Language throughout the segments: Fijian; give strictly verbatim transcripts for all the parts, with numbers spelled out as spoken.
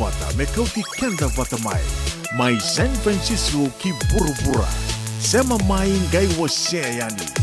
vata me kauti keda vata mai. Mai San Francisco ki vuravura. Sema mai, qai wasea yani.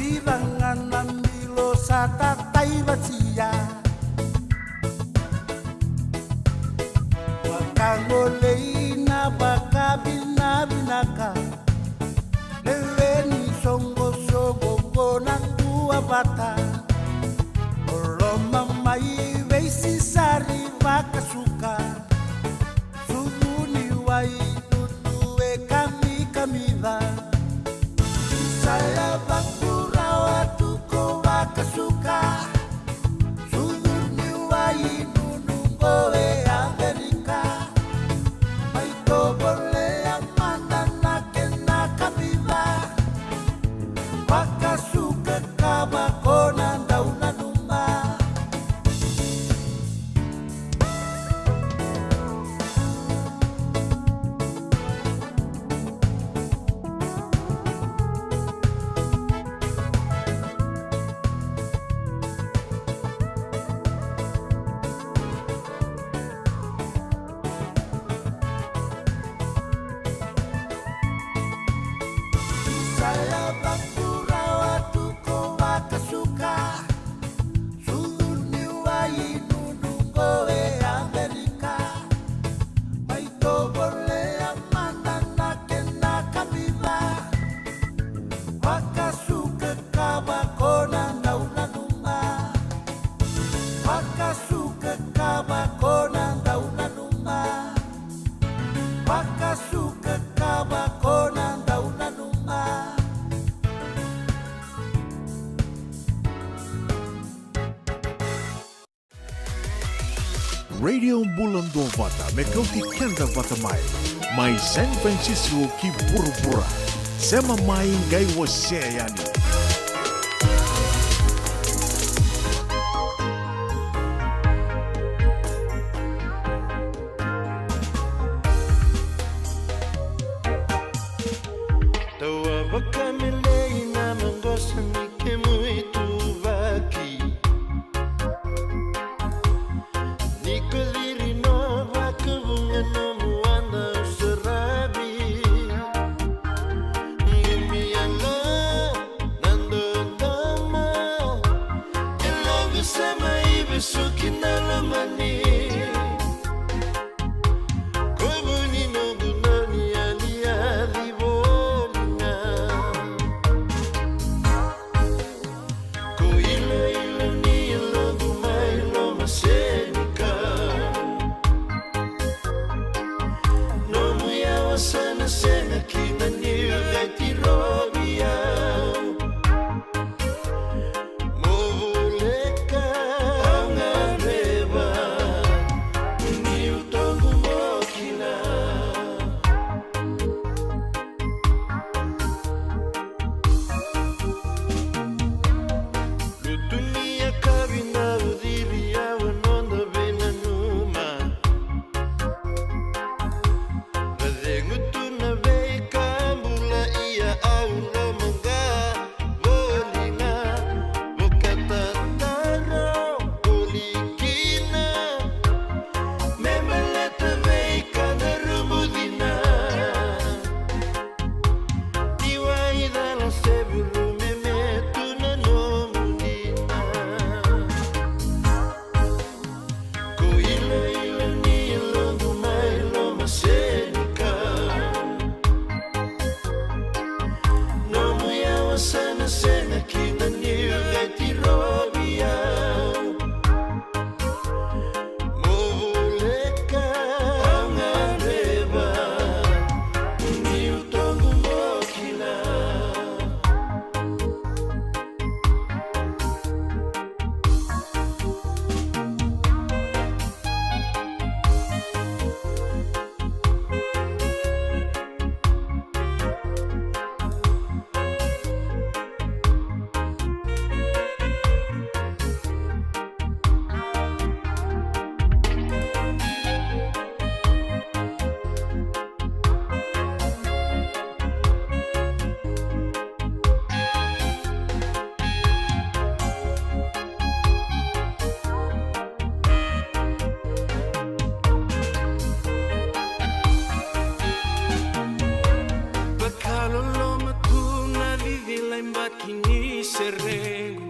Ivagana bilo sa tataivatia. Vakagolei na vakavinavinaka. Lewe ni soqosoqo qo na dua vata. Loma mai veisisari vakasuka. Sucu ni wai nunu e kamikamica. Isaya vakurawa tu ko vakasuka. Sucu ni wai nunu qo e Amerika. Mai tovolea mada na kena kamica. Vakasuka ka vako na dau nanuma. Isaya vakurawa tu ko vakasuka. Sucu ni wai nunu qo e Amerika. Mai tovolea mada na kena kamica. Vakasuka ka vako na dau nanuma. Vakasuka ka vako na dau nanuma. Vakasuka ka vako na dau nanuma. Radio Bula Duavata, me kauti keda vata mai. Mai San Francisco ki vuravura. Sema mai qai wasea yani. Tawa vakamelei na maqosa ni kemu ituvaki. Ni ko ciri no vakavuqa nomu wada saravi. Qumi yalo na Ki ni serequ.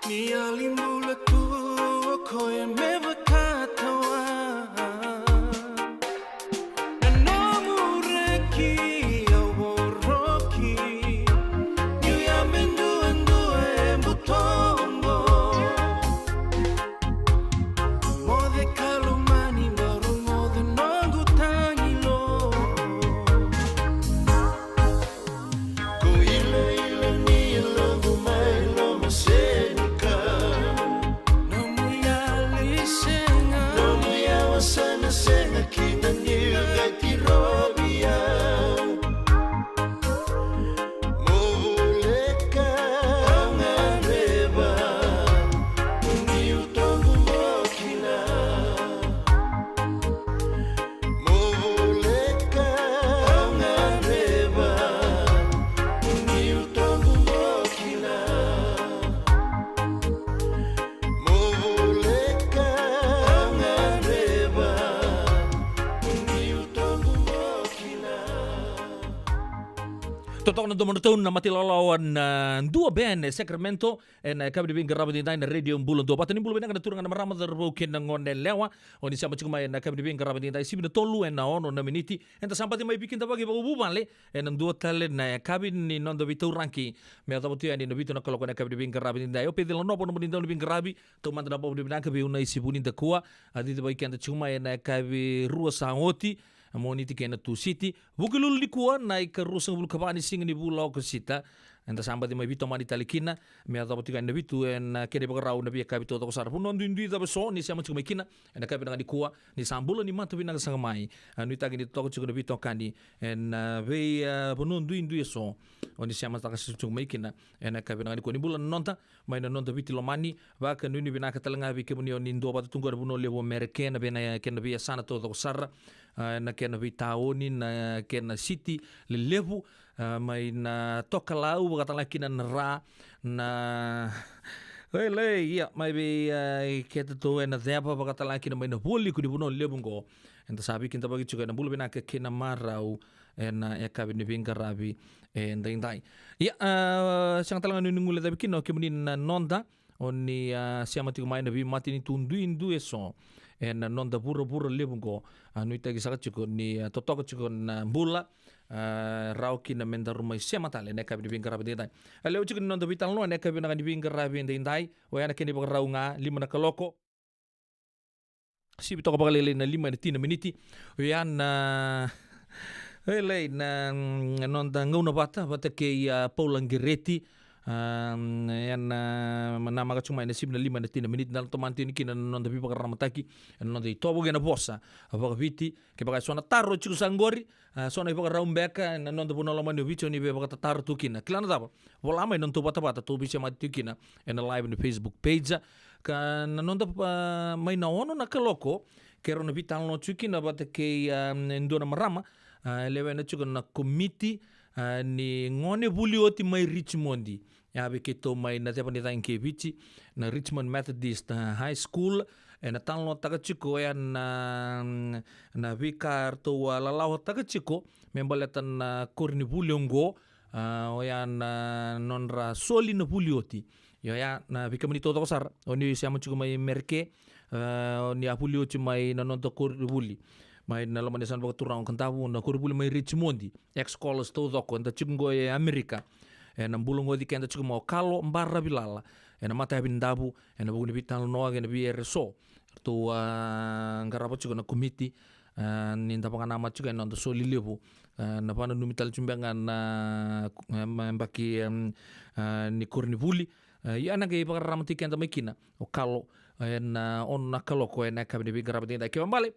Ni yali bula tu o koya me vakatawa. Na nomu reki au voroki. Niu ya me duadua e butoqo. Moce ka lomani, baro moce noqu tagilo. Ko ilaila ni yaloqu mai loma senikau. Nomu yali sega. Nomu yawa sa na sega kina niu qai tirovi au. Mo voleka au gadreva, niu toqu mo kila. Mo voleka au gadreva, niu toqu mo kila. Mo voleka au gadreva, niu toqu mo kila. Totoka na domo na tau na mata ilawalawa na Dua Band e Sacramento. Ena yakavi ni veiqaravi edaidai na Radio Bula Duavata. Ni bula vinaka na turaga na marama, cauravou kei na gone yalewa. O ni sema tiko mai ena yakavi ni veiqaravi edaidai, sivi na tolu ena ono na miniti. Eda sa baci mai veikidavaki vakavuvale ena dua tale na yakavi ni noda veitauraki. Me yacova tu yani na vitu na kaloko ena yakavi ni veiqaravi edaidai. O Peci Lanova na nomuni dau ni veiqaravi. Taumada na vakavinavinaka vei Unaisi Vunidakua, a cici vei keda tiko mai ena yakavi rua sa oti, Moniti kei na Tusiti. Vukelulu nikua na ikaruasagavulu ka va ni siga ni vula o Okosita. Eda sa baci mai veitomani tale kina me yacova tiko yani na vitu ena kena ivakarau na veiyakavi taucoko sara. Vanua duidui cava eso ni sema tiko mai kina ena yakavi vinaka nikua, ni sa bula, ni mata vinaka saka mai. A, nuitaki ni totoka tiko na veitokani ena vei, a, vanua duidui eso o ni sema taka tiko mai kina ena yakavi vinaka nikua. Ni bula na noda, mai na noda Viti lomani. Vakanuinui vinaka tale ga vei kemuni o ni duavata tu qo ena vanua levu o Merika, na vei na kena veiyasana taucoko sara, a, na kena veitaoni, na kena siti lelevu, a, mai na tokalau, vakatalega kina na ra, na Oilei, ia, mai vei, a, keitou ena ceva, vakatalega kina mai na vualiku ni vanua levu qo. Eda sa veikidavaki tiko ena bula vinaka kei na marau ena yakavi ni veiqaravi edaidai. Ia, a, sega tale ga ni gule cavi kina o kemuni na noda o ni, a, sema tiko mai na veimatanitu duidui eso ena noda vuravura levu qo. A, nuitaki saka tiko ni, a, totoka tiko na bula, a, rawa kina me daru mai sema tale ena yakavi ni veiqaravi edaidai. A, levu tiko ni noda veitalanoa ena yakavi vinaka ni veiqaravi edaidai. Oya na kena ivakarau ga, lima na kaloko. Sivi toka vakalailai na lima ena tini na miniti. Oya na, oilei na, mm, noda gauna vata, vata kei, a, Paula Qereti. A, mm, ena, a, namaka tiko mai na sivi na lima ena tini na miniti, da na tomana tiko kina na noda veivakararamataki ena noda itovo kei na vosa vakaviti. Kevaka eso na taro tiko sa qori, a, so na ivakarau beka ena noda vanua lomani o Viti o ni via vakatataro tu kina. Kila na cava? Vola mai na nodatou vatavata, tou veisemati tiko kina ena live ni Facebook page. Ka na noda, a, mai na ono na kaloko, keirau na veitalanoa tiko kina vata kei, a, e dua na marama, a, e lewena tiko na komiti, a, ni gone vuli oti mai Richmond. Ya vei keitou mai na ceva ni cagi kei Viti, na Richmond Methodist, a, High School. Ena talanoataka tiko oya na, na veika eratou, a, lalawataka tiko me baleta na koronivuli oqo, a, oya na nodra soli na vuli oti. Io, oya na vei kemuni taucoko sara o ni sema tiko mai Merika, a, o ni a vuli oti mai na noda koronivuli mai na loma ni yasana vakaturaga o Kadavu, na koronivuli mai Richmond, ex-college taucoko eda tiko qo e Amerika. Ena bula oqo o keda tiko mai o Kalo Baravilala ena matayavi ni Davu, ena vuku ni veitalanoa kei na veiyere eso eratou, a, qarava tiko na komiti, a, ni da vakanamata tiko ena noda soli levu, a, na vakananumi tale tiko beka ga na, a, yabaki, em, a, ni koronivuli. A, ia na qai vakararamataki keda mai kina o Kalo, a, ena ono na kaloko ena yakavi ni veiqaravi edaidai. Kena ibalebale,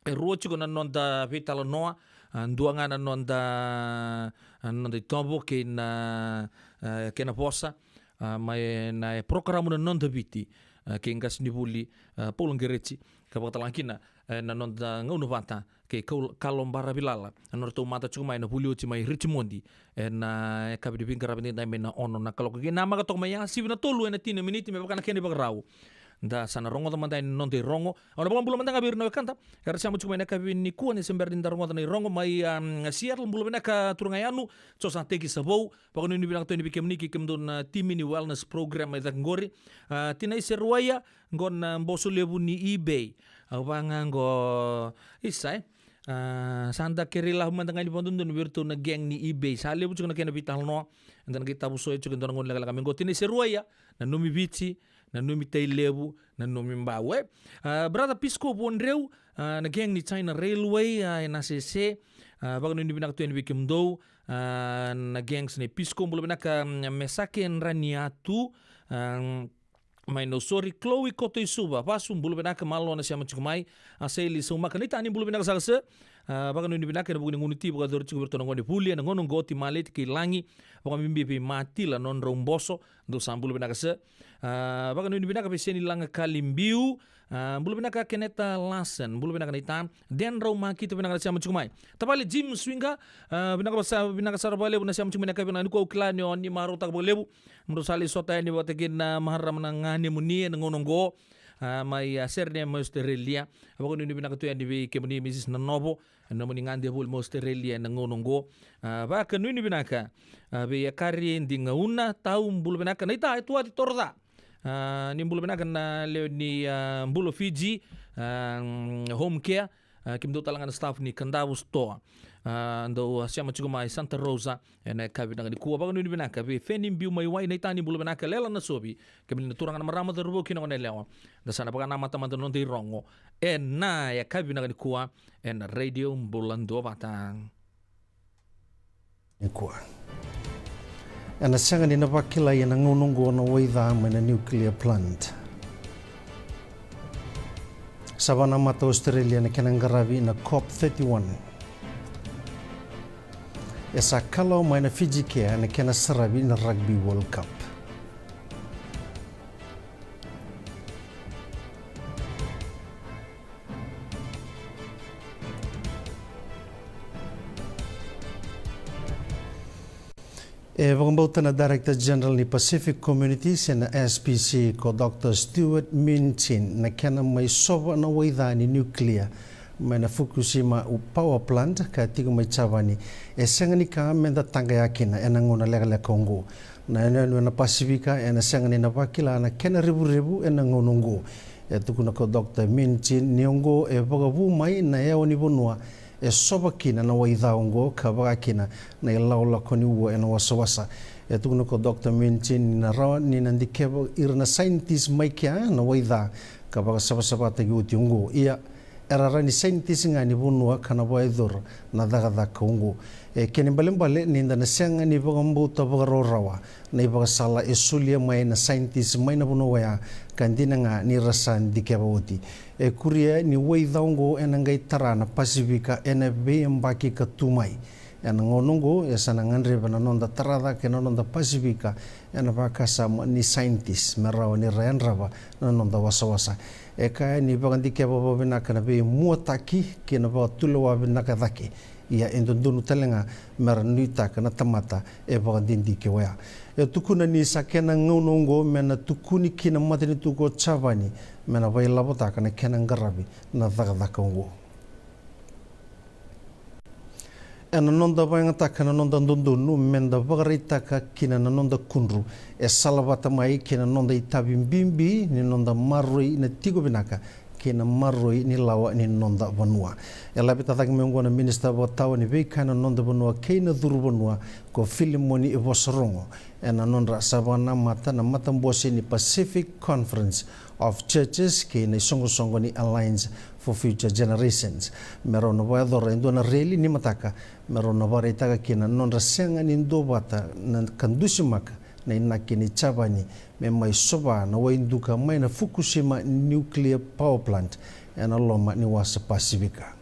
e rua tiko na noda veitalanoa, a, dua ga na noda, a, noda itovo kei na, a, kena vosa, a, mai na, e, porokaramu na Noda Viti, a, kei qasenivuli, a, Paula Qereti, ka vakatalega kina, e, na noda gauna vata kei Kalo, Kalo Baravilala, na nodratou mata tiko mai na vuli oti mai Richmond, ena yakavi ni veiqaravi edaidai mai na ono na kaloko. Kei namaka toka mai ya, sivi na tolu ena tini na miniti me vaka na kena ivakarau. Da sa na rogoca mada yani na noda irogo. Au na vakabula mada ga vei ira na wekada era sema tiko mai na yakavi nikua ni se bera ni da rogoca na irogo mai, um, Seattle. Bula vinaka turaga Yanu, Josa Teki Savou. Vakanuinui vinaka tu yani vei kemuni kei kemudou na timi ni wellness program mai cake qori. A, Tinai Seruaia, qo na boso levu ni eBay. Au vaka ga qo, isa e. A, sa da kerei lavo mada ga ni vakadodonu vei iratou na gang ni eBay. Sa levu tiko na kena veitalanoa. Eda na qai tavusoya tiko e dua na gauna lekaleka mai qo. Tinai Seruaia, nanumi Viti, nanumi Tailevu, nanumi Bau e. A, brother Pisco Vuadreu, a, na gang ni China Railway, a, e Nasese. A, vakanuinui vinaka tu yani vei kemudou. A, na gangs ni Pisco, bula vinaka, mm, Mesake Draniatu. A, mai Nausori, Chloe Kotoisuva, Vasu, bula vinaka, malo na sema tiko mai. A, Saili Saumaka, Naita, ni bula vinaka saka sir. A, vakanuinui vinaka ena vuku ni gunu ti vakayacori tiko vei iratou na gone vuli ena gauna oqo, Timaleti kei Lagi, vakabibi vei Matila, nodrau boso, dou sa bula vinaka sir. A, vakanuinui vinaka vei Seni Laga Kalibiu. A, bula vinaka Keneta Larsen, bula vinaka Naita. Dedrau Makita, vinaka na sema tiko mai. Tavale Jim Swinga, a, vinaka vasa, vinaka sara vakalevu na sema tiko mai na yakavi vinaka nikua, au kila ni o ni marautaka vakalevu. Mo drau sa lai sota yani vata kei na marama na ganemuni ena gauna oqo. A, mai, a, Sydney mai Australia. A, vakanuinui vinaka tu yani vei kemuni Mrs Nanovo, na nomuni gade voli mai Australia ena gauna oqo. A, vakanuinui vinaka, a, vei Akari Digauna, Tau, bula vinaka Naita, e tu ati toro ca. A, ni bula vinaka na lewe ni, a, Bula Fiji, a, mm, Home Care, a, kemudou tale ga na staff ni Kadavu Store. A, dou, a, sema tiko mai Santa Rosa ena yakavi vinaka nikua. Vakanuinui vinaka vei Feni Biu mai Wai, Naita, ni bula vinaka, Lela Nasovi, kemuni na turaga na marama, cauravou kei na goneyalewa. Da sa na vakanamata mada na noda irogo ena yakavi vinaka nikua ena Radio Bula Duavata. Nikua. Ena sega ni na vakilai ena gauna oqo na wai ca mai na nuclear plant. Sa vakanamata Australia na kena qaravi na COP thirty-one. E sa kalawa mai na Fiji Care na kena saravi na Rugby World Cup. E vakabauta na Director General ni Pacific Community se na S P C ko Doctor Stuart Min Chin na kena mai sova na wai ca ni nuclear mai na Fukushima power plant ka tiko mai Japani e sega ni ka me da taqaya kina ena gauna lekaleka oqo. Na yanuyanu ena Pasifika ena sega ni na vakila na kena revurevu ena gauna oqo. E tukuna ko Doctor Min Chin ni oqo e vakavu mai na yawa ni vanua e sova kina na wai ca oqo ka vaka kina na ilakolako ni ua ena wasawasa. E tukuna ko Doctor Min Chin ni na rawa ni na dikeva ira na scientist mai kea na wai ca ka vakasavasavataki oti oqo. Ia, era rawa ni scientist ga ni vanua ka na vakayacora na cakacaka oqo. E kena ibalebale ni da na sega ni vakabauta vakarawarawa na ivakasala e solia mai na scientist mai na vanua oya ka dina ga ni ra sa dikeva oti. E kuria ni wai ca oqo ena qai tara na Pasifika ena veiyabaki ka tu mai. Ena gauna oqo e sa na gadreva na noda tara cake na noda Pasifika ena vakasama ni scientist me rawa ni ra yadrava na noda wasawasa. E kaya ni vakadikeva vakavinaka na veimuataki kei na vakatulewa vinaka cake. Ia e dodonu tale ga me ra nuitaka na tamata e vakadidike oya. E tukuna ni sa kena gauna oqo me na tukuni kina matanitu ko Japani me na vailavotaka na kena qaravi na cakacaka oqo. Ena noda vakayagataka na noda dodonu me da vakaraitaka kina na noda kudru e salavata mai kei na noda itavi bibi ni noda maroroi na tiko vinaka kei na maroroi ni lawa ni noda vanua. E laveta cake mai oqo na Minisita Vakatawa ni Veika ena noda vanua kei na curu vanua ko Filimoni Vosarogo ena nodra sa vakanamata na matabose ni Pacific Conference of Churches kei na isoqosoqo ni Alliance for Future Generations. Me rau na vakayacora e dua na reli ni mataka me rau na vakaraitaka kina na nodra sega ni duavata na ka dusimaka na inaki ni Japani me mai sova na wai duka mai na Fukushima nuclear power plant ena loma ni wasa Pasifika.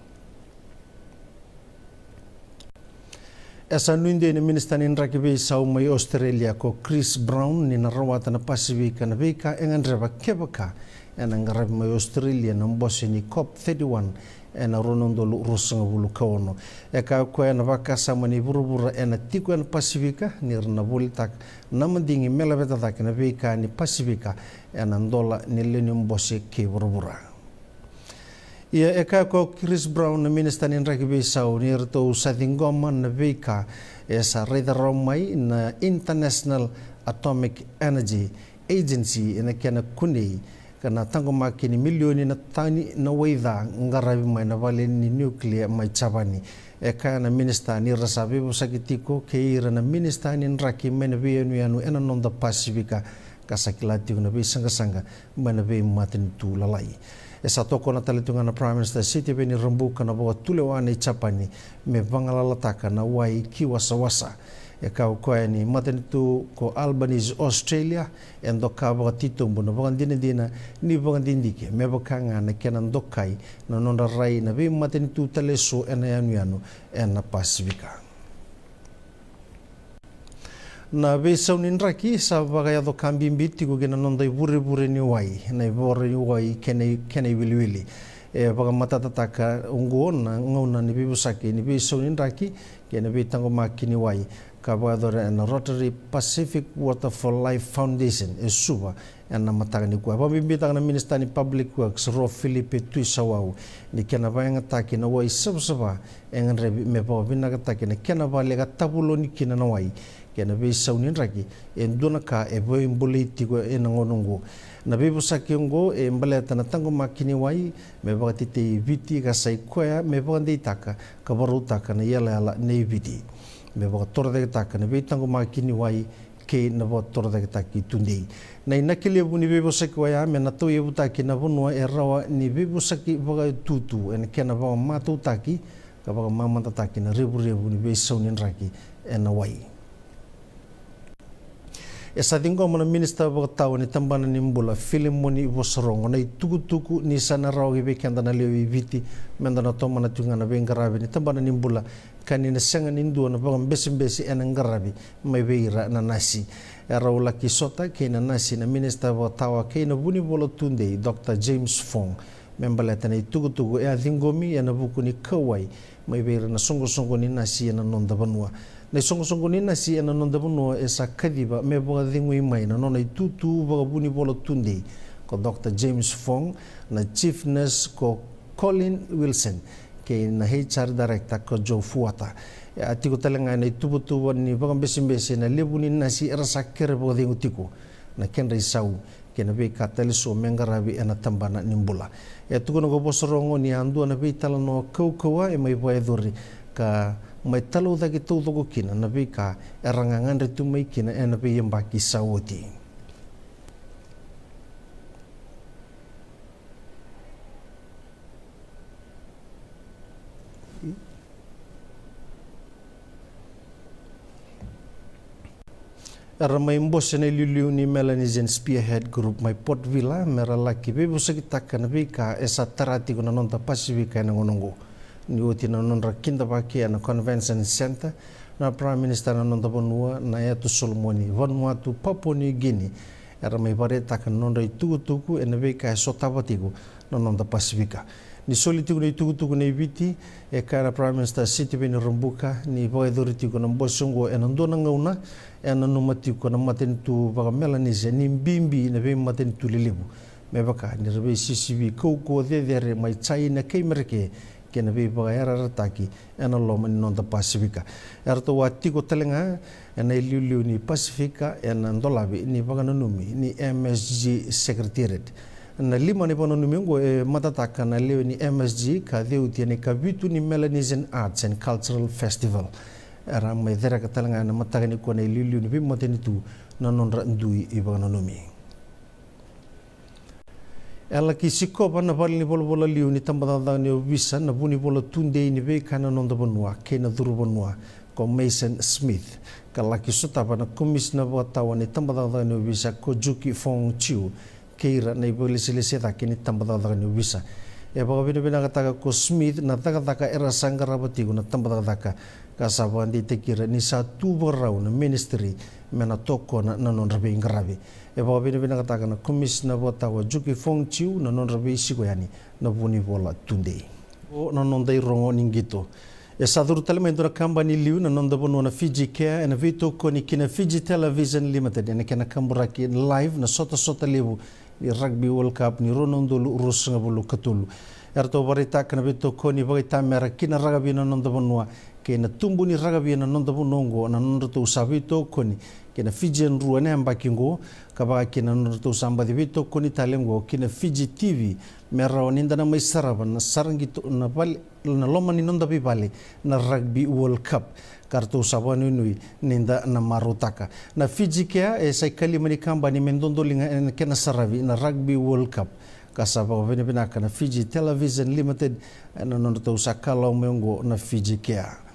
E sa nuidei na minisita ni draki veisau mai Australia ko Chris Brown ni na rawata na Pasifika na veika e gadreva kevaka ena qaravi mai Australia na bose ni COP thirty-one ena rua na udolu ruasagavulu ka ono. E kaya o koya na vakasama ni vuravura ena tiko ena Pasifika ni ra na volitaka na madigi me laveta cake na veika ni Pasifika ena dola ni lewe ni bose kei vuravura. Ia e kaya o Chris Brown na minisita ni draki veisau ni ratou sa ciqoma na veika e sa raica rawa mai na International Atomic Energy Agency ena kena kunei ka na taqomaki ni milioni na tani na wai ca qaravi mai na vale ni nuclear mai Japani. E kaya na minisita ni ra sa veivosaki tiko kei ira na minisita ni draki mai na veiyanuyanu ena noda Pasifika ka sa kila tiko na veisaqasaqa mai na veimatanitu lalai. E sa tokona tale tu ga na Prime Minister Sitiveni Rabuka na vakatulewa nei Japani me vagalalataka na wai ki wasawasa. E kaya o koya ni matanitu ko Albanese, Australia, e doka vakatitobu na vakadinadina ni vakadidike me vaka ga na kena dokai na nodra rai na veimatanitu tale eso ena yanuyanu ena Pasifika. Na veisau ni draki sa vakayaco ka bibi tiko ki na noda ivurevure ni wai, na ivoro ni wai kei na i-, kei na iwiliwili. E vakamatatataka oqo na gauna ni veivosaki ni veisau ni draki kei na veitaqomaki ni wai ka vakayacori ena Rotary Pacific Water for Life Foundation e Suva ena mataka nikua. E vakabibitaka na minisita ni Public Works, Ro Filipe Tuisawau, ni kena vakayagataki na wai savasava e gadrevi me vakavinakataki na kena vale ka tavuloni kina na wai kei na veisau ni draki e dua na ka e veibolei tiko ena gauna oqo. Na veivosaki oqo e baleta na taqomaki ni wai me vakatetei Viti ka sa i koya me vakadeitaka ka vakarautaka na iyalayala nei Viti me vakatorocaketaka na veitaqomaki ni wai kei na vakatorocaketaki tudei. Na inaki levu ni veivosaki oya me na tauyavutaki na vanua e rawa ni veivosaki vakatutu ena kena vakamatautaki ka vakamamadataki na revurevu ni veisau ni draki ena wai. E sa ciqoma na minisita vakatawa ni tabana ni bula, Filimoni Vosorogo, na itukutuku ni sa na rawa ki vei keda na lewe i Viti meda na tomana tiko ga na veiqaravi ni tabana ni bula ka ni na sega ni dua na vakabesebese ena qaravi mai vei ira na nasi. E rau laki sota kei na nasi na minisita vakatawa kei na vunivola tudei, Dr James Fong, me baleta na itukutuku e a ciqomi ena vuku ni kauwai mai vei ira na soqosoqo ni nasi ena noda vanua. Na isoqosoqo ni nasi ena noda vanua e sa kaciva me vakacegui mai na nona itutu vakavunivola tudei ko Dr James Fong, na chief nurse ko Colin Wilson, kei na H R director ko Joe Fuata. E a tiko tale ga ena ituvatuva ni vakabesebese na levu ni nasi era sa kere vakacegu tiko, na kedra isau kei na veika tale eso me qaravi ena tabana ni bula. E tukuna ko Vosorogo ni a dua na veitalanoa kaukauwa e mai vakayacori ka mai talaucaki taucoko kina na veika era gagadre tu mai kina ena veiyabaki sa oti. Era mai bose na iliuliu ni Melanesian Spearhead Group mai Port Vila me ra laki veivosakitaka na veika e sa tara tiko na noda Pasifika ena gauna oqo. Ni oti na nodra kidavaki ena Convention Centre na Prime Minister na noda vanua, na Yatu Solomoni Vanuatu Papua New Guinea, era mai vakaraitaka na nodra itukutuku ena veika e sotava tiko na noda Pasifika. Ni soli tiko na itukutuku nei Viti, e kaya na Prime Minister Sitiveni Rabuka ni vakayacori tiko na bose oqo ena dua na gauna e nanuma tiko na matanitu vaka-Melanesia ni bibi na veimatanitu lelevu, me vaka ni ra veisisivi kaukauwa cecere mai China kei Mereke kei na veivakayarayarataki ena loma ni noda Pasifika. Eratou a tiko tale ga ena iliuliu ni Pasifika ena dolavi ni vakananumi ni M S G Secretariat. Na lima ni vakananumi oqo e matataka na lewe ni M S G ka ceuti ena ikavitu ni Melanesian Arts and Cultural Festival. Era mai cereka tale ga ena mataka nikua na iliuliu ni veimatanitu na nodra dui ivakananumi. E laki sikova na vale ni volavola liu ni tabacakacaka ni ovisa na vunivola tudei ni veika ena noda vanua kei na curu vanua ko Mason Smith, ka laki sotava na komisina vakatawa ni tabacakacaka ni ovisa ko Juki Fong Chiu kei ira na ivakalesilesi cake ni tabacakacaka ni ovisa. E vakavinavinakataka ko Smith na cakacaka era sa qarava tiko na tabacakacaka ka sa vakadeitaki ira ni sa tu vakarau na ministry me na tokona na nodra veiqaravi. E vakavinavinakataka na komisina vakatawa Juki Fong Chiu na nodra veisiko yani na vunivola tudei. O na noda irogo ni qito. E sa curu tale mai e dua na kabani liu na noda vanua na Fiji Care ena veitokoni ki na Fiji Television Limited ena kena kaburaki live na sotasota levu ni Rugby World Cup ni rua na udolu ruasagavulu ka tolu. Eratou vakaraitaka na veitokoni vakaitamera ki na rakavi ena noda vanua kei na tubu ni rakavi ena noda vanua oqo na nodratou sa veitokoni ki na Fijian Drua ena yabaki oqo, ka vaka kina na nodratou sa baci veitokoni tale oqo ki na Fiji T V, me rawa ni da na mai sarava na sara qito na vale, na loma ni noda veivale na Rugby World Cup, ka ratou sa vakanuinui ni da na marautaka. Na Fiji Care e sa ikalima ni kabani me dodoliga ena kena saravi na Rugby World Cup, ka sa vakavinavinaka na Fiji Television Limited ena nodratou sa kalawa mai oqo na Fiji Care.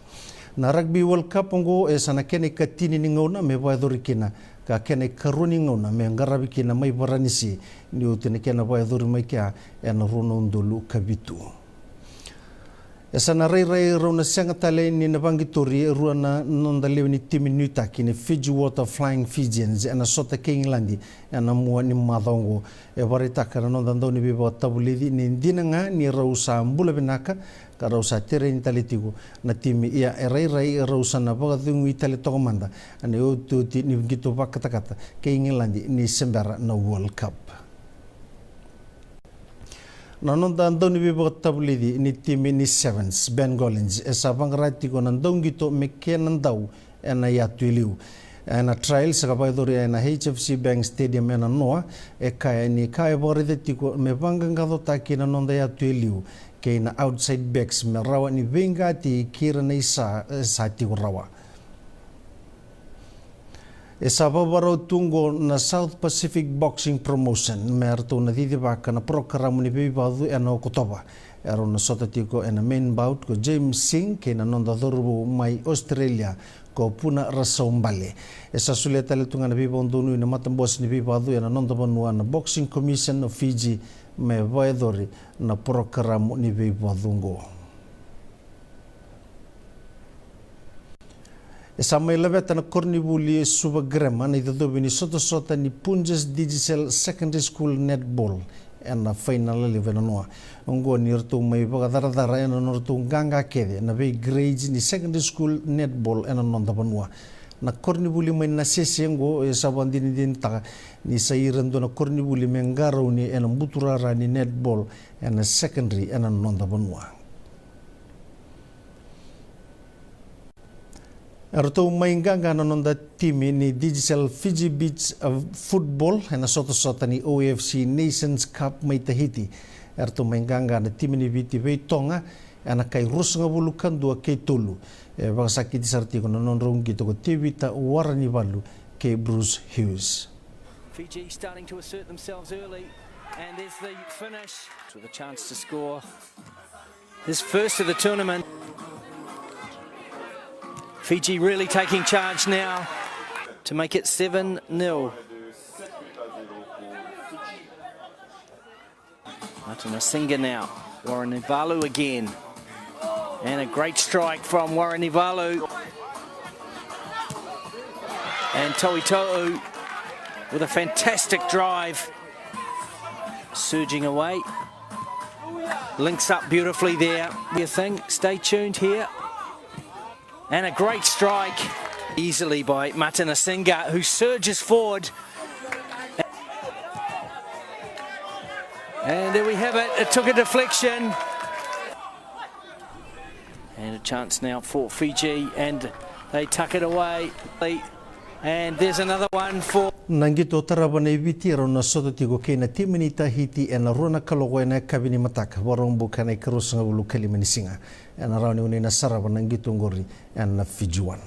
Na Rugby World Cup oqo e sa na kena ikatini ni gauna me vakayacori kina, ka kena ikarua ni gauna me qaravi kina mai Varanise, ni oti na kena vakayacori mai kea ena rua na udolu ka vitu. E sa na rairai rau na sega tale ni na vaqitori e rua na noda lewe ni timi nuitaki ni Fiji Water Flying Fijians ena sota kei Igiladi ena mua ni macawa oqo. E vakaraitaka na noda dau ni veivakatavulici ni dina ga ni rau sa bula vinaka ka rau sa tereni tale tiko na timi, ia e rairai rau sa na vakacegui tale toka mada ena iotioti ni qito vakatakata kei Igiladi ni se bera na World Cup. Na noda dau ni veivakatavulici ni timi ni Sevens, Ben Collins, e sa vaqara tiko na dauqito me kena dau ena yatu e liu. Ena trial sa ka vakayacori ena H F C Bank Stadium ena noa, e kaya ni ka e vakaraica tiko me vaqaqacotaki na noda yatu e liu kei na outside backs me rawa ni veiqati kei ira na isa e sa tiko rawa. E sa vakavakarau tu oqo na South Pacific Boxing Promotion me ratou na cicivaka na parokaramu ni veivacu ena Okotova. Erau na sota tiko ena main bout ko James Singh kei na noda cauravou mai Australia ko Puna Rasaubale. E sa solia tale tu ga na veivakadonui na matabose ni veivacu ena noda vanua na Boxing Commission of Fiji me vakayacori na parokaramu ni veivacu oqo. E sa mai laveta na koronivuli e Suva Grammar na icocovi ni sotasota ni Punjas Digicel Secondary School Netball ena fainala levu ena noa. Oqo ni ratou mai vakacaracara ena nodratou qaqa kece na vei grades ni secondary school netball ena noda vanua. Na koronivuli mai Nasese oqo e sa vakadinadinataka ni sa ira dua na koronivuli me qarauni ena buturara ni netball ena secondary ena noda vanua. Eratou mai qaqa na noda timi ni Digicel Fiji Beach, uh, Football ena sotasota ni O F C Nations Cup mai Tahiti. Eratou mai qaqa na timi ni Viti vei Tonga ena kai ruasagavulu ka dua kei tolu. E vakasakiti sara tiko na nodrau qito ko Tevita Waranivalu kei Bruce Hughes. Fiji starting to assert themselves early, and there's the finish. With a chance to score his first of the tournament. Fiji really taking charge now to make it seven nil. Matanasinga now. Waranivalu again. And a great strike from Waranivalu. And Toito'u with a fantastic drive. Surging away. Links up beautifully there. Be a thing. Stay tuned here. And a great strike. Easily by Matanasinga, who surges forward. And there we have it. It took a deflection. And a chance now for Fiji, and they tuck it away. And there's another one for. Na qito tarava nei Viti, erau na sota tiko kei na timi ni Tahiti ena rua na kaloko ena yakavi ni mataka, Vakaraubuka ena ikaruasagavulu ka lima ni siga. Ena rawa ni oni na sarava na qito oqori ena Fiji One.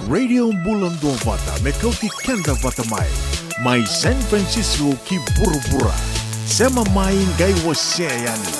Radio Bula Duavata me kauti keda vata mai, mai San Francisco ki vuravura. Sema mai qai wasea yani.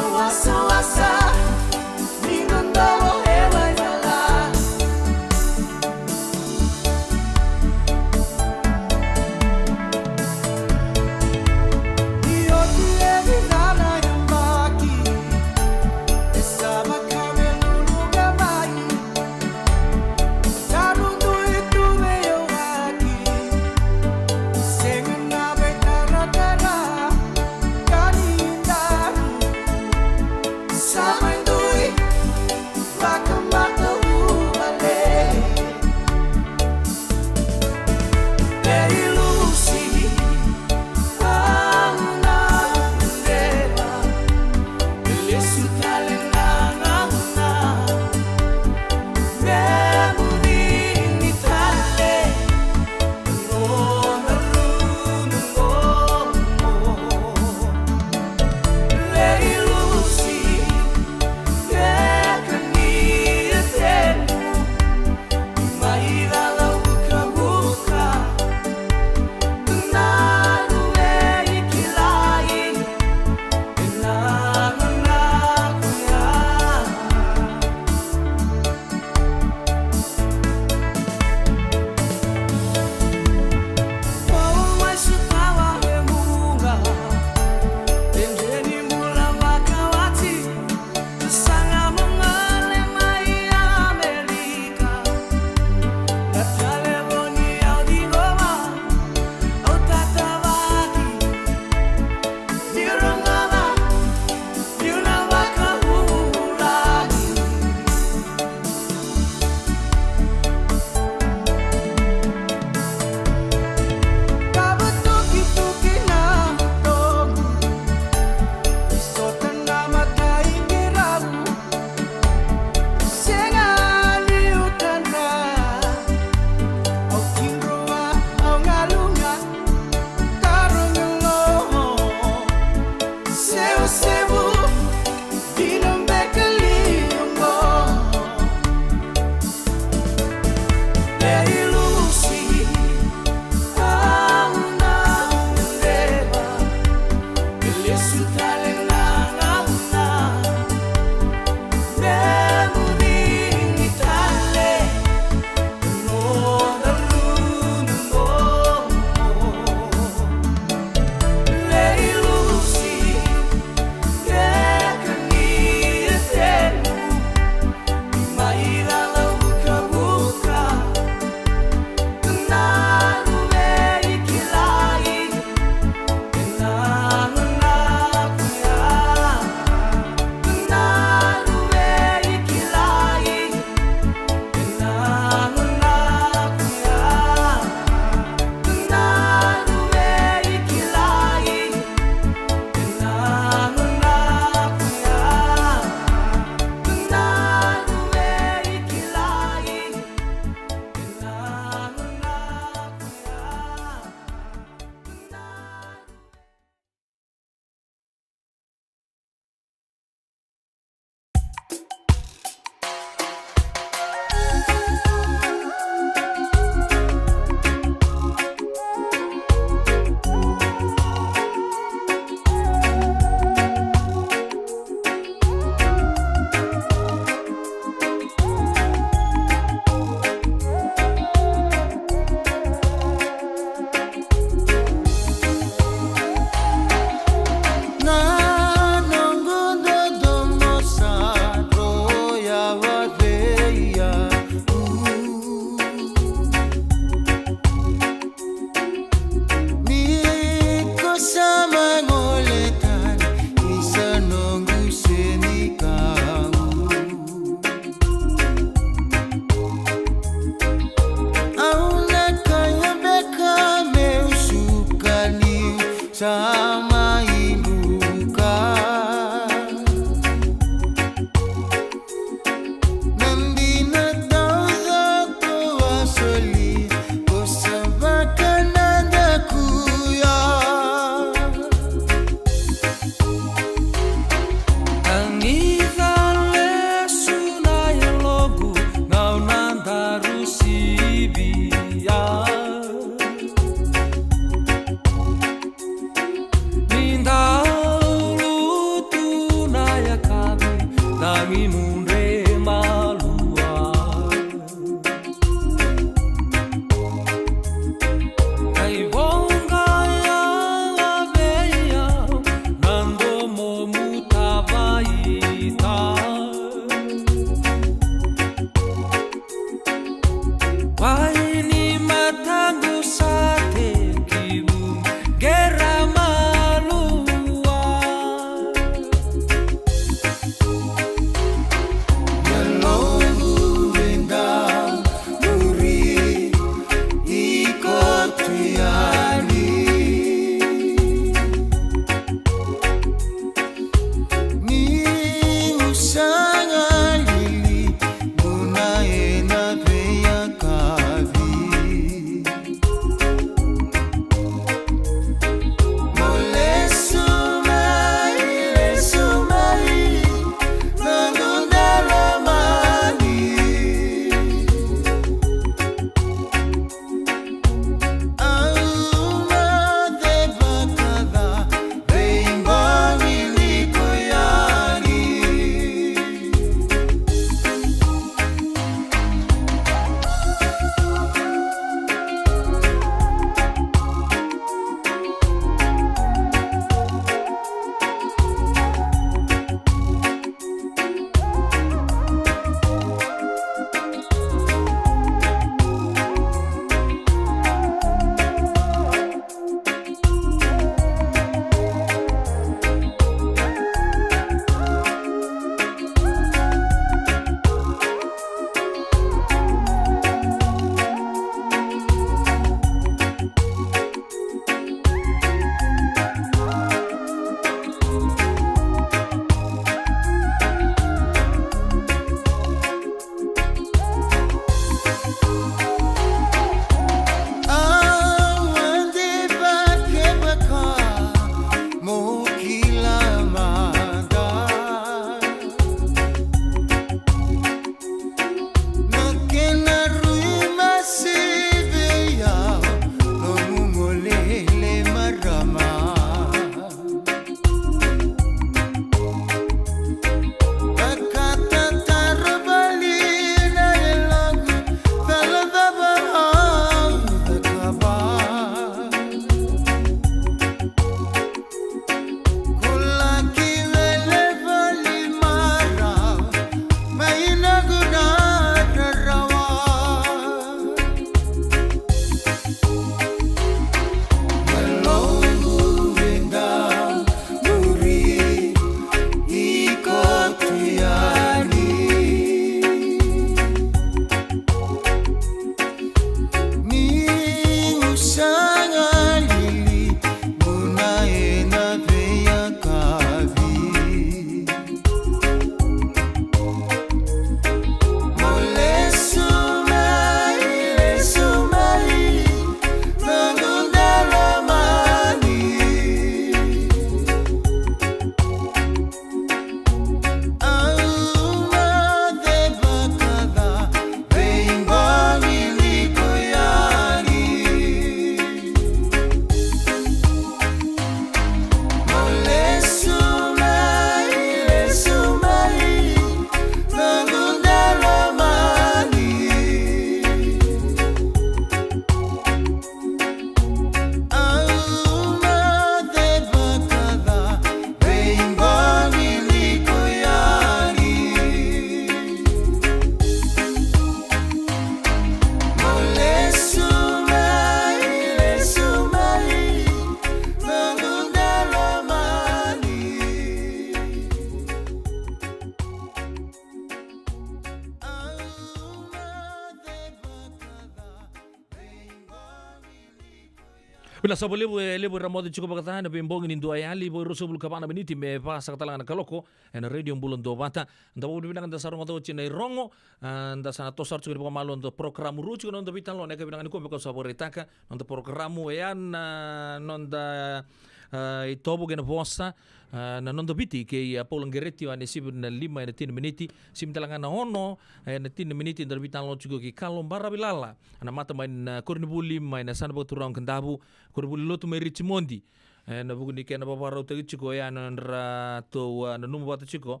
Vinaka sara vakalevu, e levu era moce tiko vakaca ena veibogi ni dua e yali vo e ruasagavulu ka va na miniti me va saka tale ga na kaloko ena Radio Bula Duavata. Da vakavinavinaka da sa rogoca oti na irogo, a, da sa na toso sara tiko ni vakamalua na noda porokaramu. Rua tiko na noda veitalanoa ena yakavi vinaka nikua me kau sa vakaraitaka. Noda porokaramu oya na noda, a, itovo kei na vosa, a, na Noda Viti kei, a, Paula Gereti, oya na sivi na lima ena tini na miniti, sivi tale ga na ono ena tini na miniti, da na veitalanoa tiko kei Kalo Baravilala, na mata mai na koronivuli mai na yasana vakaturaga o Kadavu, koronivuli lotu mai Richmond. Ena vuku ni kena vakavakarautaki tiko oya na nodratou, a, nanuma vata tiko,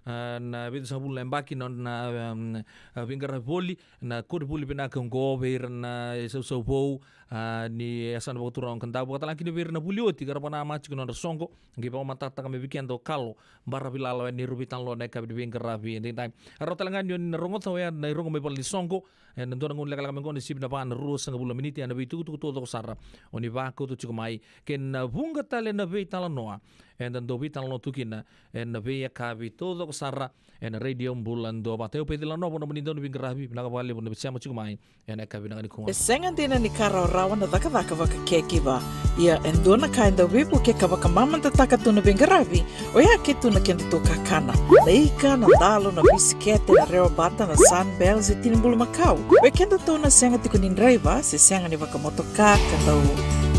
a, na vitusagavulu na yabaki na, na, em, a, veiqaravi voli na koronivuli vinaka oqo vei ira na isausau vou, a, ni yasana vakaturaga o Kadavu, vakatalega kina vei ira na vuli oti ka ra vakanamata tiko na nodra soqo. Qai vakamatatataka mai vei keda o Kalo Baravilala, oya ni rau veitalanoa ena yakavi ni veiqaravi edaidai. E rawa tale ga ni o ni na rogoca oya na irogo mai valenisoqo ena dua na gauna lekaleka mai oqo, na sivi na va na ruasagavulu na miniti, ena veitukutuku taucoko sara o ni vakauta tiko mai, kei na vuqa tale na veitalanoa eda dau veitalanoa tu kina ena veiyakavi taucoko sara ena Radio Bula Duavata. Au Pecila Novo, nomuni dauniveiqaravi, vinaka vakalevu na sema tiko mai ena yakavi vinaka nikua. E sega dina ni ka rawarawa na cakacaka vaka caregiver. Ia e dua na ka e dau veivuke ka vakamamadataka tu na veiqaravi, oya ke tu na kedatou kakana. Na ika, na dalo, na bisikete, na rewabata, na Sunbell se tini bulumakau. Vei kedatou na sega tiko ni draiva se sega ni vakamotoka ka dau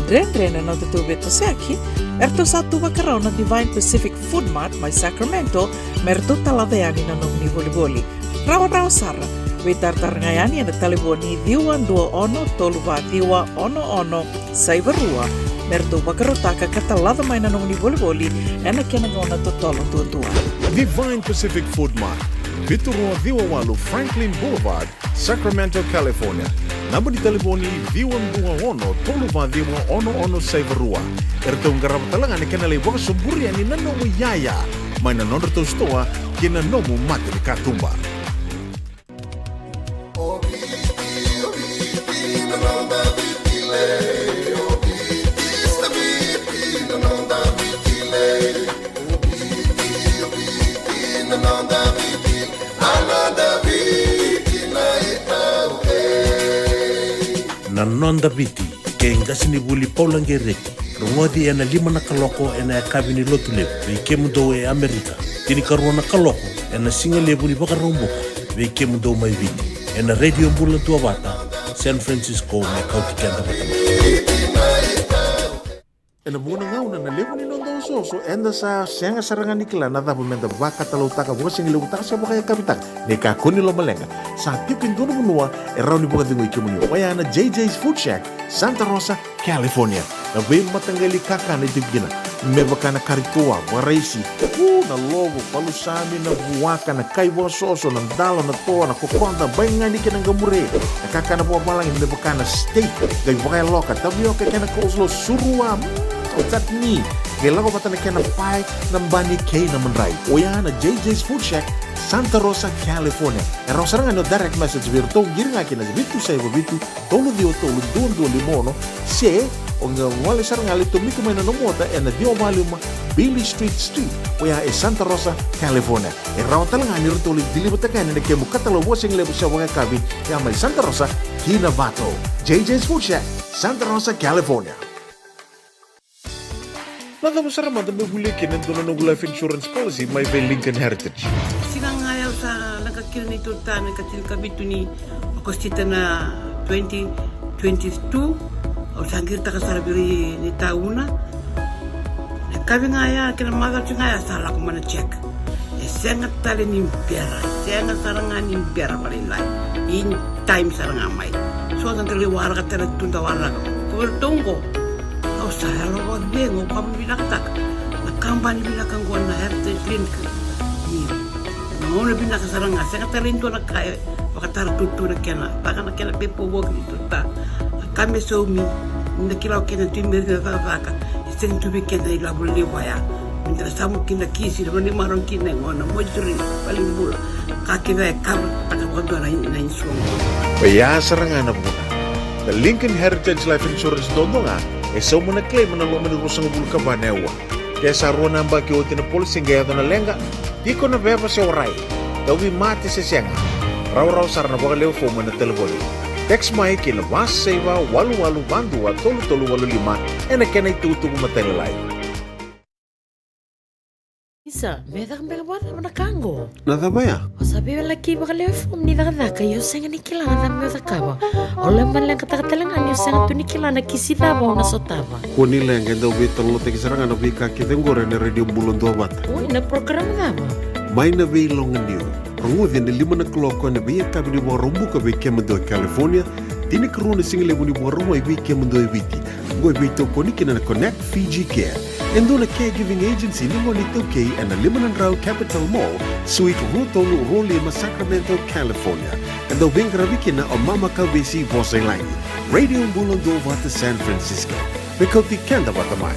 dredre na nodatou veitosoyaki, eratou sa tu vakarau na Divine Pacific Food Mart mai Sacramento me ratou talaca yani na nomuni volivoli. Rawarawa sara, veitaratara ga yani ena talevoni ciwa dua ono tolu va ciwa ono ono saiva rua me ratou vakarautaka ka talaca mai na nomuni volivoli ena kena gauna totolo duadua. Divine Pacific Food Mart, vitu rua ciwa walu Franklin Boulevard, Sacramento, California. Naba ni talevoni ciwa dua ono tolu va ciwa ono ono saiva rua. Eratou qarava tale ga na kena lai vakasoburi yani na nomu iyaya mai na nodratou sitoa ki na nomu mata ni katuba. Na Noda Viti, kei qasenivuli Paula Gereti. Rogoci ena lima na kaloko ena yakavi ni Lotulevu vei kemudou e Amerika, tinikarua na kaloko ena sigalevu ni Vakaraubuka vei kemudou mai Viti, ena Radio Bula Duavata, San Francisco, me kauti keda vata mai. Ena vuqa na gauna na levu ni noda osooso, eda sa sega sara ga ni kila na cava meda vakatalautaka, vakasigalevutaka se vakayakavitaka. Ni kakua ni lomaleqa, sa tiko e dua na vanua e rawa ni vakacegui kemuni, oya na J J's Food Shack, Santa Rosa, California. Na veimataqali kakana e tiko kina, me vaka na kari toa, vakaraisi, u, na lovo, palusami, na vuaka, na kai vakasoso, na dalo, na toa, na kokoda, baigani kei na qamure, na kakana vakavalagi me vaka na steak, qai vakayaloka, tavioka kei na coleslaw, surua, mm, o chutney, qai lako vata na kena pae, na bani kei na madrai. Oya na J J's Food Shack, Santa Rosa, California. E rawa sara ga ni o direct message vei iratou, qiri ga kina vitu saiva vitu, tolu ciwa tolu dua dua lima ono, se o qai gole sara ga, lai tomika mai na nomu ota ena ciwa va lima Beale Street Suite, oya e Santa Rosa, California. E rawa tale ga ni ratou lai deliver-taka yani na kemu katalau vakasigalevu se vakayakavi, ya mai Santa Rosa ki Novato. J J's Food Shack, Santa Rosa, California. Na cava sara mada meu volia kina e dua na noqu life insurance policy mai vei Lincoln Heritage? Siga ga ya au sa leqa kina neitou ta na ikatinikavitu ni Okosita na twenty twenty-two. Au sa qiritaka sara vei ira na itauna. Na yakavi ga ya, kena macawa tiko ga ya sa lako mai na check. E sega tale ni bera, sega sara ga ni bera vakalailai. In time sara ga mai. So da lai waraka tale tu, da waraka. Ko vei ratou oqo, au sa yalo vakacegu, au ka vinakataka na kabani vinaka oqo na Heritage Link. Ni na gauna vinaka sara ga, sega tale ni dua na ka e vakatara tutu na kena, vaka na kena paperwork ni tuta. Na ka me saumi, ni da kila o keda tu me ira na cakacaka, e sega ni tu vei keda ilavo levu ya. Me da na samu kina kisi, na vale ni marau kina e gona, moituri, valenibula. Ka kece e kava taka vakadua na, na insurance. Oya sara ga na vuna. Na Lincoln Heritage Life Insurance dodonu ga e sauma na claim ena loma ni ruasagavulu ka va na aua. Ke sa rua na yabaki oti na policy qai yaco na leqa, tiko na veva se warai, tauvimate se sega, rawarawa sara na vakalewe fomu ena talevoni. Text mai ki na va saiva walu walu va dua tolu tolu walu lima ena kena itukutuku matailalai. Isa, me caka beka vakacava na ka qo? Na cava ya? O sa veiwalaki vakalewe fomu ni cakacaka, io sega ni kila na cava me cakava. O lomaleqataka tale ga ni o sega tu ni kila na kisi cava o na sotava. Kua ni leqa, e dau veitalanoataki sara ga na veika kece oqori ena Radio Bula Duavata. Oi, na program cava? Mai na Veiloganiu. Rogoci ena lima na kaloko ena veiyakavi ni Vakaraubuka vei kemudou e California, tinikarua na sigalevu ni Vakarauwai vei kemudou e Viti. Oqo e veitokoni kina na Connect Fiji Care, e dua na caregiving agency ni gone iTaukei ena lima na drau Capital Mall, Suite rua tolu rua lima, Sacramento, California. E dau veiqaravi kina o Mama Kavesi Vosa i Lagi. Radio Bula Duavata San Francisco. Me kauti keda vata mai.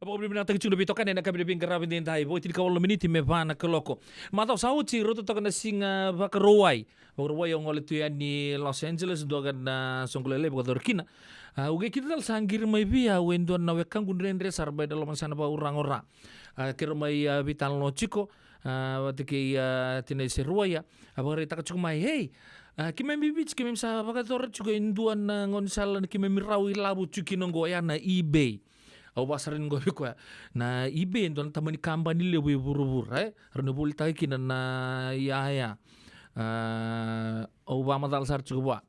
Vakavinavinakataki tiko na veitokani ena yakavi ni veiqaravi edaidai, vo e tinikawalu na miniti me va na kaloko. Macawa sa oti, rauta toka na siga Vakarauwai. Vakarauwai au gole tu yani Los Angeles, dua ga na soqo lailai vakayacori kina. A, au qai kidacala sa qiri mai vei au e dua na wekaqu dredre sara mai na loma ni yasana vakauraga o Ra. A, keirau mai, a, veitalanoa tiko, a, vata kei, a, tinai Seruwaia. A vakaraitaka tiko mai, hei, a, keimami Viti, keimami sa vakayacora tiko e dua na gaunisala na keimami rau ilavo tiko kina oqo, ya na eBay. Au vakasara ni qo vei koya, na eBay e dua na tamani kabani levu e vuravura, e? Rau na volitaka kina na iyaya. A, au vakamacala sara tiko vua.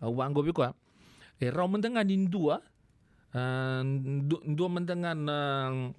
Au vaqo vei koya, e rawa mada ga ni dua, a, du-, dua mada ga na,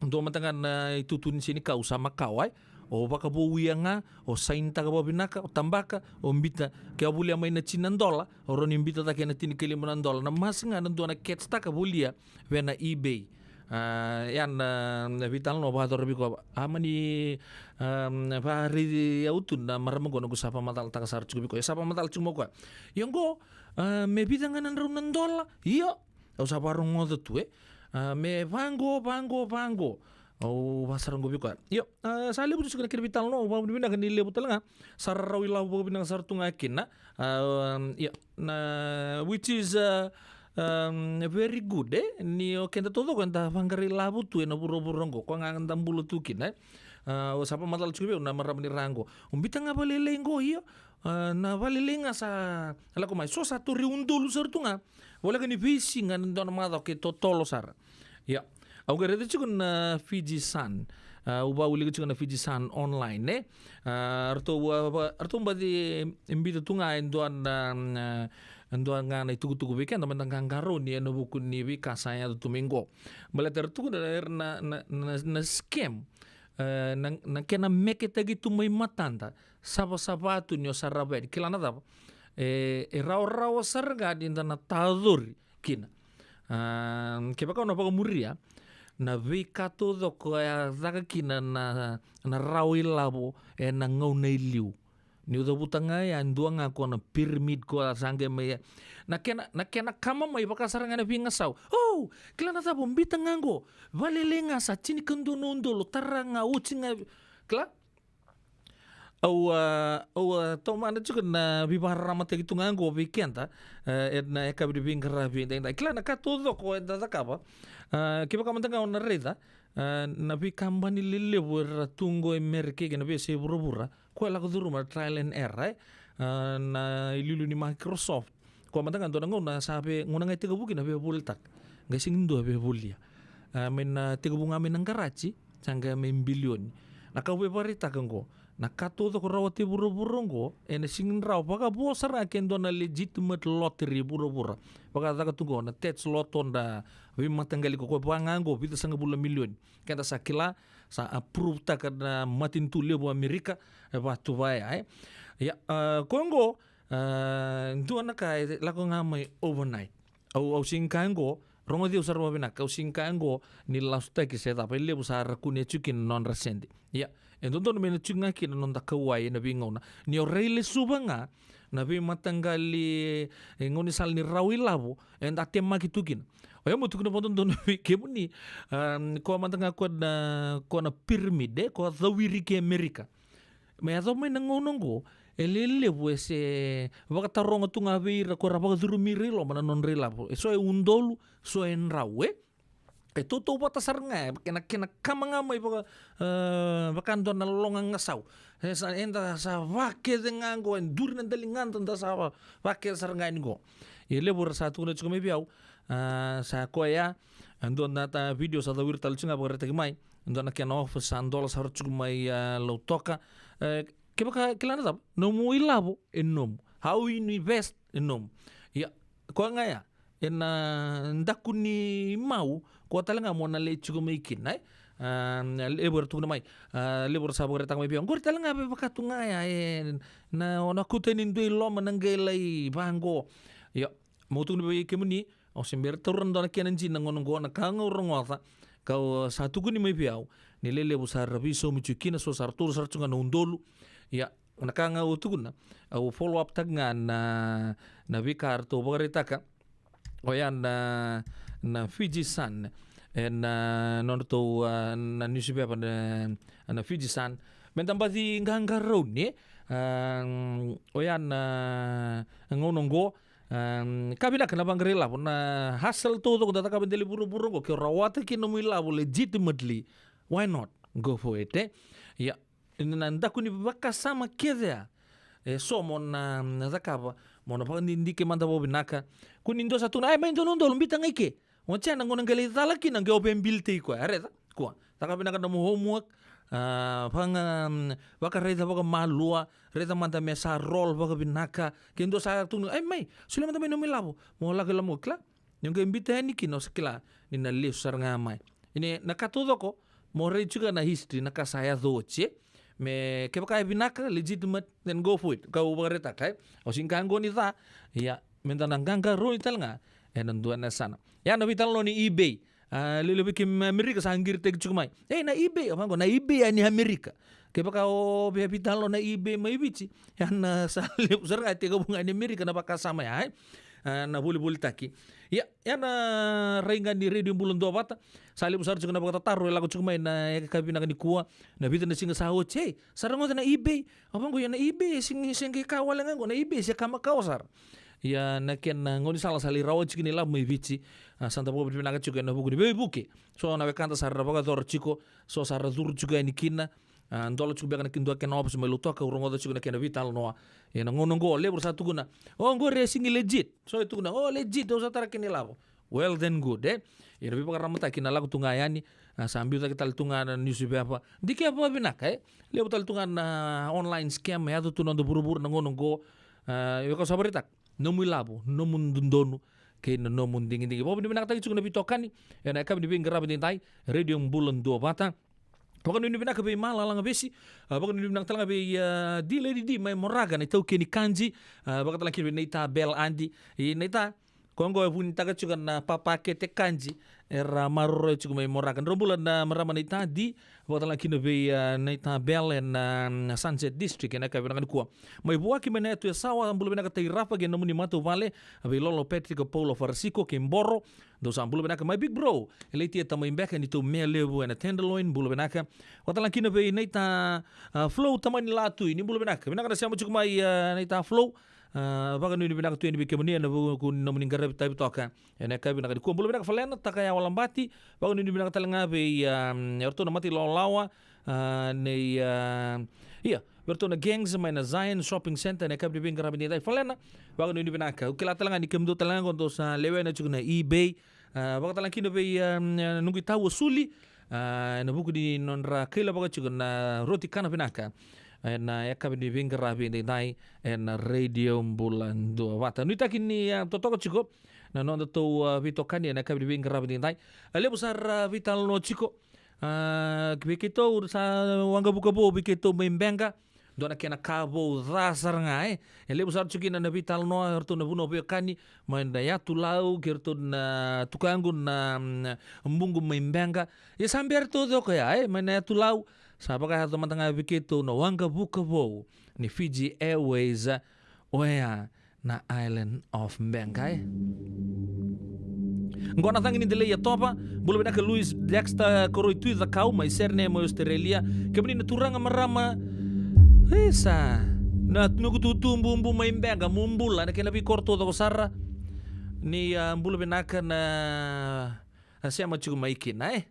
dua mada ga na itutu ni senikau sa makawa, e? O vakavouya ga, o sainitaka vakavinaka, o tabaka, o bita, ke o volia mai na tini na dola, o rawa ni bita cake na tinikalima na dola. Na mask ga na dua na kecitaka volia vei na eBay. A, ya na, na veitalanoa vakayacora vei koya. A mani, a, vakaraici au tu na marama qo, na qu sa vakamacalataka sara tiko vei koya. E sa vakamacala tiko mai o koya. Ia qo, a, me vica ga na drau na dola? Io. Au sa vakarogoca tu, e. A, me vaqo, vaqo, vaqo. Au vakasara qo vei koya. Io, a, sa levu tu tiko na kena veitalanoa, au vakavinavinaka ni levu tale ga. Sa rau ilavo vakavinaka sara tu ga kina. A, io, na, which is, a, um, very good, e? Ni o keda taucoko eda vaqara ilavo tu ena vuravura oqo, koya ga da bula tu kina, e? A, au sa vakamacala tiko vei au na marama ni Ra qo. O bita ga valelailai qo, io. A, na valelailai ga sa lako mai. So sa tauri udolu sara tu ga. Voleka ni veisiga na dua na macawa ke totolo sara. Ia. Au qai raica tiko na Fiji Sun. A, au vakaulika tiko na Fiji Sun online, e? A, ratou, a, va-, ratou baci bita tu ga e dua na, na, dua ga na itukutuku vei keda meda qaqarauni ena vuku ni veika sa yaco tu mai qo. Baleta era tukuna era na, na, na, na scam. E, na, na kena meketaki tu mai matada. Savasava tu ni o sarava yani. Kila na cava? E, e rawarawa sara ga ni da na tacori kina. A, kevaka o na vakamuria na veika taucoko e a caka kina na, na rawa ilavo ena gauna e liu. Niu cavuta ga ya, e dua ga ko na pyramid ko a sa qai mai ya. Na kena, na kena kama mai vaka sara ga na veigasau. O, kila na cava, o bita ga qo. Valelailai ga sa tinikadua na udolu, tara ga, oti ga. Kila? Au, a, au, a, tomana tiko na veivakararamataki tu ga qo vei keda, e, ena yakavi ni veiqaravi edaidai. Kila na ka taucoko eda cakava, a, kevaka mada ga o na raica, a, na veikabani lelevu era tu qo e Merika kei na veiyasai vuravura, koya lako curuma na trial and error, e, a, na iliuliu ni Microsoft. Koya mada ga dua na gauna sa vei, gauna ga e tekivu kina via volitaka. Qai sega ni dua via volia. A, mai na tekivu ga mai na qaraji, sa qai mai bilioni. Na ka au via vakaraitaka qo, na ka taucoko rawati e vuravura qo, ena sega ni rawa vakavo sara ga ke dua na legitimate lottery e vuravura. Vakacaka tu qo na Tats Lotto, da veimataqali ko, ko vaka ga qo, vica sagavulu na milioni. Keda sa kila, sa approve-taka na matanitu levu Amerika, e vatu vaya, e. Ia, a, ko qo, a, dua na ka e lako ga mai overnight. Au, au sega ni kaya qo, rogoci au sara vakavinaka, au sega ni kaya qo ni lasutaki se cava, e levu sa ra kunea tiko kina na nodra sede. Ia, e dodonu me na tiko ga kina na noda kauwai ena veigauna. Ni o rai lesuva ga na veimataqali, e, gaunisala ni rawa ilavo, eda temaki tu kina. Oya meu tukuna vakadodonu vei kemuni, a, koya mada ga koya na, koya na pyramid, e, koya cawiri ki Amerika. Me yacova mai na gauna oqo, e lelevu e se vakataroga tu ga vei ira ko ra vakacurumi ira i loma na nodra ilavo. E so e udolu, so e drau, e? E tautauvata sara ga, e kena, kena kama ga mai vaka, e, vaka dua na loga gasau. E sa, eda sa vakece ga oqo, e duri na daligada, da sa va, vakece sara ga yani oqo. Ia levu era sa tukuna tiko mai vei au, a, sa koya, e dua na ta video sa cawiri tale tiko ga vakaraitaki mai. E dua na kena office sa dola sara tiko mai, a, Lautoka. E, kevaka kila na cava, nomu ilavo, e nomu. How you invest, e nomu. Ia, koya ga ya, ena daku ni mau, koya tale ga mo na lai tiko mai kina, e? A, levu era tukuna mai, a, levu era sa vakaraitaka mai vei au. Oqori tale ga vei vaka tu ga ya, e, na, o na kauta ni dua i loma na qai lai vaqo. Ia, mo tukuna vei kemuni, au se bera taura na dua na kena jina na gauna oqo na ka ga au rogoca, kau sa tukuni mai vei au. Ni lelevu sa ra veisaumi tiko kina, so sa ra taura sara tiko ga na udolu. Ia, na ka ga au tukuna, au follow up taka ga na, na veika ratou vakaraitaka. Oya na, na Fiji Sun, e na nodratou, a, na newspaper na, na Fiji Sun. Meda baci qaqarauni, a, oya na gauna oqo, a, ka vinaka na vaqara ilavo, na hustle taucoko da cakava e dela i vuravura oqo, ke o rawata kina nomu ilavo legitimately, why not? Go for it, e? Ia, na daku ni vakasama kece ya. E so mo na, na cakava, mo na vakadidike mada vakavinaka. Ko ni dua sa tukuna, ai, mai dua na udolu, bita ga i ke. Oti ya na gauna qai lai cala kina, qai o veibilitaki koya. A raica, kua. Caka vinaka nomu homework, a, vaka, vakaraica vakamalua, raica mada me sa roll vakavinaka. Ke dua sa tukuna, ai, mai, solia mada mai nomu ilavo. Mo lako i loma, kila. Ni o qai bita yani kina o sa kila ni na lesu sara ga mai. Ia na ka taucoko, mo rai tiko na history, na ka sa yaco oti, e. Me kevaka e vinaka, legitimate, then go for it. Kau vakaraitaka, e. Au sega ni kaya qo ni ca, ia, meda na qaqarauni tale ga ena dua na yasana. Ia na veitalanoa ni eBay. A, levu vei kemuni Amerika sa qiritaki tiko mai. E, na eBay, au vaqo, na eBay ya ni Amerika. Kevaka o via veitalanoa na eBay mai Viti, ia na sa levu sara ga e tekivu ga ni Amerika na vakasama ya, e. A, na volivolitaki. Ia, ia na rai ga ni Radio Bula Duavata. Sa levu sara tiko na vakatataro e lako tiko mai na yakavi vinaka nikua. Na vica na siga sa oti, e, sa rogoca na eBay. Au vaqo, ia na eBay, e sega, sega ni ka wale ga qo, na eBay se ka makawa sara. Ia na kena gaunisala sa lai rawa tiko na ilavo mai Viti. A, sa da vakavinavinaka tiko ena vuku ni veivuke. So na wekada sa ra vakayacora tiko, so sa ra curu tiko yani kina. A, dola tiko beka na kena dua kena office mai Lautoka, au rogoca tiko na kena veitalanoa. Ia na gauna oqo, levu era sa tukuna, o, oqori e sega ni legit. So e tukuna, o, legit, au sa tara kena ilavo. Well then good, e. Ia na veivakararamataki na lako tu ga yani, a, sa biu cake tale tu ga na newspaper. Dikeva vakavinaka, e. Levu tale tu ga na online scam e yaco tu na noda vuravura na gauna oqo. A, ia kau sa vakaraitaka, nomu ilavo, nomu dodonu kei na nomu digidigi. Vakavinavinakataki tiko na veitokani ena yakavi ni veiqaravi edaidai, Radio Bula Duavata. Vakanuinui vinaka vei Mala Lagavesi, a, vakanuinui vinaka tale ga vei, a, D Lady D mai Moraga, na itaukei ni Kaji, a, vakatale kina vei Naita Bel Adi. I Naita, koya oqo e vunitaka tiko na papakete Kaji era maroroi tiko mai Moraga. Drau bula na marama Naita D, vakatale kina vei, a, Naita Bel ena, a, Sunset District ena yakavi vinaka nikua. Mai Vuaki mai na yatu e Sawa, bula vinaka Tai Rafa kei na nomuni matavuvale, vei Lolo Patrick, Paulo Farasiko kei Boro, dou sa bula vinaka. My big bro, e Laitia Tamai Beka, ni tou mea levu ena Tenderloin, bula vinaka. Vakatale kina vei Naita, a, Flow Tamani Latui, ni bula vinaka. Vinaka na sema tiko mai, a, Naita Flow. A, vakanuinui vinaka tu yani vei kemuni ena vuku ni nomuni qaravi tavi toka ena yakavi vinaka nikua. Bula vinaka Falena Takayawa Labati, vakanuinui vinaka tale ga vei, a, eratou na matailawalawa, a, nei, a, ia, vei iratou na gangs mai na Zion Shopping Centre ena yakavi ni veiqaravi edaidai. Falena, vakanuinui vinaka. Au kila tale ga ni kemudou tale ga qo dou sa lewena tiko na eBay. A, vakatale kina vei, a, noqu itau o Suli, a, ena vuku ni nodra kailavaka tiko na roti kana vinaka ena yakavi ni veiqaravi edaidai ena Radio Bula Duavata. Nuitaki ni, a, totoka tiko na nodatou, a, veitokani ena yakavi ni veiqaravi edaidai. A, levu sara, a, veitalanoa tiko. A, vei keitou sa waqavuka vou, vei keitou mai Beqa. Dua na kena ka vou ca sara ga, e. E levu sara tiko kina na veitalanoa, eratou na vanua veiwekani mai na yatu Lau, kei ratou na tukaqu na, mm, buqu mai Beqa. Ia sa bera taucoko ya, e, mai na yatu Lau. Sa vakayaco mada ga vei keitou na waqavuka vou ni Fiji Airways, oya na Island of Beqa, e. Qo na cagi ni delai e Topa, bula vinaka Louis Dexter Koroi Tui Cakau mai Sydney mai Australia. Kemuni na turaga marama, isa, na noqu tutu bubu mai Beqa, mo bula, na kena veikoro taucoko sara. Ni, a, bula vinaka na na sema tiko mai kina, e?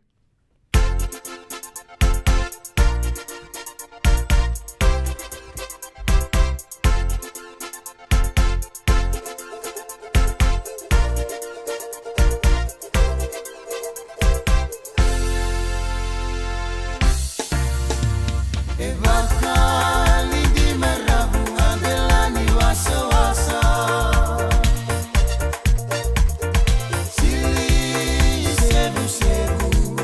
E vakalidi me ravu, a delani wasawasa. Sili sevusevu.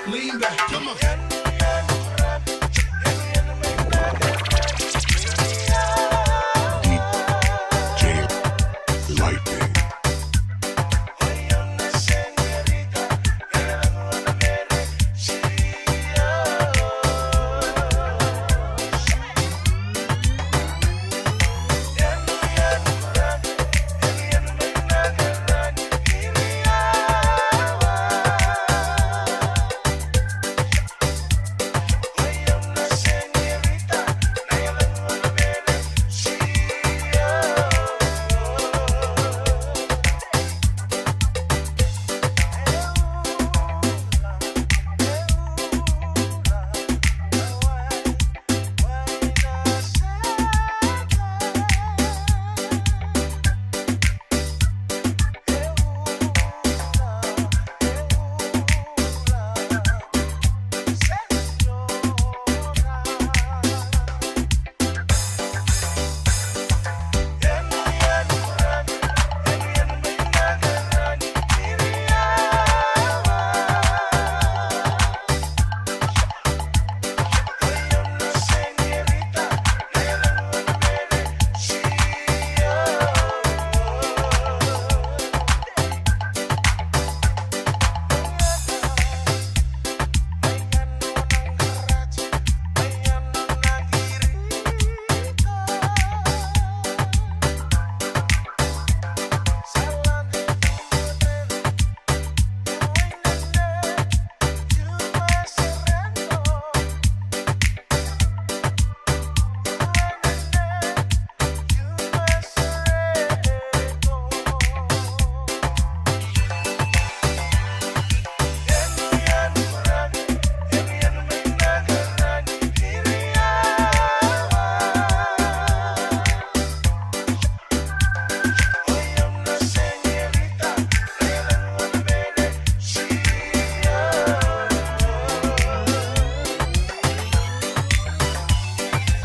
Lean back, come on. D J Lightning.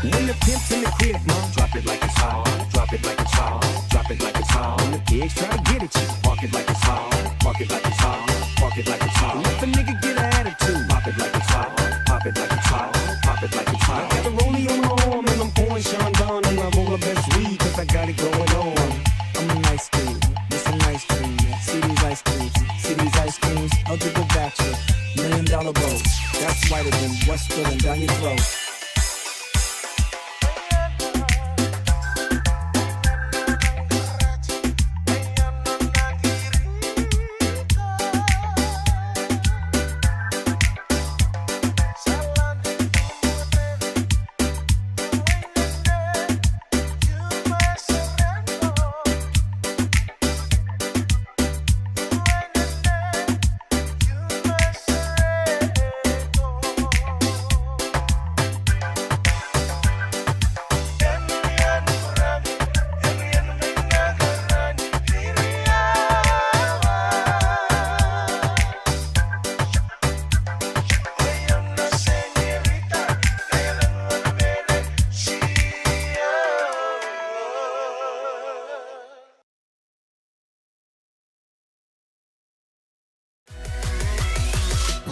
When the pimp's in the crib, ma, drop it like it's hot. Drop it like it's hot. Drop it like it's hot. When the pigs try to get at you, park it like it's hot. Park it like it's hot. Park it like it's hot. If a nigga get an attitude, pop it like it's hot. Pop it like it's hot. Pop it like it's hot. I got the rollie on my arm and I'm pouring Chandon and I roll the best weed 'cause I got it going on. I'm a nice dude with some nice dreams. See these ice creams, see these ice creams. I'll do the bachelor, million dollar boat. That's whiter than what's spilling down your throat.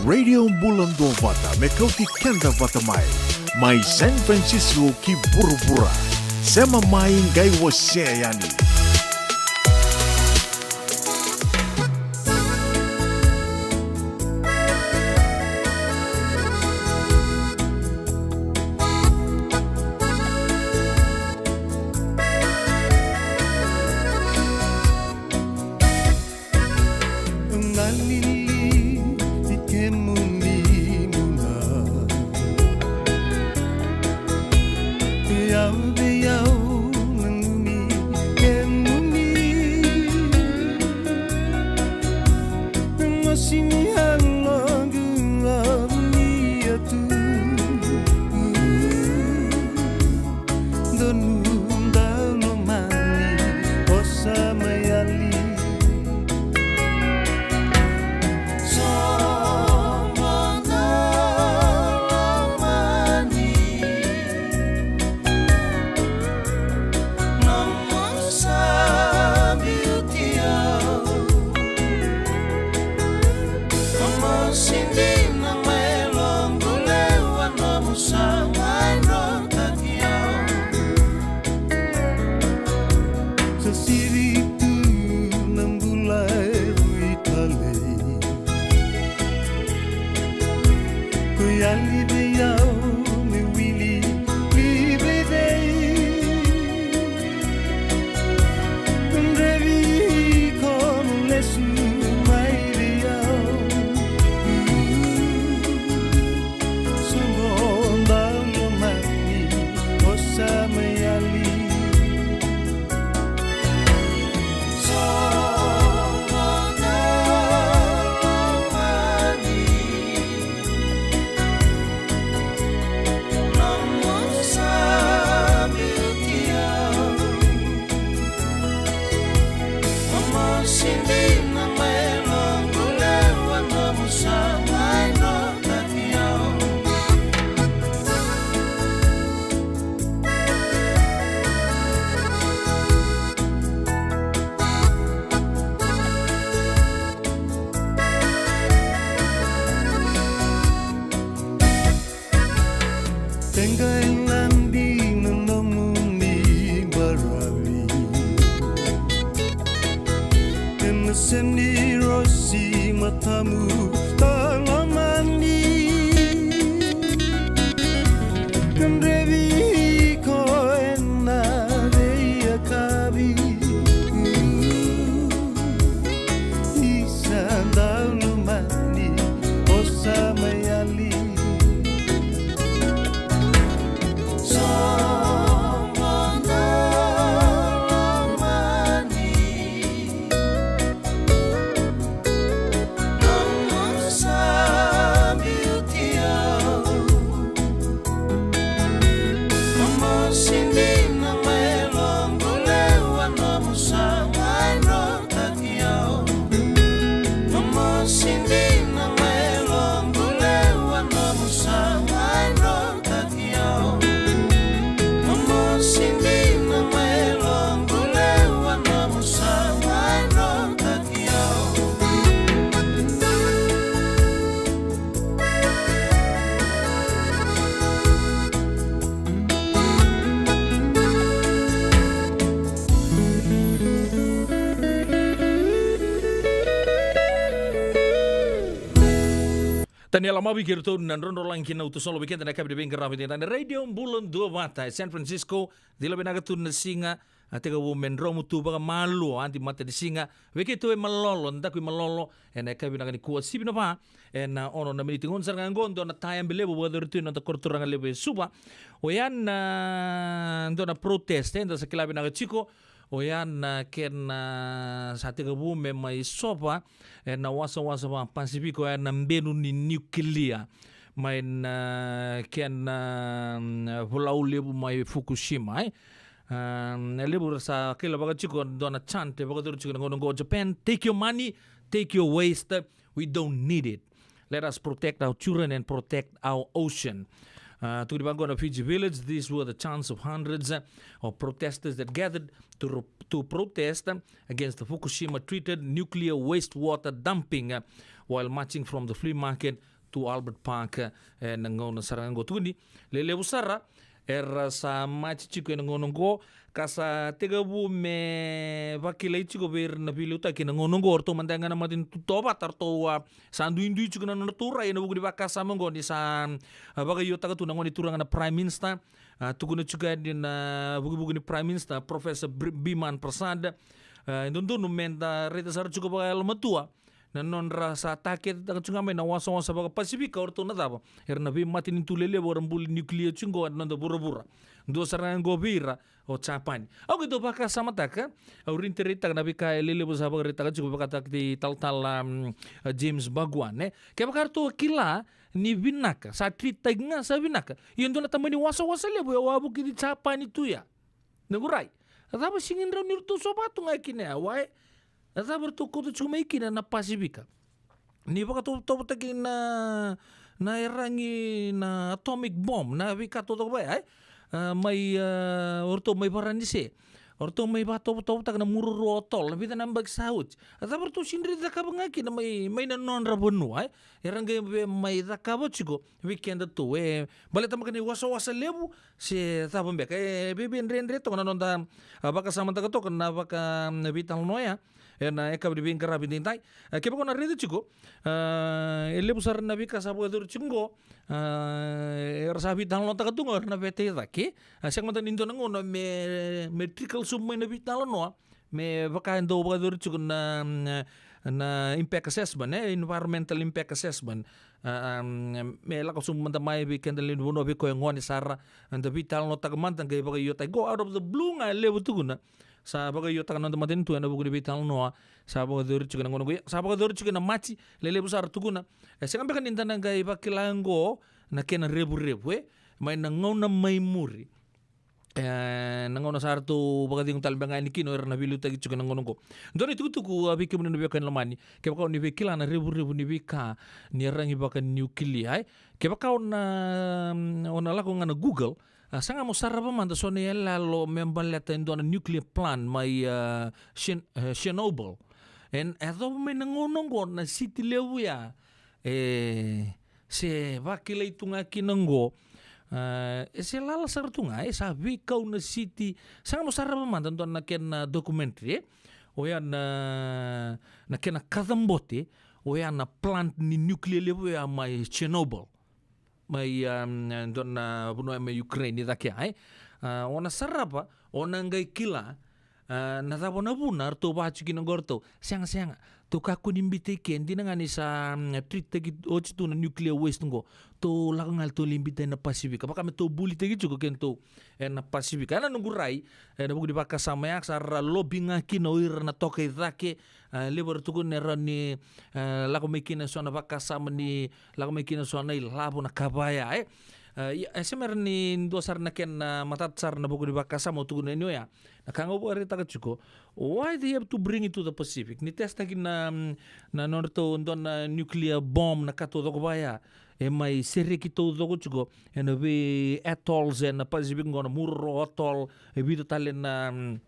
Radio Bula Duavata, me kauti keda vata mai. Mai San Francisco ki vuravura. Sema mai qai wasea yani. Seni rosi matamu talamani. Kadrevi iko ena veiyakavi. Isa daulomani, o sa mai yali. Soqo daulomani. Nomu sa biuti au. Nomu sidi na mai loqu lewa, nomu sa mai notaki au. Nomu sidi na mai loqu lewa, nomu sa mai notaki au. Taniela Mavi kei ratou na drodrolagi kei na utu solo vei keda na yakavi ni veiqaravi edaidai. Radio Bula Duavata e San Francisco, cila vinaka tu na siga, a tekivu me dromu tu vakamalua adi matanisiga. Vei keitou e Malolo, daku i Malolo, ena yakavi vinaka nikua, sivi na va ena ono na miniti. Gauna sara ga oqo dua na tayabe levu vakayacori tu ena noda koro turaga levu e Suva. Oya na dua na protest eda sa kila vinaka tiko. Oya na kena sa tekivu me mai sova ena wasawasa vaka-Pasifika, oya na benu ni niukilia mai na kena, mm, volau levu mai Fukushima, e. Um, e levu era sa kailavaka tiko dua na chant e vakayacori tiko na gauna oqo: Japan, take your money, take your waste. We don't need it. Let us protect our children and protect our ocean. Uh, tukuni vaqo na Fiji Village, these were the chants of hundreds, uh, of protesters that gathered to, to protest, uh, against the Fukushima treated nuclear wastewater dumping, uh, while marching from the flea market to Albert Park, eh, na gauna sara ga oqo. Tukuni, lelevu sara era sa maji tiko ena gauna oqo, ka sa tekivu me vakilai tiko vei ira na veiliutaki ena gauna oqo. O ratou mada ga na matanitu Duavata, ratou, ah, sa duidui tiko na nodratou rai ena vuku ni vakasama oqo ni sa, ah, vakaiotaka tu na gone turaga na Prime Minister. Ah, tukuna tiko yani na vukivuki ni Prime Minister, Professor Br-, Biman Prasad. Ah, e dodonu meda raica sara tiko vakayalomatua na nodra sa taketetaka tiko ga mai na wasawasa vaka-Pasifika, o ratou na cava? Era na veimatanitu lelevu era buli nuclear tiko oqo ena noda vuravura. Dua sara ga oqo vei ira o Japani. Au keitou vakasamataka, au reiteratetaka na veika e lelevu sa vakaraitaka tiko vakataki talatala, mm, James Bhagwan, e. Kevaka ratou kila ni vinaka, sa treat-taki ga sa vinaka. Ia dua na tamani wasawasa levu e wavokiti Japani tu ya. Na kurai. A cava sega ni rawa ni ratou sova tu ga kina ya, wai? A cava ratou kauta tiko mai kina na Pasifika? Ni vakatovotovotaki na, na yaragi na atomic bomb, na veika totoka vaya, e? A, mai, a, o ratou mai Varanise. O ratou mai vakatovotovotaka na mururu o Atoll, na vica na yabaki sa oti. A cava ratou sega ni cakava ga kina mai, mai na nodra vanua, e? Era qai via mai cakava tiko vei keda tu, e, baleta maka ni wasawasa levu, se cava beka, e, veiveidredre toka na noda, a, vakasamataka toka na vaka, na veitalanoa ya ena yakavi ni veiqaravi edaidai. A, kevaka o na raica tiko, a, e levu sara na veika sa vakayacori tiko oqo, a, era sa veitalanoataka tu ga o ira na veta i cake. A, sega mada ni dua na gauna me, me trickle sobu mai na veitalanoa me vaka e dau vakayacori tiko na, na, na impact assessment, e, environmental impact assessment. A, a, me lako sobu mada mai vei keda lewe ni vanua, vei koya e gone sara, eda veitalanoataka mada, qai vakaiotaki. Qo out of the blue ga e levu, tukuna. Sa vakaiotaka na noda matanitu ena vuku ni veitalanoa sa vakayacori tiko ena gauna oqo. Sa vakayacori tiko ena maji, lelevu sara, tukuna. E sega beka ni da na qai vakila oqo na kena revurevu, e, mai na gauna mai muri. E, na gauna sa ratou vakacegu tale beka ga yani kina o ira na veiliutaki tiko ena gauna oqo. Dua na itukutuku, a, vei kemuni na veiwekani lomani, kevaka o ni via kila na revurevu ni veika ni yaragi vaka-nuclear, e, kevaka o na, o na lako ga na Google, a, sa ga mo sarava mada so na iyaloyalo me baleta e dua na nuclear plant mai, a, Chern-, e, Chernobyl. E, e yacova mai na gauna oqo na siti levu ya, e, se vakilai tu ga kina oqo. A, e se lala sara tu ga, e, sa veikau na siti. Sa ga mo sarava mada dua na kena documentary, e. Oya na, na kena kacabote, oya na plant ni nuclear levu oya mai Chernobyl. Mai, um, dua na vanua mai Ukraine, i cake ya, e? A, o na sarava, o na qai kila, a, na cava na vuna ratou vaka tiko kina qo ratou. Sega, sega. Tou kakua ni biuta i ke, dina ga ni sa, mm, treat-taki oti tu na nuclear waste qo. Tou lako ga, tou lai biuta ena Pasifika. Vaka me tou bulitaki tiko kedatou ena Pasifika. Ena noqu rai, ena vuku ni vakasama ya, sa ra lobby ga kina o ira na toka i cake, a, levu era tukuna e rawa ni, a, lako mai kina eso na vakasama ni, lako mai kina eso na ilavo, na ka vaya, e. A, ia, e se mera ni dua sara na kena, a, matata sara na vuku ni vakasama au tukuna yani oya. Na ka ga au vakaraitaka tiko, why they have to bring it to the Pacific? Ni test-taki na, mm, na nodratou dua na nuclear bomb, na ka taucoko vaya. E mai sereki taucoko tiko ena vei atolls ena Pacific qo, na Mururu Atoll, e vica tale na, mm,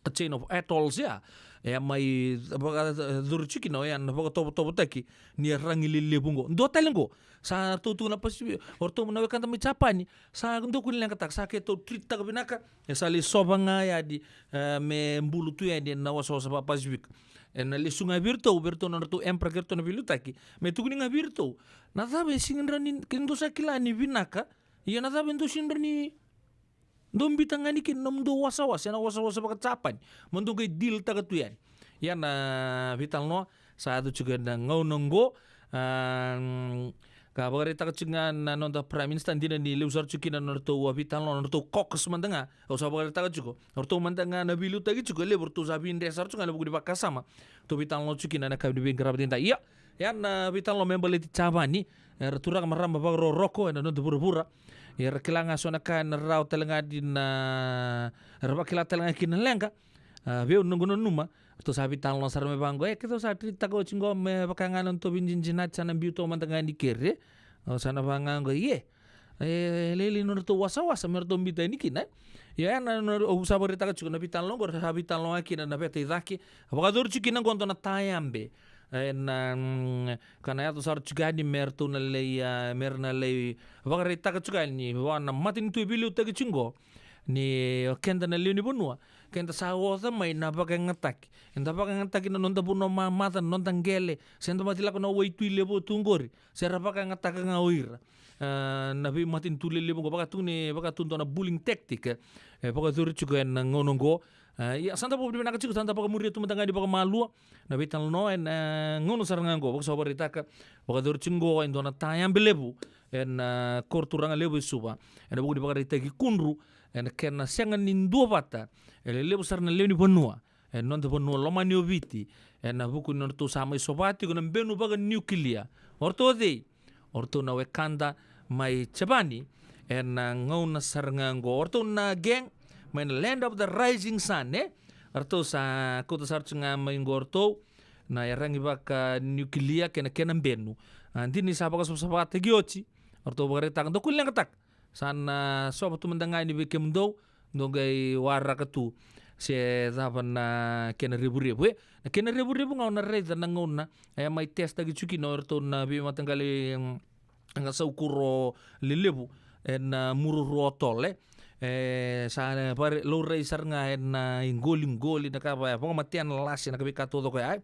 a chain of atolls ya. E a mai vakacuru tiko kina oya na vakatovotovotaki ni iyaragi lelevu qo. Dua tale qo, sa ratou tu na Pacific, o ratou na wekada mai Japani, sa dua ko ni leqataka, sa keitou treat-taka vinaka, e sa lai sova ga yani, e, me bulu tu yani ena wasawasa vaka-Pacific. Ena lesu ga vei iratou, vei iratou na nodratou emperor kei iratou na veiliutaki. Me tukuni ga vei iratou, na cava e sega ni rawa ni, ke dou sa kila ni vinaka, ia na cava e dou sega ni rawa ni dou biuta ga yani kina nomudou wasawasa, ena wasawasa vaka-Japani. Mo dou qai deal-taka tu yani. Ia na veitalanoa sa yaco tiko ena gauna qo, a, mm, ka vakaraitaka tiko ga na noda Prime Minister, dina ni levu sara tiko kina na nodratou, a, veitalanoa, na nodratou caucus mada ga. Au sa vakaraitaka tiko, o ratou mada ga na veiliutaki tiko e levu, o ratou sa veidre sara tiko ga ena vuku ni vakasama ratou veitalanoa tiko kina ena yakavi ni veiqaravi edaidai. Ia, ia na veitalanoa me baleti Japani, era turaga, marama vakarokoroko ena noda vuravura. Ia era kila ga so na ka ena rawa tale ga ni na, era vakila tale ga kina na leqa. A, vei au, noqu nanuma, ratou sa veitalanoa sara mai vaqo, e, keitou sa treat-taka oti qo me vaka ga na nodatou veidinadinati, sa na biu toka mada ga yani keri. Au sa na vaka ga qo, e, e lailai nodratou wasawasa me ratou biuta yani kina, e. Ia, ia na, na, au sa vakaraitaka tiko na veitalanoa qo, ra sa veitalanoa kina na veta i cake. Vakayacori tiko kina qo dua na tayabe. E, na, mm, ka na yaco sara tiko yani me ratou na lai, a, me ra na lai vakaraitaka tiko yani vua na matanitu e veiliutaki tiko qo, ni o keda na lewe ni vanua, keda sa oca mai na vakayagataki. Eda vakayagataki na noda vanua mamaca, na noda qele, se da mai lako na waitui levu tu qori, se ra vakayagataka ga o ira. A, na veimatanitu lelevu qo, vaka tu ni, vaka tu dua na bullying tactic, e, e vakayacori tiko ena gauna qo. A, ia, sa da vakavinavinaka tiko, sa da vakamuria tu mada ga yani vakamalua na veitalanoa ena, e, gauna sara ga qo, vaka sa vakaraitaka, vakayacori tiko qo e dua na tayabe levu ena, e, koro turaga levu e Suva, ena vuku ni vakaraitaki kudru ena kena sega ni duavata e lelevu sara na lewe ni vanua ena noda vanua lomani o Viti, ena vuku ni nodratou sa mai sova tiko na benu vakanukilia. O ratou o cei? O ratou na wekada mai Japani, ena gauna sara ga qo. O ratou na gang mai na Land of the Rising Sun, e? Ratou sa kauta sara tiko ga mai qo o ratou na iyaragi vakanukilia kei na kena benu. A, dina ni sa vakasavasavataki oti, o ratou vakaraitaka, dou kua ni leqataka. Sa na sova tu mada ga yani vei kemudou, dou qai waraka tu se cava na kena revurevu, e. Na kena revurevu ga o na raica na gauna e mai test-taki tiko kina o iratou na veimataqali, mm, qasau kuro lelevu ena, a, Mururu Atoll, e. E sa, e, vare-, laurai sara ga ena, a, iqoliqoli, na ka vaya, vakamatea na lase, na ka veika taucoko ya, e.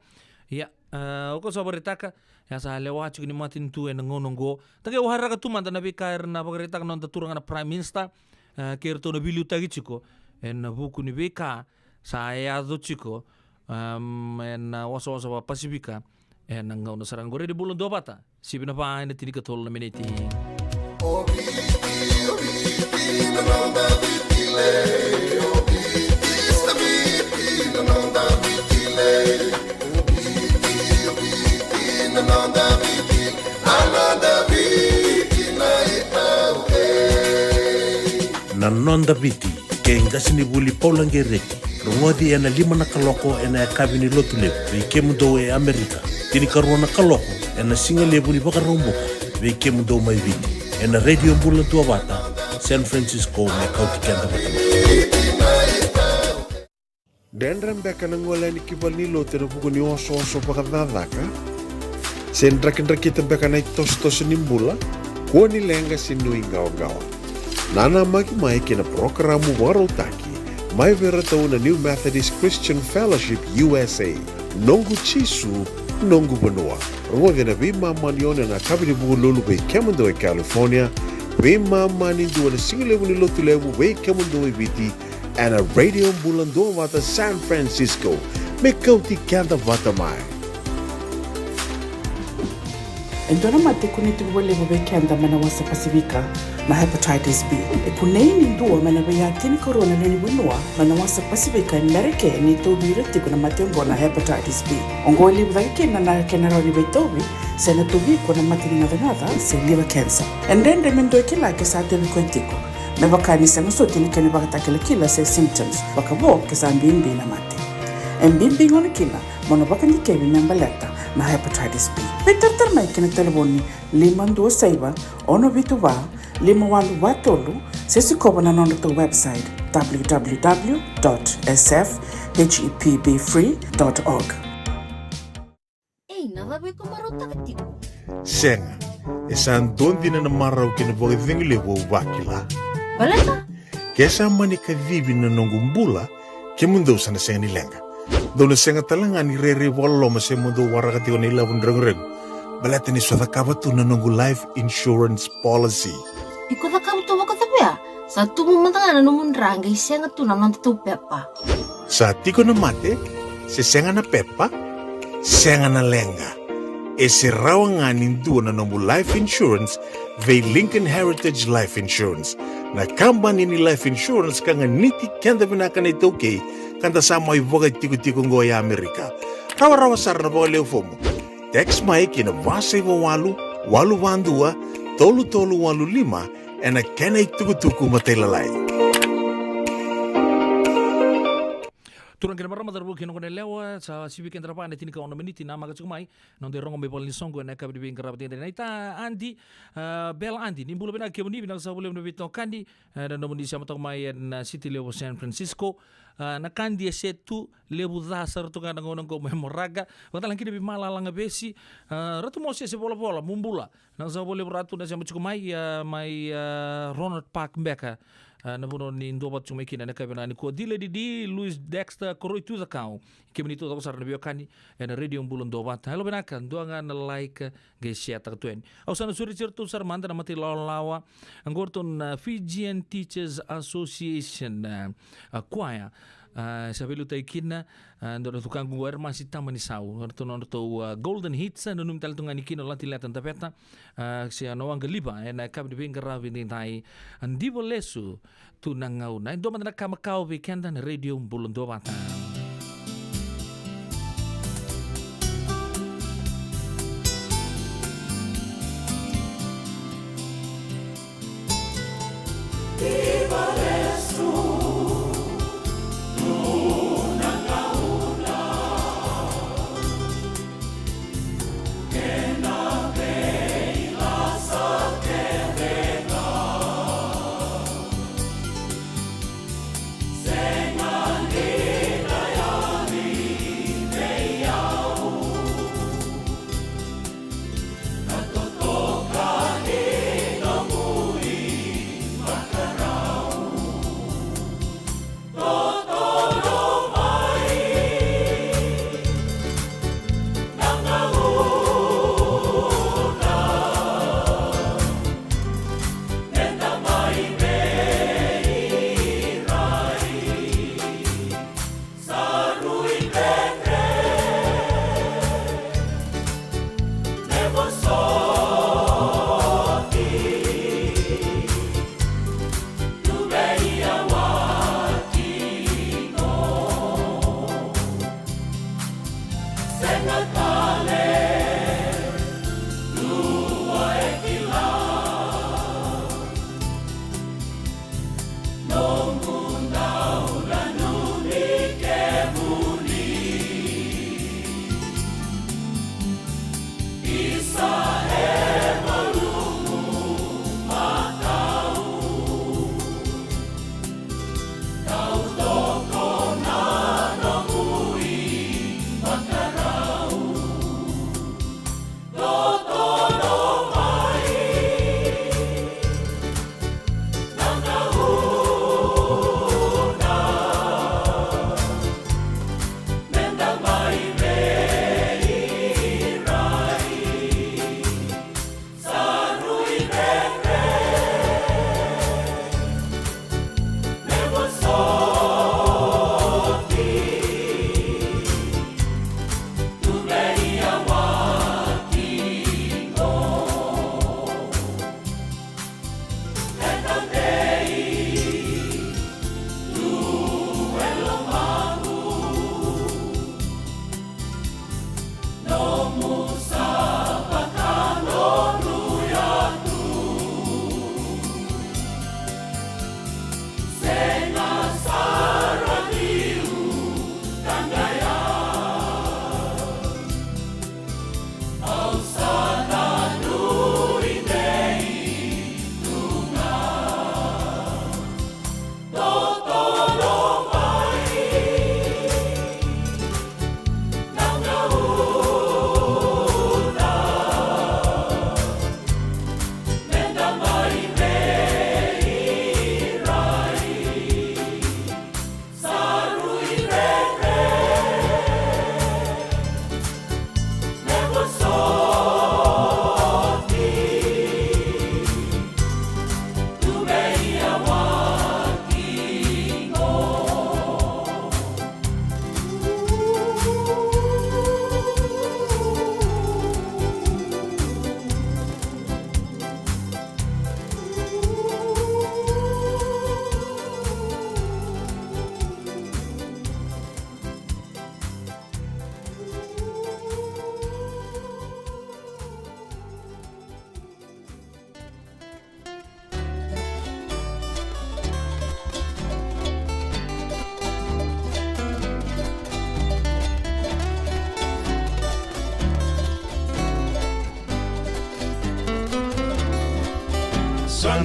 Ia, a, o koya sa vakaraitaka, ia sa lewa tiko ni matanitu ena gauna qo. Da qai waraka tu mada na veika era na vakaraitaka na noda turaga na Prime Minister, a, kei iratou na veiliutaki tiko ena vuku ni veika sa yaco tiko, am, ena wasawasa vaka-Pasifika ena gauna sara qo. Red Bull na duavata, sivi na va ena tinikatolu na miniti. O Viti, o Viti, na noda Viti lei. O Viti, sa Viti, na noda Viti lei. O Viti, o Viti, na noda Viti, na noda Viti na i au ei. Na noda Viti, kei qasenivuli Paula Qereti, rogoci ena lima na kaloko ena yakavi ni Lotulevu vei kemudou e Amerika, tinikarua na kaloko ena sigalevu ni Vakaraubuka vei kemudou mai Viti, ena Radio Bula Duavata, San Francisco, me kauti keda vata mai. Dredre beka na gole yani ki valenilotu ena vuku ni osooso vakacakacaka? Se drakidrakita beka na itosotoso ni bula? Kua ni leqa se nuiqawaqawa. Nanamaki mai ki na parokaramu vakarautaki Mai vei ratou na New Methodist Christian Fellowship U S A. Noqu Jisu, noqu vanua. Rogoci na veimama ni ono ena yakavi ni Vukelulu vei kemudou e California. Veimama ni dua na sigalevu ni Lotulevu vei kemudou e Viti, ena Radio Bula Duavata San Francisco. Me kauti keda vata mai. E dua na mate e kunei tiko vakalevu vei keda mai na wasa Pasifika, na hepatitis B. E kunei ni dua mai na veiyaya tinikarua na lewe ni vanua mai na wasa Pasifika e Merika ni tauvi ira tiko na mate oqo na hepatitis B. Oqo e levu cake kina na kena rawa ni veitauvi, se na tauvi iko na mate ni gacagaca se liver cancer. E dredre me dua e kila ke sa tauvi koya tiko, me vaka ni sega soti na kena ivakatakilakila se symptoms, vakavo ke sa bibi na mate. E bibi gona kina mo na vakadikevi me baleta na hepatitis B. Veitaratara mai ki na talevoni lima dua saiva, ono vitu va, lima walu va tolu, se sikova na nodratou website, www dot sfhepbfree dot org. Ei, na cava iko marautaka tiko? Sega, e sa dua dina na marau kei na vakacegu levu au vakila. Baleta? Ke sa mani kacivi na noqu bula, kemudou sa na sega ni leqa. Dou na sega tale ga ni rairai vakaloloma se mo dou waraka tiko na ilavo ni reguregu, baleta ni sa cakava tu na noqu life insurance policy. Iko cakava tu vakacava ya? Sa tubu mada ga na nomu dra qai sega tu na nodatou pepa. Sa tiko na mate, se sega na pepa, sega na leqa. E se rawa ga ni dua na nomu life insurance vei Lincoln Heritage Life Insurance, na kabani ni life insurance ka ganiti keda vinaka na iTaukei, ka da sa mai vakaitikotiko oqo e Amerika. Rawarawa sara na vakalewe fomu. Text mai ki na va saiva walu, walu va dua, tolu tolu walu lima, ena kena itukutuku matailalai. Turaga kei na marama, cauravou kei na goneyalewa, sa sivi keda na va na tinikaono na miniti, namaka tiko mai na noda irogo mai Valenisoqo ena yakavi ni veiqaravi edaidai. Naita Adi, ah, Bela Adi, ni bula vinaka kemuni, vinaka sara vakalevu na veitokani, eh, na nomuni sema toka mai ena, ah, city levu o San Francisco. Ah, na kadi e se tu, levu ca sara tu ga na gauna oqo mai Moraga. Vakatalega kina vei Malalaga Vesi, ah, Ratu Mosese Volavola, mu bula. Vinaka sara vakalevu Ratu na sema tiko mai, ah, mai, ah, Rohnert Park beka. Ah, na vanua ni duavata tiko mai kina ena yakavi vinaka nikua. Dila Didi, Louis Dexter, Koroi Tucakau. Kemuni taucoko sara na veiwekani ena Radio Bula Duavata. Yalovinaka, dua ga na like, qai share-taka tu yani. Au sa na sureti iratou sara mada na matailawalawa. Oqo ratou na Fijian Teachers Association, ah, ah, choir. Ah, sa veiliutaki kina, ah, dua na tukaqu oqo, Ermasi Tamanisau, ratou na nodratou, ah, Golden Hits, ah, nanumi tale tu ga ni kina o Latileta Daveta, ah, se na Waqaliva, ena yakavi ni veiqaravi edaidai, ah, Diva Lesu, Tu Na Gauna. E dua mada na ka makawa vei keda na Radio Bula Duavata.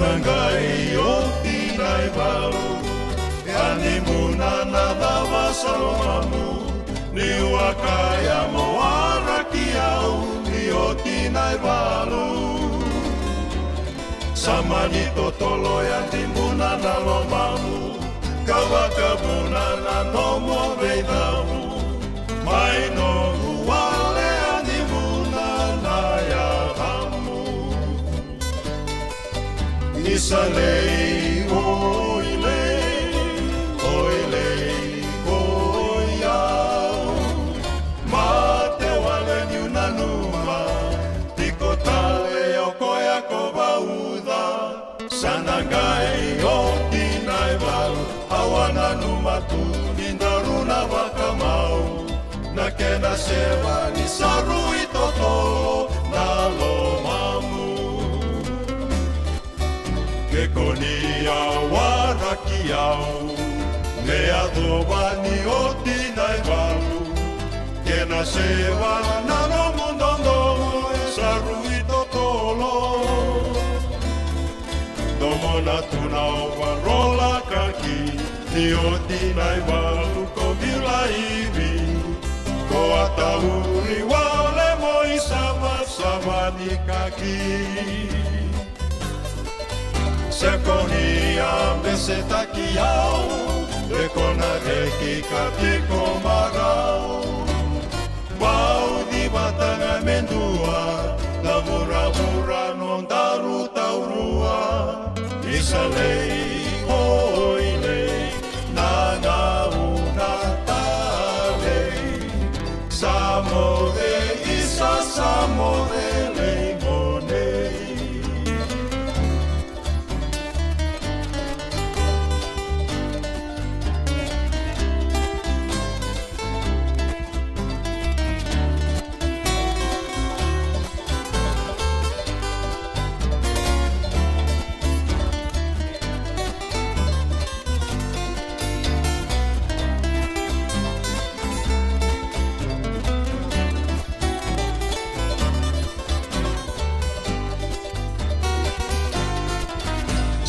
Sa qai oti na ivalu, e a ni muna na cava sa lomamu, niu a kaya mo waraki au ni oti na ivalu. Sa mani totolo e a ni muna na lomamu, ka vakavuna na nomu veicavu, mai noqu wale e a ni muna na yacamu. Isa lei, oi lei, oi lei, oi au. Mate wale niu nanuma, tiko tale o koya ko vauca. Sa na qai oti na ivalu, au a nanuma tu ni daru na vakamau. Na kena seva ni sa rui totolo na lomamu. Ke ko ni a waraki au, me yacova ni oti na ivalu. Kena seva na nomu dodomo e sa rui totolo. Domona tu na ovarola kaki, ni oti na ivalu ko vila ivi. Ko a tauri wale mo isavasava ni kaki. Se ko ni a besetaki au, e ko na reki ka tiko marau. Vauci vata ga me dua na vuravura nodaru taurua. Isa lei, oi lei, na gauna talei. Sa moce, isa sa moce, lei gone.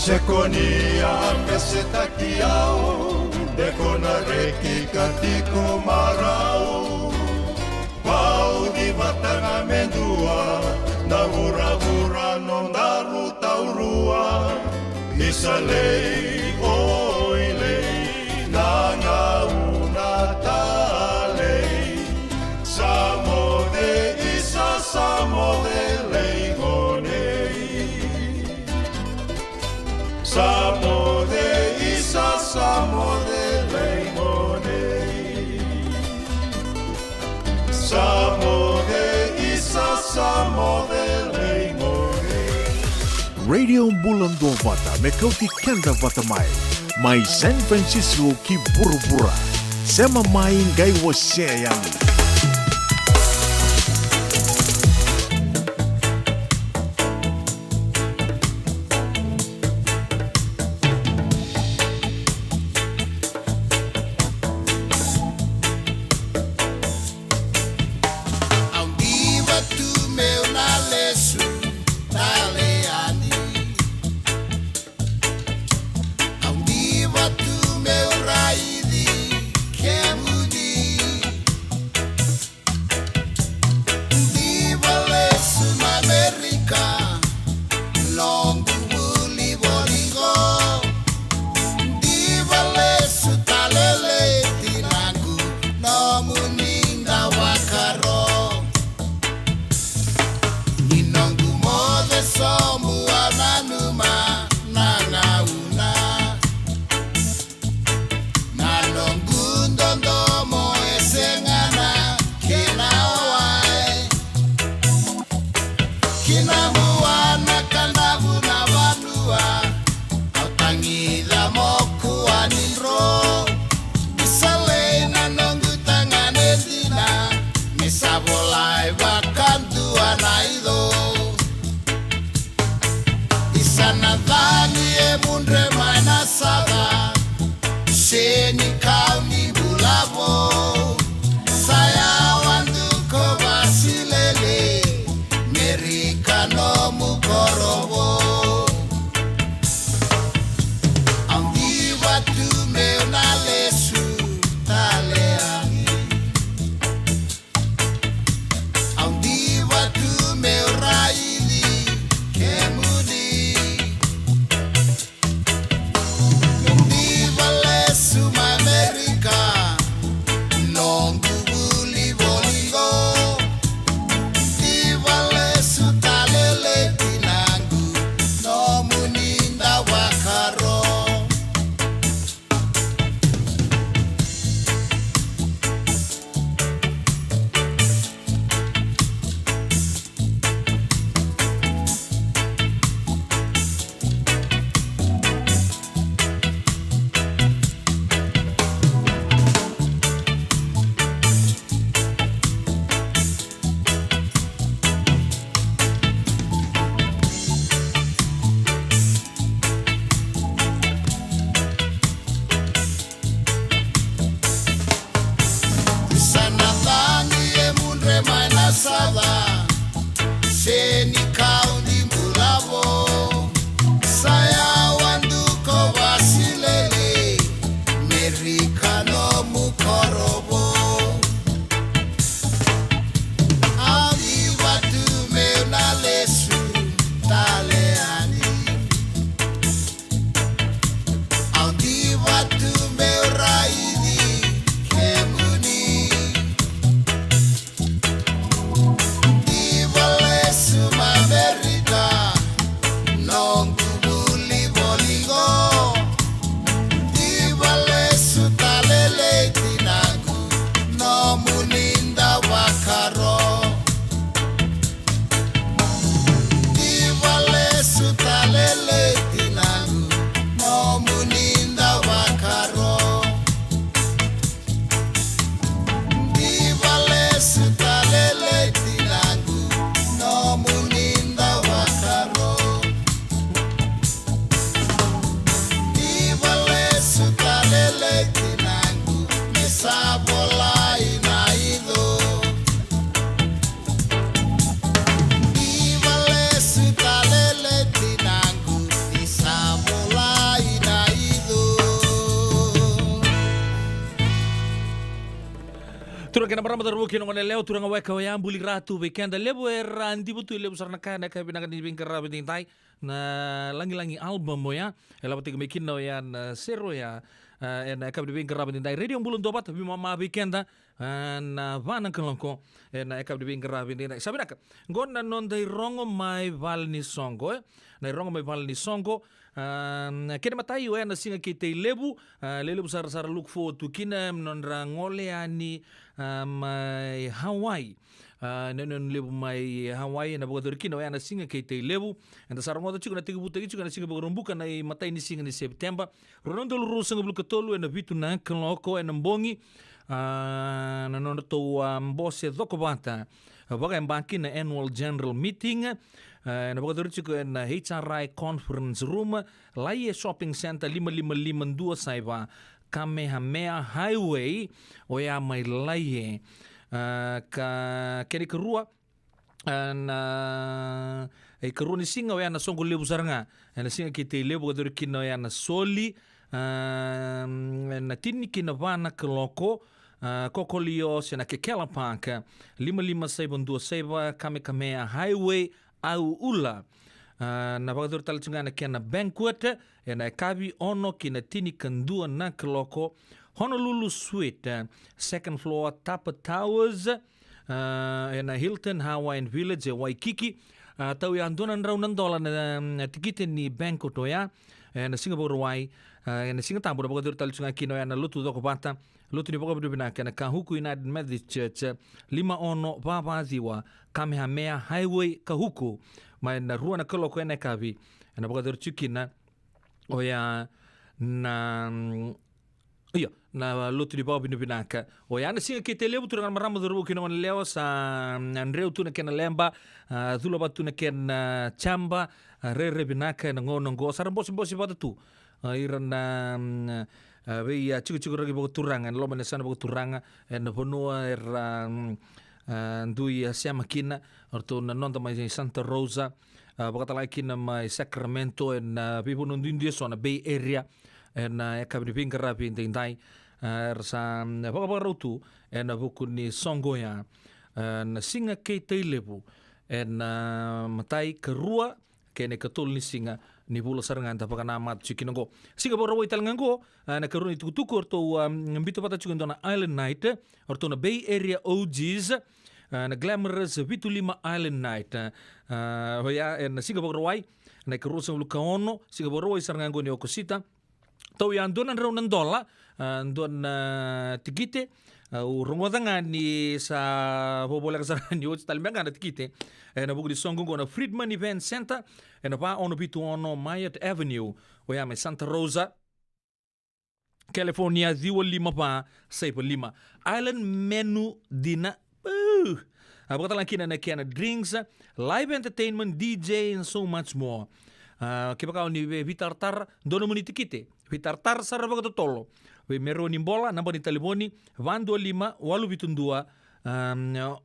Se ko ni a besetaki au, de ko na reki ka tiko marau. Vauci vata ga me dua na vuravura nodaru taurua. Isa lei, oi lei, na gauna talei. Sa moce, isa sa moce, lei gone. Sa moce, isa sa moce, lei gone. Sa moce, isa sa moce, lei gone. Radio Bula Duavata, me kauti keda vata mai. Mai San Francisco ki vuravura. Sema mai qai wasea yani. Au diva tu meu na lesu tale yani. Au diva tu meu raici kemuni. Diva lesu na Amerika, noqu vuli voli qo. Diva lesu tale lei tinaqu, nomuni da vakaro. Ni noqu moce sobu au nanuma na gauna. Na noqu dodomo e sega na kena wai. Kina vua na kadavu na vanua, au tagica mo kua ni dro. Isa lei na noqu tagane dina, me sa volai vakadua na ico. Isa na cagi e mudre mai na sava, se ni kau ni bula vou. Sa yawa duko vasilele, Merika nomu koro vou. Turaga kei na marama, cauravou kei na goneyalewa, turaga weka oya, buli ra tu vei keda. Levu era diva tu, e levu sara na ka ena yakavi vinaka ni veiqaravi edaidai. Na Lagilagi album oya e lava tiko mai kina oya na sere oya, ah, ena yakavi ni veiqaravi edaidai. Radio Bula Duavata, veimama vei keda, ah, na va na kaloko ena yakavi ni veiqaravi edaidai. Sa vinaka. Qo na noda irogo mai vale ni soqo, e? Na irogo mai vale ni soqo. Ah, kena imatai oya na siga kei Tailevu, ah, lelevu sara, sara look forward tu kina na nodra gole yani, ah, mai Hawaii. Ah, na yanuyanu levu mai Hawaii ena vakayacori kina oya na siga kei Tailevu. Eda sa rogoca tiko na tekivutaki tiko ena siga Vakaraubuka na imatai ni siga ni Sepiteba, rua na udolu ruasagavulu ka tolu, ena vitu na kaloko ena bogi. Ah, na nodratou, ah, bose cokovata, ah, vakayabaki na annual general meeting, ah, ena vakayacori tiko ena H R I Conference Room, Laie Shopping Centre, lima lima lima dua saiva Kamehameha Highway, oya mai Laie. Ah, ka kena ikarua, ah, na ikarua ni siga oya na soqo levu sara ga ena siga kei Tailevu, vakayacori kina oya na soli, ah, ena tini ki na va na kaloko, ah, Kokoli Horse ena Kekela Park, lima lima saiva dua saiva Kamehameha Highway, Auula. Ah, na vakayacori tale tiko ga na kena banquet ena yakavi, ono ki na tini ka dua na kaloko, Honolulu Suite, eh, second floor, Tapa Towers, ah, ena Hilton Hawaiian Village e Waikiki. Ah, tau ya dua na drau na dola na, na tikite ni banquet oya, eh, ena siga Vakarauwai, ah, ena Siga Tabu. Na vakayacori tale tiko ga kina oya na lotu cokovata, lotu ni vakavinavinaka ena Kahuku United Methodist Church, eh, lima ono va va ciwa Kamehameha Highway, Kahuku, mai na rua na kaloko ena yakavi. Ena vakayacori tiko kina oya na, mm, io, na lotu ni vakavinavinaka. Oya na siga kei Tailevu, turaga na marama, cauravou kei na goneyalewa, sa, mm, dreu tu na kena leba, ah, cula vata tu na kena, ah, jaba, ah, rairai vinaka ena gauna oqo. Sa ra bosebose vata tu, ah, ira na, mm, ah, vei, ah, tikotiko raki vakaturaga ena loma ni yasana vakaturaga ena vanua era, mm, ah, dui, ah, sema kina, o ratou na noda mai Santa Rosa, ah, vakatalega kina mai Sacramento, ena, ah, veivanua duidui eso na Bay Area, ena, ah, yakavi ni veiqaravi edaidai. Ah, era sa, mm, vakavakarau tu ena vuku ni soqo ya, ah, na siga kei Tailevu, ena, ah, imatai, ikarua kei na ikatolu ni siga ni vula sara ga eda vakanamata tiko kina oqo. Siga Vakarauwai tale ga oqo, ah, na ikarua ni tukutuku, o ratou, ah, biuta vata tiko e dua na Island Night, o ratou na Bay Area O Gs, ah, na Glamorous Vitu Lima Island Night. Ah, oya ena siga Vakarauwai, na ikaruasagavulu ka ono, siga Vakarauwai sara ga oqo ni Okosita. Tau ya dua na drau na dola, ah, dua na tikite. Ah, au rogoca ga ni sa vovoleka sara ni oti tale beka ga na tikite ena vuku ni soqo oqo na Friedman Event Center, ena va ono vitu ono Myatt Avenue, oya mai Santa Rosa, California, ciwa lima va saiva lima. Island menu dinner. Uh! A vakatalega kina na kena drinks, live entertainment, D J and so much more. Ah, kevaka o ni vei, veitaratara, dua nomuni tikite, veitaratara sara vakatotolo vei Meroni Bola, naba ni talevoni, va dua lima, walu vitu dua, ah,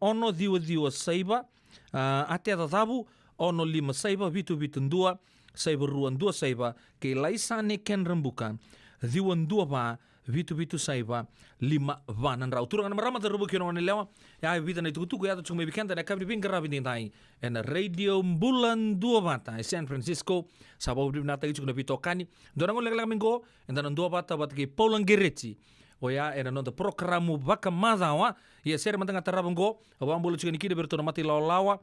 ono ciwa ciwa saiva, ah, Atea Cacavu, ono lima saiva, vitu vitu dua, saiva rua dua saiva, kei Laisane Kendra Buka, ciwa dua va, vitu vitu saiva, lima va na drau. Turaga na marama, cauravou kei na goneyalewa, ya e vica na itukutuku e yaco tiko mai vei keda ena yakavi ni veiqaravi edaidai ena Radio Bula Duavata e San Francisco. Sa vakavinavinakataki tiko na veitokani. Dua na gauna lekaleka mai qo, eda na duavata vata kei Paula Qereti, oya ena noda porokaramu vakamacawa. Ia, sere mada ga tarava oqo, au vakabula tiko yani kina vei iratou na mata ilawalawa,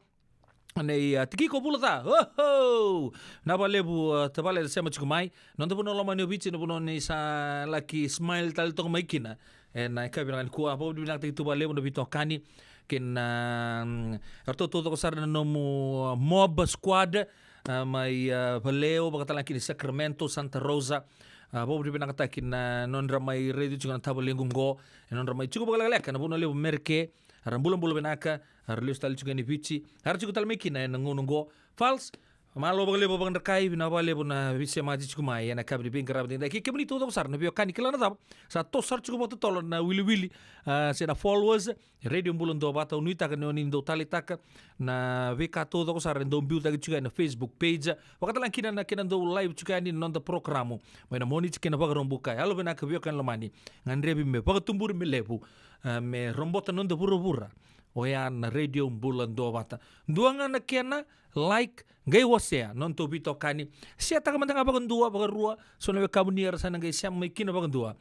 nei, ah, Tikiko Vulaca. Oho! Vinaka vakalevu, ah, tavale na sema tiko mai. Noda vanua lomani o Viti, na vanua ni sa laki smile tale toka mai kina ena yakavi vinaka nikua. Vakavinavinakataki tu vakalevu na veitokani kei na, mm, ratou taucoko sara na nomu, ah, mob squad, ah, mai, ah, Vallejo, vakatalega kina Sacramento, Santa Rosa. Ah, vakavinavinakataki na nodra mai raici tiko na tavalequ oqo, e nodra mai tiko vakalekaleka na vanua levu Merika. Era bulabula vinaka, era lesu tale tiko yani Viti, era tiko tale mai kina ena gauna oqo. Fals, Malo vakalevu vakadrakai, vinaka vakalevu na veisemati tiko mai ena yakavi ni veiqaravi edaidai. Kei kemuni taucoko sara na veiwekani, kila na cava, sa toso sara tiko vakatotolo na wiliwili, ah, se na followers e Radio Bula Duavata. Au nuitaka ni oni dau taleitaka na veika taucoko sara e dau biutaki tiko ena Facebook page, vakatalega kina na kena dau live tiko yani na noda porokaramu mai na Moniti kei na Vakaraubuka. Yalovinaka veiwekani lomani, gadrevi me vakatuburi me levu, ah, me robota na noda vuravura. Oya na Radio Bula Duavata. Dua ga na kena like, qai wasea na nodatou veitokani. Seataka mada ga vakadua, vakarua, so na wekamuni era sa na qai sema mai kina vakadua.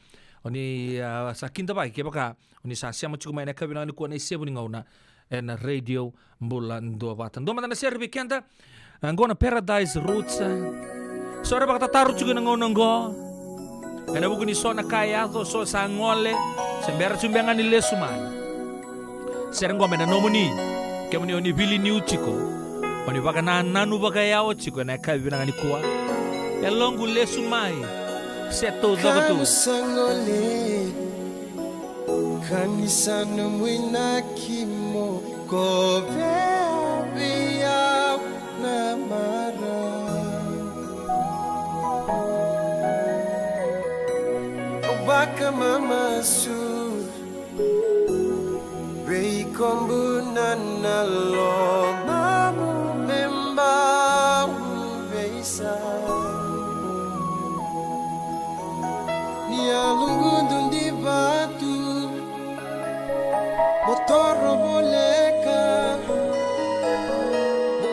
Oni, ah, sa kidavaki kevaka oni sa sema tiko mai ena yakavi vinaka nikua ena isevu ni gauna ena Radio Bula Duavata. Dua mada na sere vei keda, ah, qo na Paradise Roots, ah. So era vakatataro tiko ena gauna qo ena vuku ni so na ka e yaco, so sa gole, se bera tiko beka ga ni lesu mai. Sere qo me na nomuni, kemuni oni viliniu tiko, oni vakanananu vakayawa tiko ena yakavi vinaka nikua. Yaloqu lesu mai, se taucoko tu. Ka ni sa gole, ka ni sa nomu inaki mo kovea vei au na marau. Au vakamamasu vei iko bula na lomamu me bau veisau. Ni yaloqu dau di vatu, mo toro voleka, mo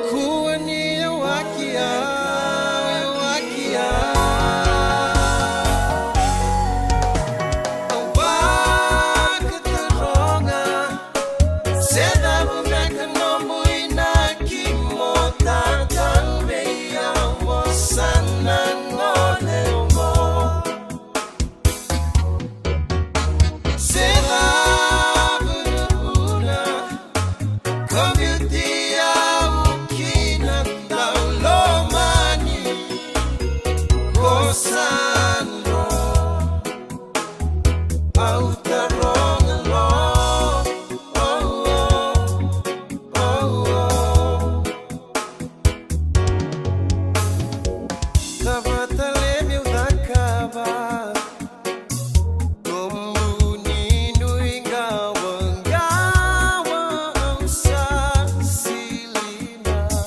kua ni yawaki au, yawaki au. Au vakataroga, se cava beka nomu inaki mo tatau vei au, mo sa na gole qo. Se cava na vuna ko biuti au kina, daulomani, ko sa dro. Au taroga lo, oh, oh, oh, oh. Cava tale meu cakava? Nomu ni nuiqawa, qawa au sa sili mai.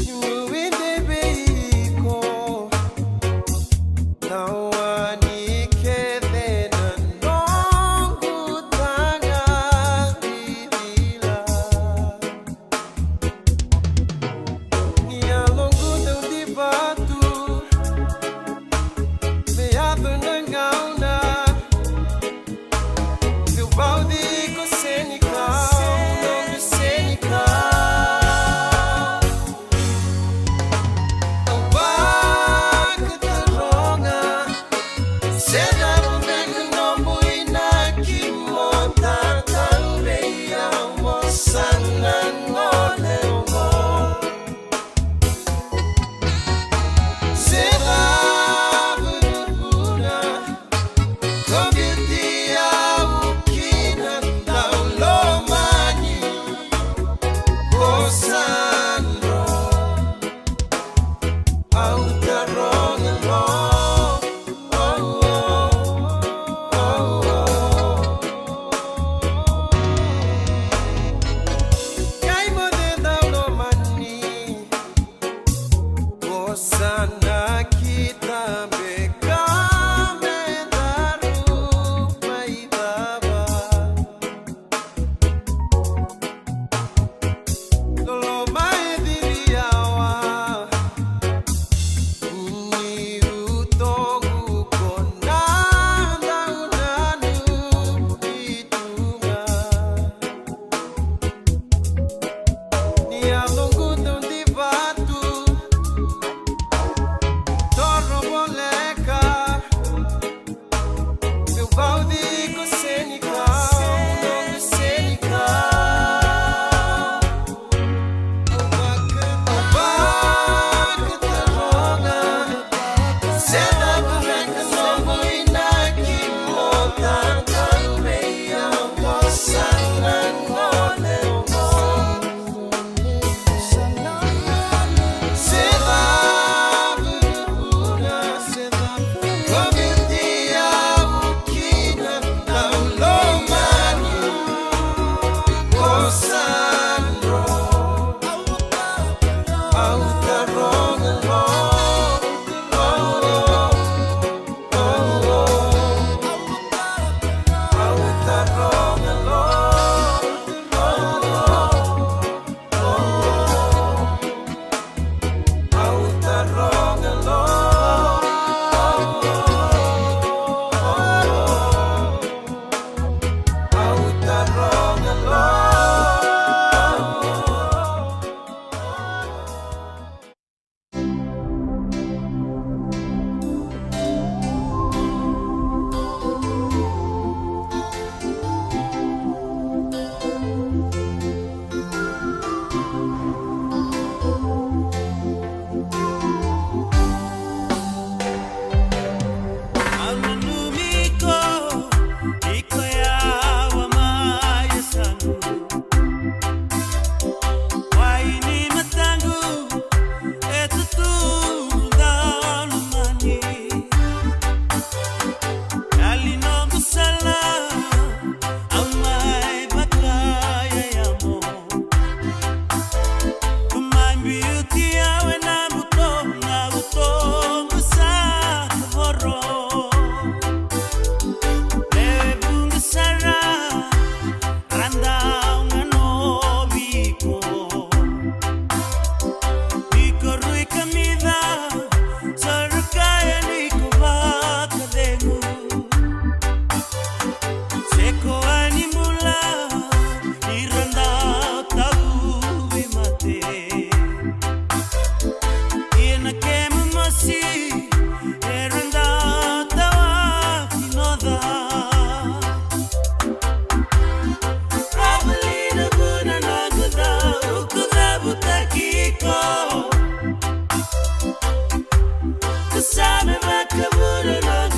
Niu nuidei vei iko, na wani kece na noqu taga vivila. Ni yaloqu dau di vatu, me yaco na gauna, meu vauci iko senikau, noqu senikau. Au vakataroga,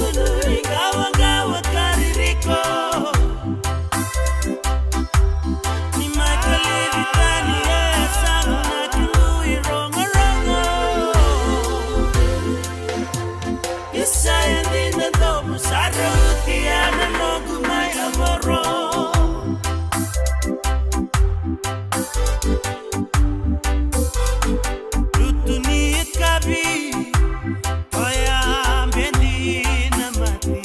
Ni qawaqawa ka ririko. Ni mai kalivi tani e yasaqu na kemu irogorogo. Isa e dina domu sa rauti ya na noqu mai yavoro. Lutu ni yakavi, oya bedi na mate.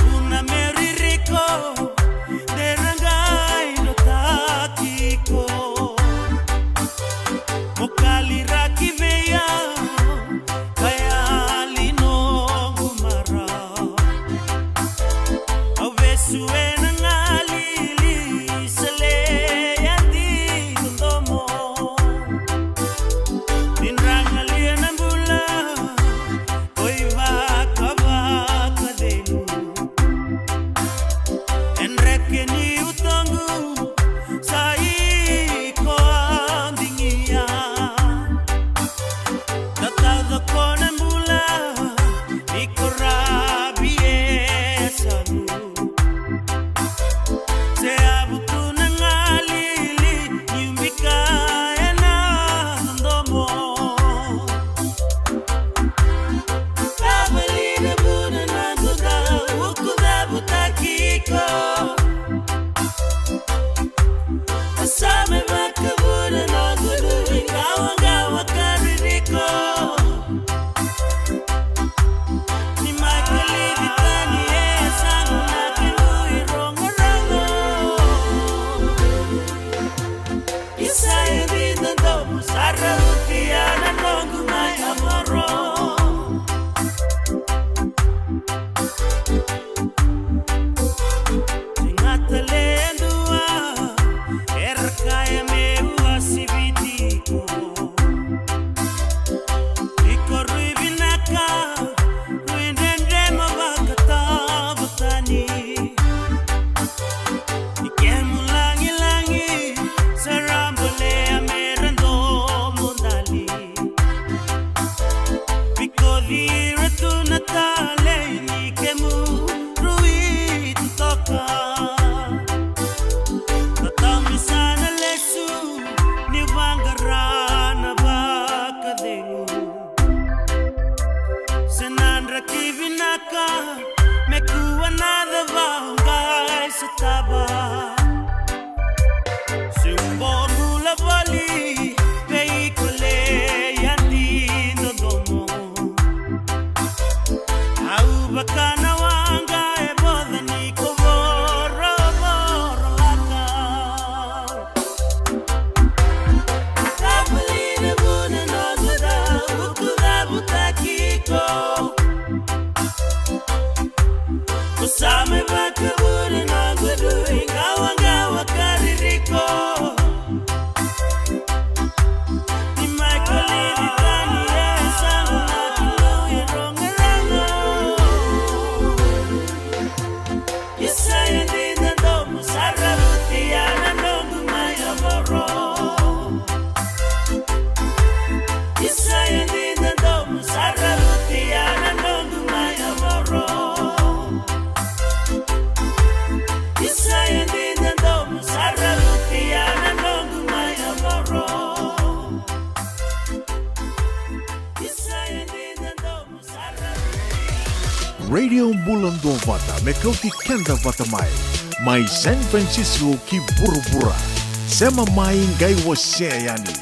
Vuna me ririko, de ra qai dotaki iko. Mo kaliraki vei au, ka yali noqu marau. Au vesu ena galili, sa leya dina domo. Ni dra galia na bula, oi vakavakacegu. E dreke ni utoqu, sa iko a digia. Na tauca ko na bula, iko ravi e yasaqu. Se yavu tu na galili, ni bika ena domo. Cavali na vuna na duda, vuku cavutaki iko. Sa me vakavuna na dudu, ni qawaqawa ka ririko. Ni mai kalivi tani e yasaqu na kemu irogorogo. Isa e dina domu sa rauti ya na noqu mai yavoro. Sega tale e dua era kaya meu a siviti iko. Iko rui vinaka, rui dredre mo vakatavutani. Ni kemu lagilagi sa ra bolea me ra domodali. Vikoci ira tu na talei ni kemu rui totoka. Tatami sa na lesu ni vaqara na vakacegu. Se na draki vinaka me kua na cava o qai sotava. Se bau bula voli vei iko, leya dina domo. Au vaka na waqa e voca ni ko vorovoro laka. Cavali na vuna noqu dau, vuku cavutaki iko. Ko sa mai vakavuna noqu dui qawaqawa ka ririko. Ni mai kalivi tani e yasaqu na kemu irogorogo. Isa e dina domu sa rauti ya na noqu mai yavoro. Isa e dina domu sa rauti ya na noqu mai yavoro. Isa e dina domu sa rauti ya na noqu mai yavoro. Isa e dina domu sa rauti. Radio Bula Duavata me kauti keda vata mai, mai San Francisco ki vuravura. Sema mai qai wasea yani.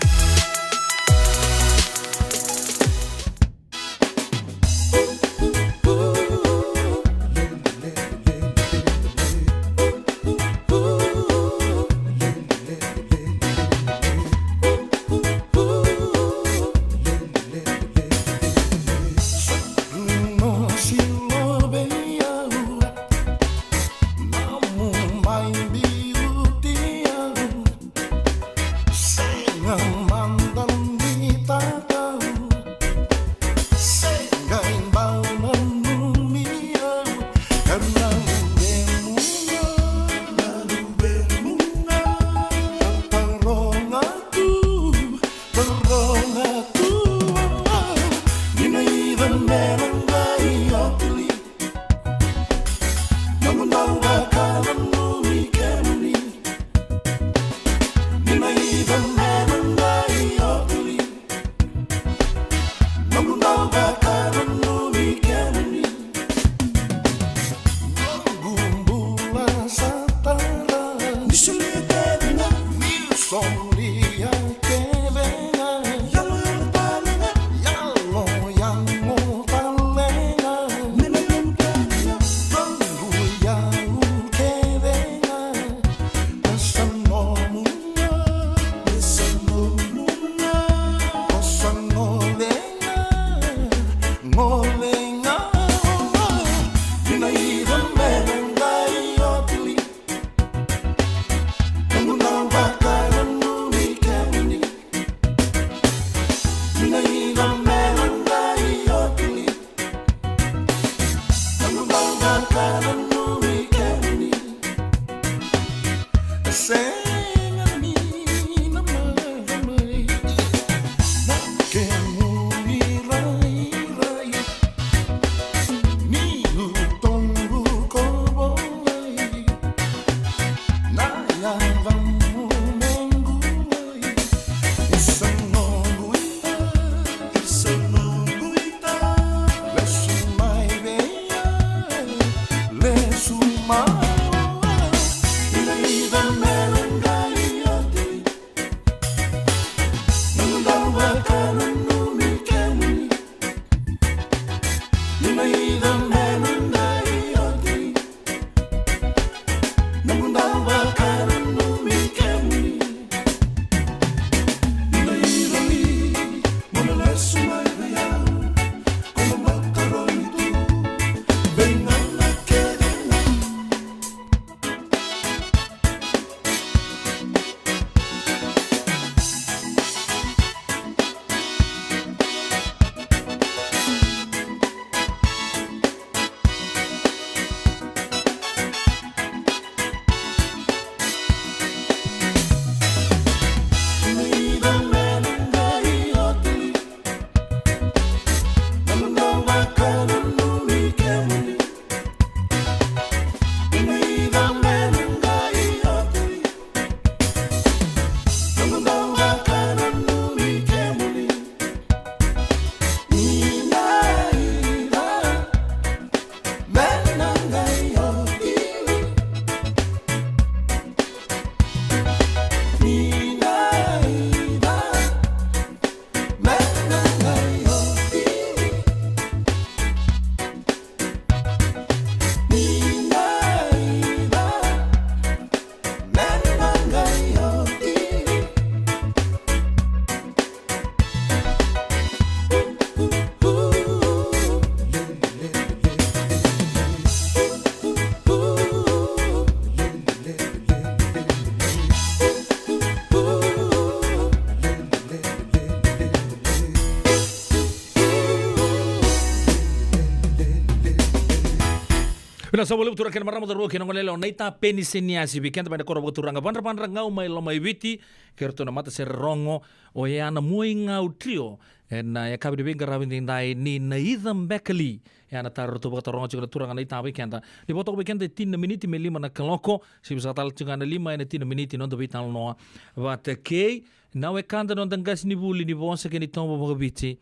Vinaka sa vakalevu turaga kei na marama, cauravou kei na goneyalewa, na itapeni se ni asi vei keda mai na koro vakaturaga Vadravadra, Gau mai Lomaiviti, kei ratou na matasere rogo, oya na Muaigau Trio. Ena yakavi ni veiqaravi edaidai ni Na Ica Beka Li, oya na taro ratou vakataroga tiko na turaga na ita vei keda. Ni vakatoka vei keda e tini na miniti me lima na kaloko, sivi saka tale tiko ga na lima ena tini na miniti noda veitalanoa vata kei na wekada noda qasenivuli ni vosa kei na itovo vakaviti,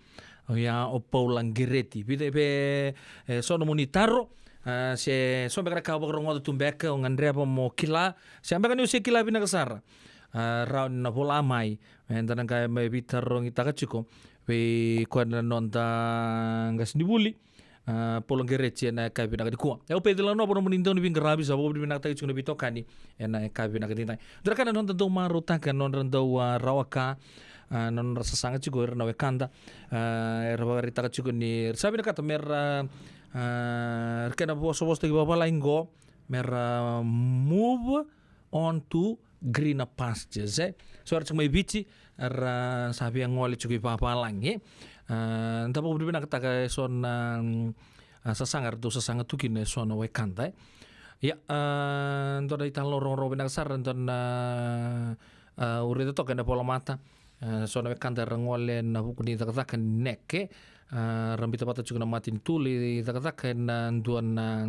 oya o Paula Qereti. Vica vei, e, so nomuni taro, a, se so beka na ka o vakarogoca tu beka, o gadreva mo kila, se beka ni o se kila vinaka sara, a, rawa ni na vola mai, eda na qai mai veitarogitaka tiko vei koya na noda qasenivuli, a, Paula Qereti ena yakavi vinaka nikua. E, au Peci Lanoa, vua nomuni dau ni veiqaravi, sa vakavinavinakataki tiko na veitokani ena yakavi vinaka edaidai. Dua na ka na noda dau marautaka, nodra dau, a, rawa ka, a, na nodra sasaga tiko era na wekada, a, era vakaraitaka tiko ni ra sa vinakata me ra, a, ra kena vosavosataki vavalagi qo, me ra move on to greener pastures, e. So era tiko mai Viti, era sa via gole tiko i vavalagi, e. A, da vakavinavinakataka e so na, mm, a, sasaga era dau sasaga tu kina e so na wekada, e. Ia, a, dua na italanoa rogorogo vinaka sara, dua na, a, au raica toka ena volamata, a, so na wekada era gole ena vuku ni cakacaka ni neke, A, ra biuta vata tiko na matanitu lai cakacaka ena dua na,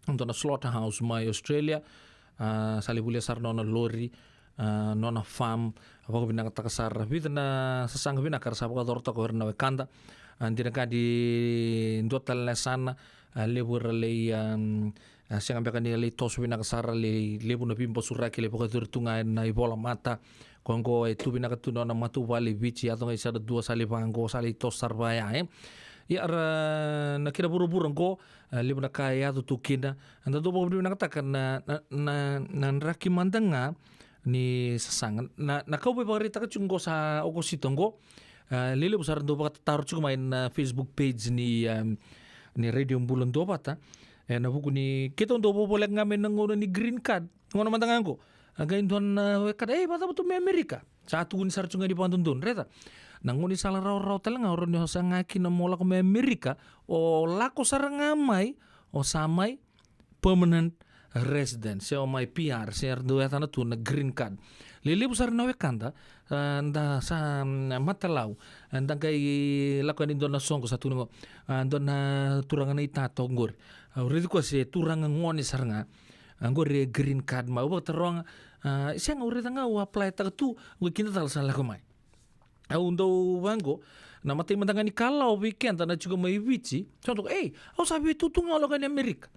dua na slaughterhouse mai Australia. A, sa lai volia sara nona lori, a, nona farm. A, vakavinakataka sara, vica na sasaga vinaka era sa vakacorotaka o ira na wekada. A, dina ga ni dua tale na yasana, a, levu era lai, am, a, sega beka ni lai toso vinaka sara, lai levu na veibasuraki lai vakayacori tu ga ena ivolamata. Ko oqo e tu vinaka tu na nona matavuvale e Viti, yaco ga i sara dua sa lai vaqo, sa lai toso sara vaya, e. Ia ra, na kena vuravura oqo, a, levu na ka e yaco tu kina. Eda dau vakavinavinakataka na, na, na, na draki mada ga ni sasaga. Na, na ka au via vakaraitaka tiko oqo sa Okosita oqo. A, lelevu sara dau vakatataro tiko mai na Facebook page ni, a, ni Radio Bula Duavata. Ena vuku ni keitou dau vakavoleka ga mai na gauna ni green card. Gauna mada ga oqo. A qai dua na wekada, "Ei, vakacava tu mai Amerika?" Sa tukuni sara tiko ga ni vakadodonu, raica. Na gaunisala rawarawa tale ga, o rawa ni o saga kina mo lako mai Amerika, o lako sara ga mai, o sa mai permanent resident, se o mai P R, se era dau yacana tu na green card. Lelevu sara na wekada, a, da sa, mm, matalau, a, da qai lako yani dua na soqo sa tukuni qo, a, dua na turaga na itato oqori. A, au raici koya se turaga gone sara ga. A, oqori e green card mai. Au vakataroga, a, sega, au raica ga au apply-taka tu, au kidacala sa lako mai. Au dau vaqo, na matai mada ga ni ka lawa vei keda na tiko mai Viti, sa toka, "Ei, au sa via tu tu ga au lako yani Amerika."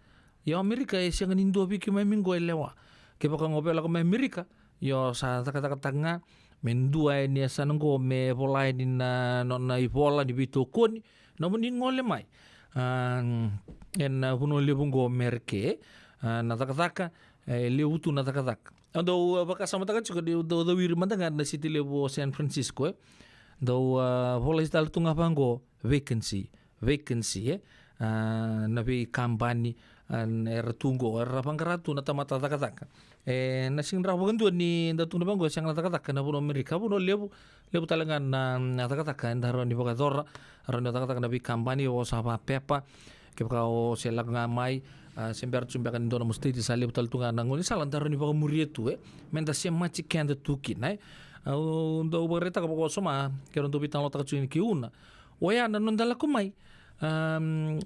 Io, Amerika e sega ni dua vei keimami qo e lewa. Kevaka o via lako mai Amerika, io, sa cakacakataka ga me dua yani e yasana qo me vola yani na nona ivola ni veitokoni, nomuni gole mai. A, ena vanua levu qo Mereke, a, na cakacaka, e levu tu na cakacaka. Au dau, a, vakasamataka tiko ni dau cawiri mada ga na siti levu o San Francisco, e. Dau, a, volai tale tu ga vaqo, vacancy, vacancy, e. A, na veikabani, a, era tu qo, era vaqara tu na tamata cakacaka. E, na sega ni rawa vakadua ni da tukuna vaqo, e sega na cakacaka na vanua Amerika, vanua levu, levu tale ga na, na cakacaka eda rawa ni vakayacora, rawa ni cakacaka na veikabani, o sa vakapepa, kevaka o se lako ga mai, a, se bera tu beka ni dua na nomu state, sa levu tale tu ga na gaunisala da rawa ni vakamuria tu, e. Meda semati keda tu kina, e. Au dau vakaraitaka vakawasoma, keirau dau veitalanoataka tu kina kei Una. Oya na noda lako mai. Am,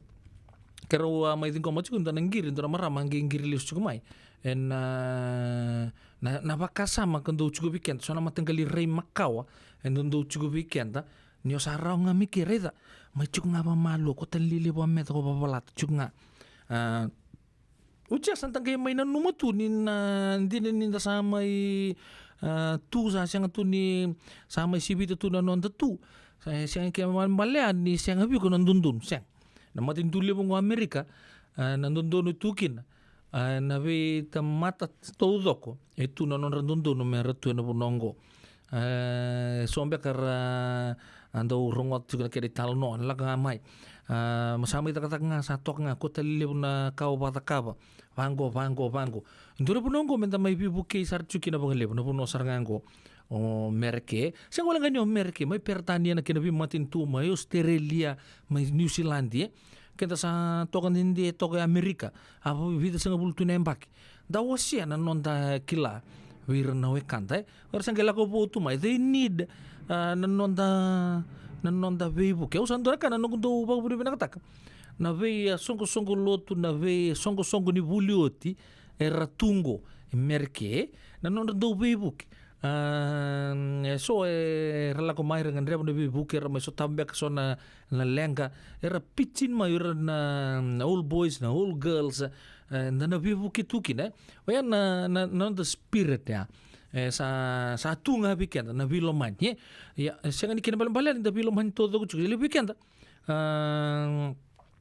keirau a mai ciqoma tiko dua na qiri, dua na marama qai qiri lesu tiko mai. Ena, na, na vakasama ka dau tiko vei keda, so na mataqali rai makawa e dau tiko vei keda. Ni o sa rawa ga me ke raica, mai tiko ga vakamalua, ko tale ni levu a meca ko vavalata tiko ga. A, oti ya sa da qai mai nanuma tu ni na dina ni da sa mai, a, tu, sa sega tu ni sa mai sivita tu na noda tu. Sa sega ke vakamalua ni sega vei iko na dodonu, sega. Na matanitu levu qo Amerika, a, na dodonu tu kina, a, na veitamata taucoko e tu na nodra dodonu me ra tu ena vanua oqo. E, so beka ra, a, dau rogoca tiko na kena italanoa, na lako ga mai. A, ma sa mai cakacaka ga, sa toka ga, ko tale levu na ka o vakacakava. Vaqo, vaqo, vaqo. Dua na vanua oqo meda mai veivukei sara tiko kina vakalevu, na vanua sara ga oqo o Mereke. Sega wale ga ni o Mereke, mai Peritania na kena veimatanitu, mai Ositerelia, mai Niusiladi, e. Keda sa toka dede toka e Amerika, a vica sagavulu tu na yabaki. Da wasea na noda kila vei ira na wekada, e. Era sa qai lako vou tu mai. They need, a, na noda, na noda veivuke. Au sa dua na ka na noqu dau vakavinavinakataka na vei, a, soqosoqo lotu, na vei soqosoqo ni vuli oti, era tu qo e Mereke, na nodra dau veivuke. A, e so era lako mai, era gadreva na veivuke, era mai sotava beka so na, na leqa, era pitch in mai o ira na, na old boys, na old girls, e, da na veivuke tu kina, e. Oya na, na, na noda spirit ya. E, sa, sa tu ga vei keda na veilomani, e. Ia, e sega ni kena balebale ni da veilomani taucoko tiko, e levu vei keda. A,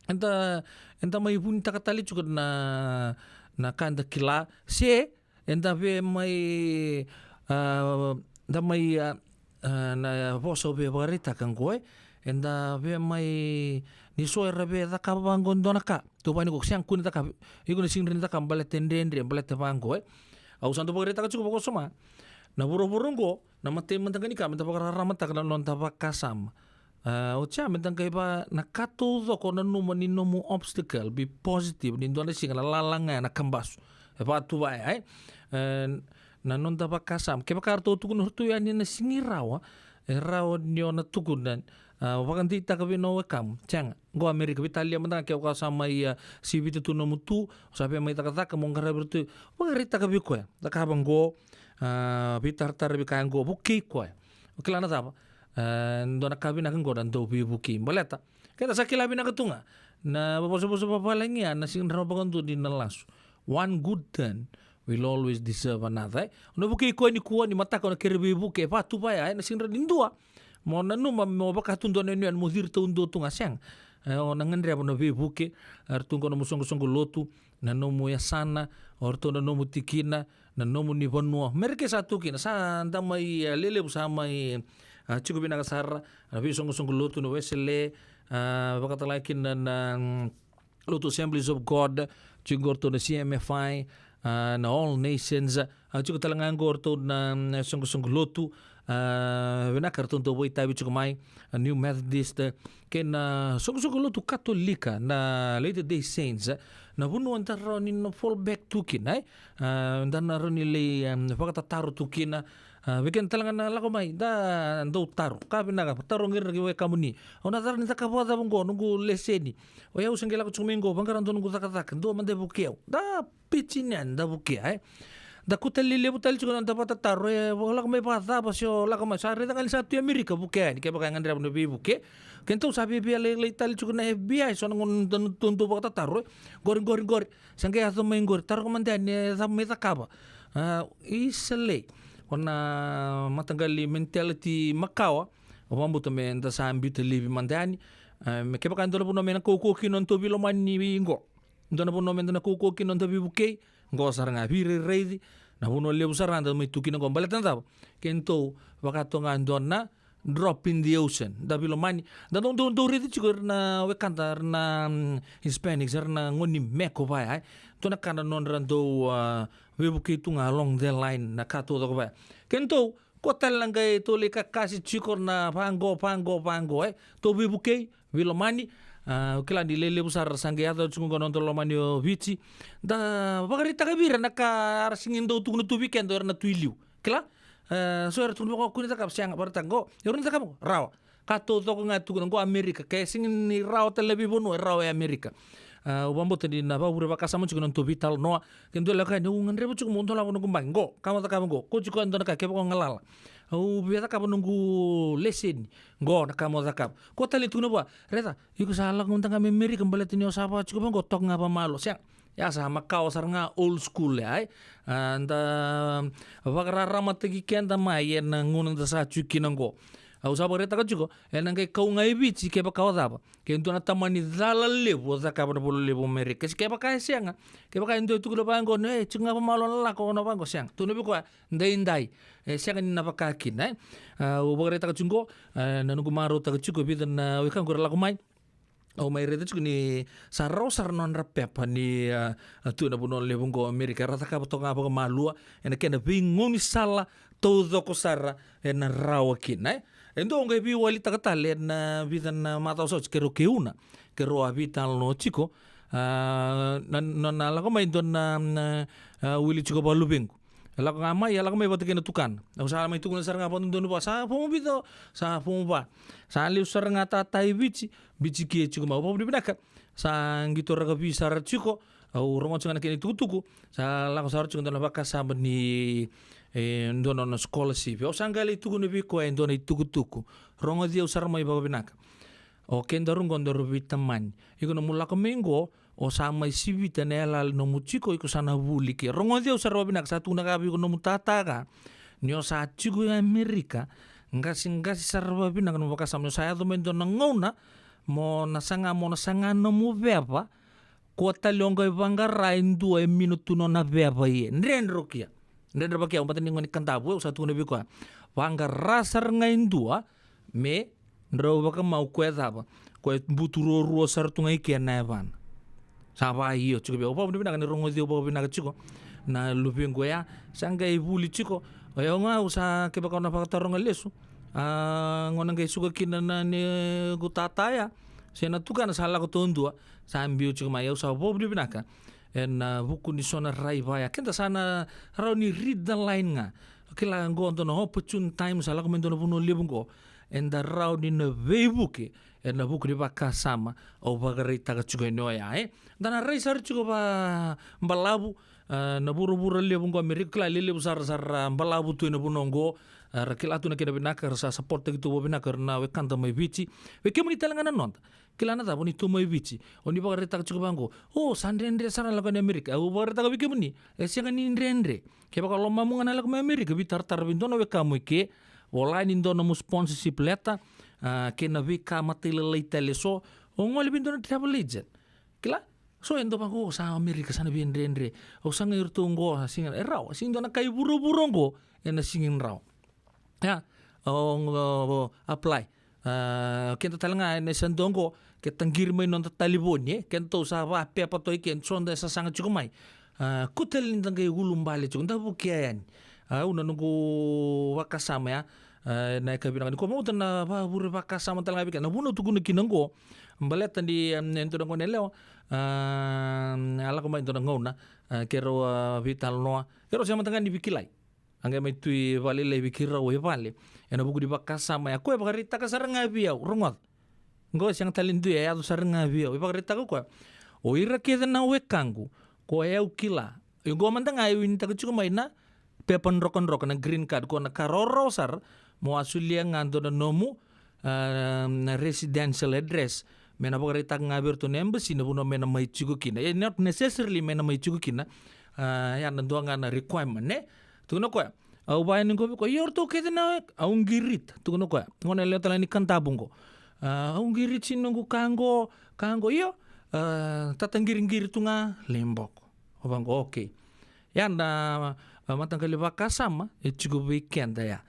eda, eda mai vunitaka tale tiko na, na ka eda kila, se eda via mai, a, da mai, a, a, na vosa au via vakaraitaka qo, e. Eda via mai, ni so era via cakava vaqo dua na ka. Tou vani ko sega kua ni cakava, iko na sega ni cakava baleta dredre, baleta vaqo, e. Au sa dau vakaraitaka tiko vakawasoma. Na vuravura qo, na matai mada ga ni ka meda vakararamataka na noda vakasama. A, oti ya meda qai va na ka taucoko, nanuma ni nomu obstacle be positive, ni dua na siga na lala ga ena kabasu. E vakatuvaya, e? E, na noda vakasama. Kevaka ratou tukuna ratou yani na sega ni rawa, e rawa ni o na tukuna, A, vakadeitaka vei na wekamu. Sega. Qo Amerika, veitalia mada ga ke o koya sa mai, a, sivita tu nomu tu, o sa via mai cakacaka, mo qaravi ira tu. Vakaraitaka vei koya. Cakava qo, a, veitaratara vei koya qo, vukei koya. O kila na cava? A, dua na ka vinaka qo na dau veivukei. Baleta keda sa kila vinaka tu ga na vavosavosa vavalagi ya, na sega ni rawa vakadua ni na lasu. One good turn will always deserve another, e? O na vukei koya nikua, ni mataka o na kere veivuke, e va tu vaya, e? Na sega ni dua. Mo nanuma mo vaka tu dua na yanuyanu, mo ciri taudua tu ga, sega. E, o na gadreva na veivuke. E ratou qo nomu soqosoqo lotu, na nomu yasana, o ratou na nomu tikina, na nomuni vanua. Merika sa tu kina, sa da mai, e, lelevu sa mai, a, tiko vinaka sara na veisoqosoqo lotu, na Wesele, a, vakatalega kina na, mm, lotu Assemblies of God, tiko qo ratou na C M F I, a, na All Nations, a, tiko talega qo ratou na, mm, soqosoqo lotu, a, vinaka ratou dau vakaitavi tiko mai, a, New Methodist, kei na soqosoqo lotu Katolika, na Latter Day Saints, na vanua da rawa ni na fall back tu kina, e? A, da na rawa ni lai, em, vakatataro tu kina. A, vei keda talega na lako mai, da dau taro. Ka vinaka, tarogi ira na wekamuni. Au na rawa ni cakava vakacava qo, noqu leseni. O yau sa qai lako tiko mai qo, vaqara dua noqu cakacaka, dua mada e vukei au. Da piti ni yani, da vukea, e? Da kauta lelevu tale tiko na noda vakatataro, e, o lako mai vakacava, se o lako mai, sa raica ga ni sa tu i Amerika, vukea yani, kevaka e gadreva na veivuke. Keitou sa viavia lailai tale tiko na F B I, so na gauna da dau vakatataro, e? Qori, qori, qori. Sa qai yaco mai qori, taroga mada yani, e cava mai cakava. A, isa lei. O na mataqali mentality makawa, au vakabauta me da sa biuta laivi mada yani. A, me kevaka e dua na vanua me na kaukauwa kina o nodatou veilomani qo. Dua na vanua me da na kaukauwa kina o da veivukei, qo sara ga, veirairaici, na vanua levu sara da mai tu kina qo. Baleta na cava? Keitou vaka toka ga dua na drop in the ocean. Da veilomani, da dau, dau, dau raici tiko ira na wekada, ira na, mm, Hispanics, ira na gone ni Meko vaya, e? Dua na ka na nodra dau, a, veivukei tu ga along the line, na ka taucoko vaya. Keitou, kua tale na qai tou lai kakasi tiko na vaqo, vaqo, vaqo, e? Tou veivukei, veilomani, a, au kila ni lelevu sara sa qai yaco tiko qo na noda lomani o Viti. Da vakaraitaka vei ira na ka era sega ni dau tukuna tu vei keda o ira na tu i liu. Kila? E, so era tukuna vaka o kua ni cakava, sega, vakaraitaka qo, e rawa ni cakava qo, rawa. Ka taucoko ga e tukuna qo Amerika, ke sega ni rawa tale na veivanua, e rawa e Amerika. A, au vakabauta ni na vakavure vakasama tiko na nodatou veitalanoa. Ke dua e lako yani, au gadreva tiko meu dolava noqu baqe qo, ka mo cakava qo, ko tiko e dua na ka, kevaka o galala. Au via cakava noqu leseni qo, na ka mo cakava. Ko tale ni tukuna vua, raica, iko sa lako mada ga mai Amerika baleta ni o sa vaka tiko vaqo, toka ga vakamalua, sega. Ya sa makawa sara ga, old school ya, e? A, da vakararamataki keda mai ena gauna da sa tiko kina qo. Au sa vakaraitaka tiko, ena qai kau ga i Viti kevaka o cava. Ke dua na tamani cala levu o cakava na vanua levu o Amerika. Se kevaka e sega, kevaka e dua e tukuna vaqo, e, tiko ga vakamalua na lako, na vaqo, sega. Tukuna vei koya, daidai. E sega ni na vaka kina, e? A, au vakaraitaka tiko qo, e, na noqu marautaka tiko e vica na wekaqu era lako mai. Au mai raica tiko ni sa rawa sara na nodra pepa ni, a, a tu ena vanua levu qo Amerika. Era cakava toka ga vakamalua ena kena veigaunisala taucoko sara ena rawa kina, e? E dua au qai veiwalitaka tale ena vica na macawa sa oti, keirau keuna, keirau a veitalanoa tiko, a, na, na, na lako mai dua na, na, a, wili tiko vakaluvequ. E lako ga mai, e lako mai vata kei na tukana. Au sa mai tukuna sara ga vakadodonu vua, sa fomu vica, sa fomu va. Sa lesu sara ga tata i Viti, Viti ke tiko mai. Au vakavinavinaka, sa qito rakavi sara tiko. Au rogoca ga na kena itukutuku, sa lako sara tiko dua na vakasama ni, e, dua na nona scholarship. Au sa qai lai tukuna vei koya e dua na itukutuku. Rogoci au sara mai vakavinaka. O kedaru qo daru veitamani. Iko nomu lako mai qo, o sa mai sivita na yalayala nomu tiko, iko sa na vuli ke. Rogoci au sara vakavinaka, sa tukuna ga vei iko nomu tata ga, ni o sa tiko i Amerika, qaseqase sara vakavinaka nomu vakasama, ni o sa yaco mai dua na gauna mo na saga, mo na saga nomu veva, kua tale o qai vaqara e dua e minu tu nona veva, ia dredre o kia. Dredre vaka au, bata ni gone Kadavu, au sa tukuna vei koya, vaqara sara ga e dua, me drau vakamau, koya cava, koya butu ruarua sara tu ga i ke na yavana. Sa vakaio tiko vei au. Vakavinavinaka ni rogoci au vakavinaka tiko na luvequ oya. Sa qai vuli tiko. O yau ga au sa, kevaka au na vakataroga lesu, a, gauna qai suka kina na nequ tata ya, se na tukana, sa lako taudua, sa biu tiko mai. Au sa vakavinavinaka ena vuku ni so na rai vaya. Keda sa na rawa ni read the line ga. Kila qo dua na opportune time, sa lako mai dua na vanua levu qo. eda rawa ni na veivuke ena vuku ni vakasama au vakaraitaka tiko yani oya, e. Da na rai sara tiko va balavu, a, na vuravura levu oqo Amerika, kila lelevu sara, sara balavu tu ena vanua oqo, a, ra kila tu na kena vinaka, ra sa sapotaki tu vavinaka na wekada mai Viti. Vei kemuni tale ga na noda. Kila na cava, ni tu mai Viti, o ni vakaraitaka tiko vaqo, o, sa dredre sara na lako ni Amerika. Au vakaraitaka vei kemuni, e sega ni dredre. Kevaka o lomamu ga na lako mai Amerika, veitaratara vei dua na wekamu eke, vola ni dua nomu sponsorship letter, a, kei na veika matailalai tale eso, o gole vei dua na travel agent. Kila? So e dua vaqo, o sa Amerika, sa na veidredre. Au sagai iratou oqo, a, sega, e rawa, sega ni dua na ka i vuravura oqo ena sega ni rawa. Ia, o, o, o apply. A, keda tale ga ena sa dua oqo, keda qiri mai noda talevoni, e, kedatou sa vapepa toka i ke, so da sasaga tiko mai. A, kua tale ni da qai ulubale tiko, da vukea yani. A, au na noqu vakasama ya, a, na yakavi vinaka nikua, au vauta na vavure vakasama tale ga vei keda. Na vuna au tukuna kina oqo, baleta ni, em, e dua na gone yalewa, a, a lako mai dua na gauna, a, keirau, a, veitalanoa, keirau sema mada ga ni veikilai. A qai mai tu i valelailai vei keirau e vale. Ena vuku ni vakasama ya, koya e vakaraitaka sara ga vei au, rogoca. Qo e sega tale ni dui, e yaco sara ga vei au, e vakaraitaka o koya. O ira kece na wekaqu, koya au kila. Io, qo mada ga e winitaka tiko mai na pepa drokadroka, na green card, ko na ka rawarawa sara, mo a solia ga dua na nomu, a, na residential address, me na vakaraitaka ga vei iratou na embassy na vanua me na mai tiko kina. E, not necessarily me na mai tiko kina, a, ya na dua ga na requirement, ne? Tukuna o koya. Au vaya ni qo vei koya, io, o ratou kece na, au qirita. Tukuna o koya. Gone yalewa tale ni Kadavu qo. A, au qiriti noqu ka qo, ka qo, io, a, tata qiriqiri tu ga, lai boko. Au vaqo, okay. Ya na, a, mataqali vakasama e tiko vei keda ya.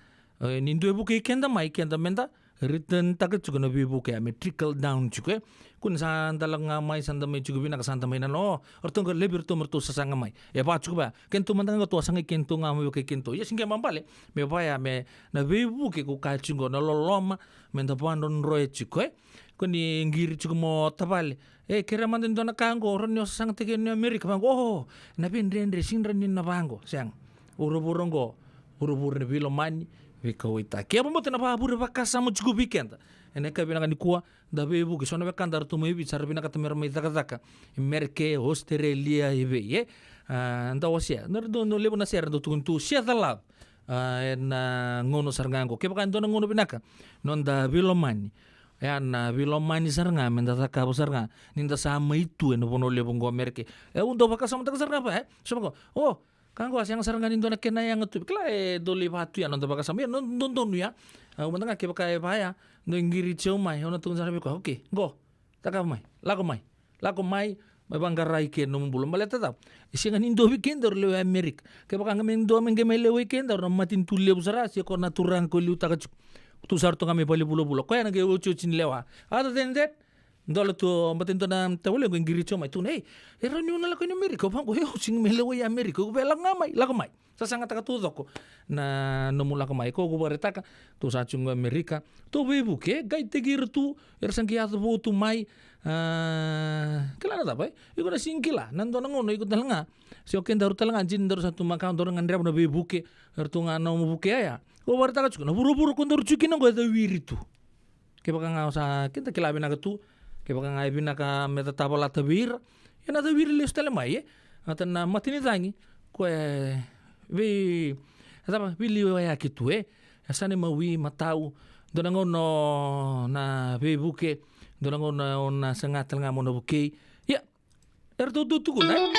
E, ni dua e vukei keda mai, keda meda return-taka tiko na veivuke ya, me trickle down tiko, e. Kua ni sa da lako ga mai, sa da mai tiko vinaka, sa da mai na, no, o ratou qo levu iratou me ratou sasaga mai. E vaka tiko vaya, kedatou mada ga qo, tou a sagai kedatou ga mai vaka kedatou. Ia, sega ni bale, me vaya, me na veivuke ko kaya tiko qo, na loloma, meda vakadrodroya tiko, e. Ko ni qiri tiko mo tavale. E, kerea mada e dua na ka qo, rawa ni o sasagataki ena Amerika, vaqo, o, na veidredre, sega ni rawa ni na vaqo, sega. Vuravura qo, vuravura ni veilomani, veikauwaitaki. Au vakabauta na vavure vakasama tiko vei keda. Ena yakavi vinaka nikua, da veivuke, so na wekada ratou mai Viti, sa ra vinakata me ra mai cakacaka. Amerika, Australia, i vei, e? A, da wasea. Na ratou, na levu na sere, dau tukuni tu, share the love. A, ena gauna sara ga qo. Kevaka e dua na gauna vinaka, noda veilomani. Ia na veilomani sara ga, meda cakava sara ga. Ni da sa mai tu ena vanua levu qo Amerika. E, au dau vakasamataka sara ga va, e? So vaqo, o, ka qo a sega sara ga ni dua na kena yaga tu. Kila e dau lai va tu ya, noda vakasama. Ia, no, dodonu ya. Au mada ga kevaka e va ya, dau qiriti au mai, au na tukuna sara vei koya, okay, qo. Cakava mai, lako mai, lako mai, mai vaqara i ke nomu bula. Baleta cava? E sega ni dua vei kedaru lewe Amerika. Kevaka ga me dua me qai mai lewe i kedaru na matanitu levu sara, se ko na turaga ko liutaka tiko. Tu sara toka mai vale vulavula. Koya na qai otioti ni lewa. Other than that, dola tu, baleta e dua na tavale qo e qiriti au mai, tukuna, ei, e rawa ni o na lako i Amerika? Au vaqo, e, au sega ni mai lewe i Amerika. Au via lako ga mai, lako mai. Sasagataka taucoko na nomu lako mai. Ko au vakaraitaka, tou sa tiko qo Amerika, tou veivuke, qai teki ira tu, era sa qai yaco vou tu mai, a, kila na cava, e? Iko na sega ni kila, na dua na gauna, iko tale ga. Se o kedaru tale ga, dina daru sa tu makawa, daru na gadreva na veivuke, eratou ga na nomu vuke ya. Ko au vakaraitaka tiko, na vuravura ko daru tiko kina qo e cawiri tu. Kevaka ga o sa, keda kila vinaka tu, kevaka ga e vinaka me da tavalata vei ira, ia na cawiri lesu tale mai, e? Ata na matanicagi, ko e vei, e cava, veiliwayaki tu, e? E sa na imawi, matau, dua na gauna o na veivuke, dua na gauna o na saga tale ga mo na vukei. Ia, eratou tu tukuna, e?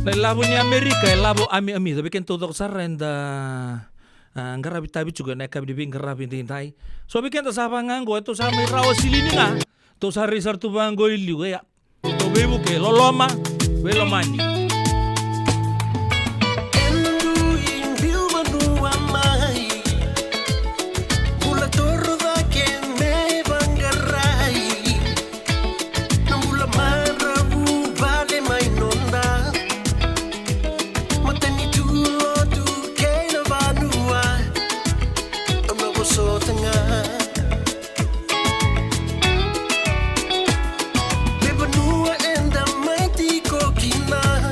Na ilavo ni Amerika, e lavo ami, ami. Vei keda taucoko sara eda, a, qaravi tavi tiko ena yakavi ni veiqaravi edaidai. So vei keda sa vaqo, e tou sa mai rawa silini ga. Tou sa rai sara tu vaqo i liu, e ya. Tou veivuke, loloma, veilomani. Ena dui biu vanua mai, bula toro cake me vaqarai. Na bula maravu vale mai noda. Matanitu, lotu kei na vanua. Au na vosota ga. Me vanua eda mai tiko kina.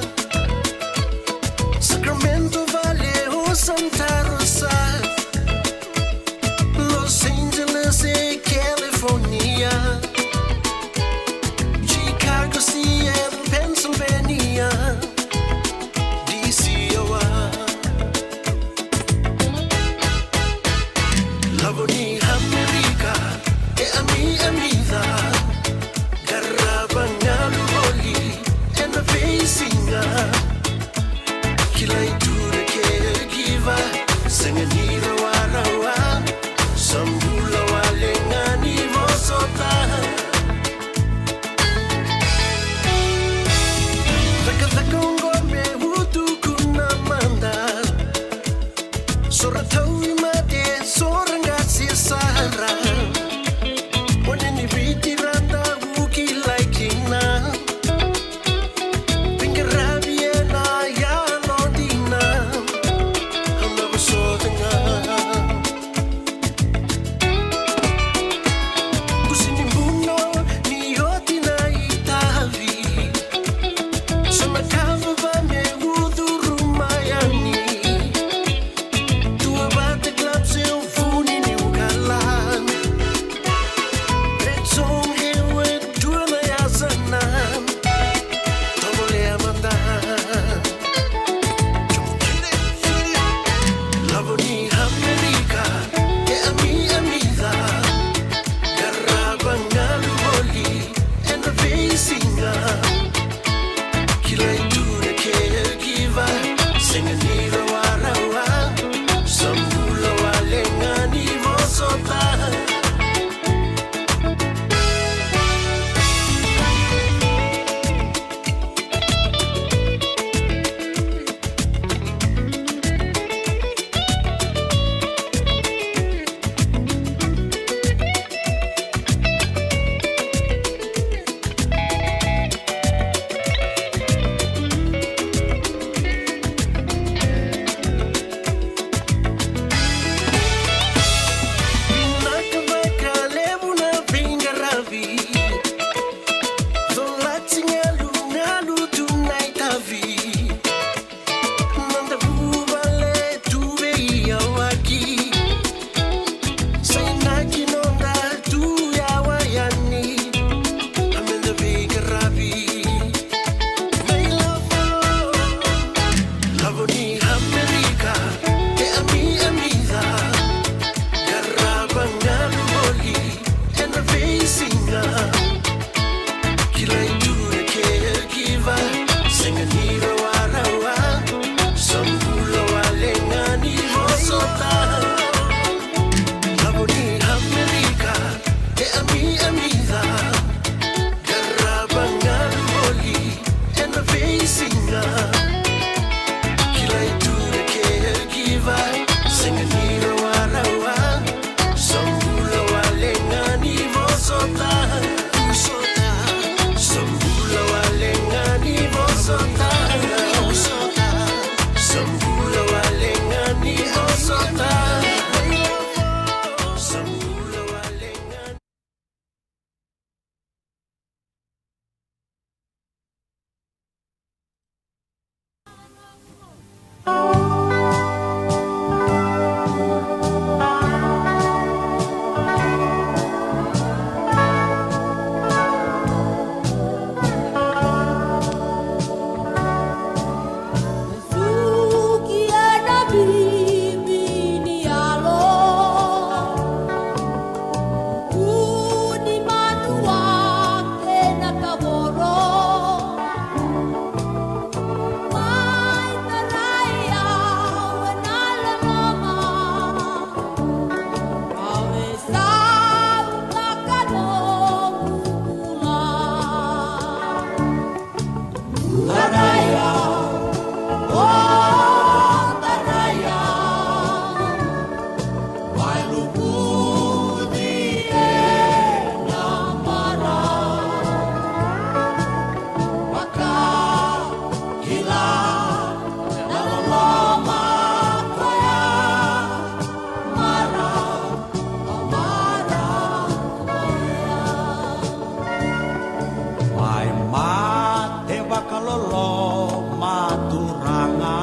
Mai mate vakaloloma turaga,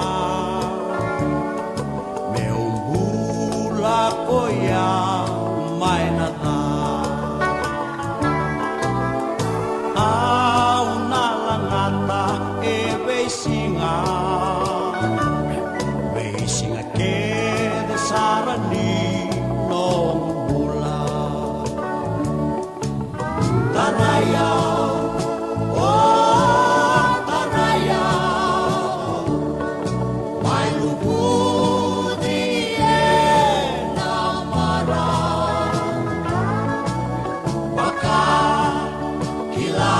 meu bula ko iau mai na ca. Au na lagata e veisiga, veisiga kece sara ni noqu bula. Tarai au, o tarai au, mai luvuci ena marau. Vakila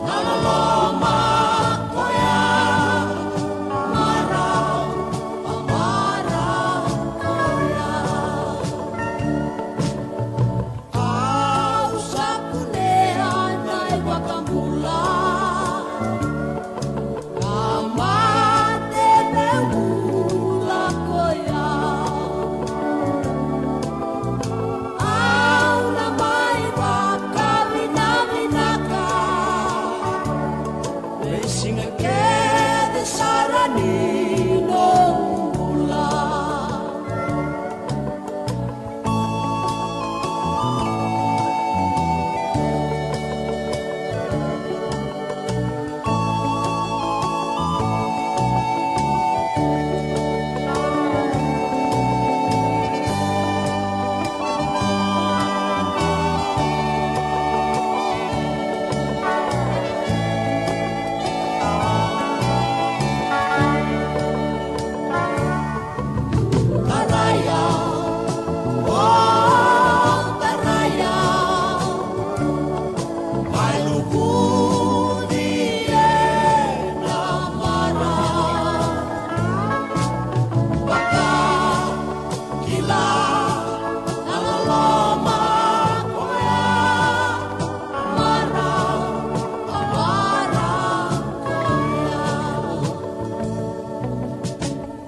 na loloma koya, marau, marau koya. Au sa kunea na iVakabula, ka mate meu bula koya. Au na mai vakavinavinaka, veisiga kece sara ni noqu bula.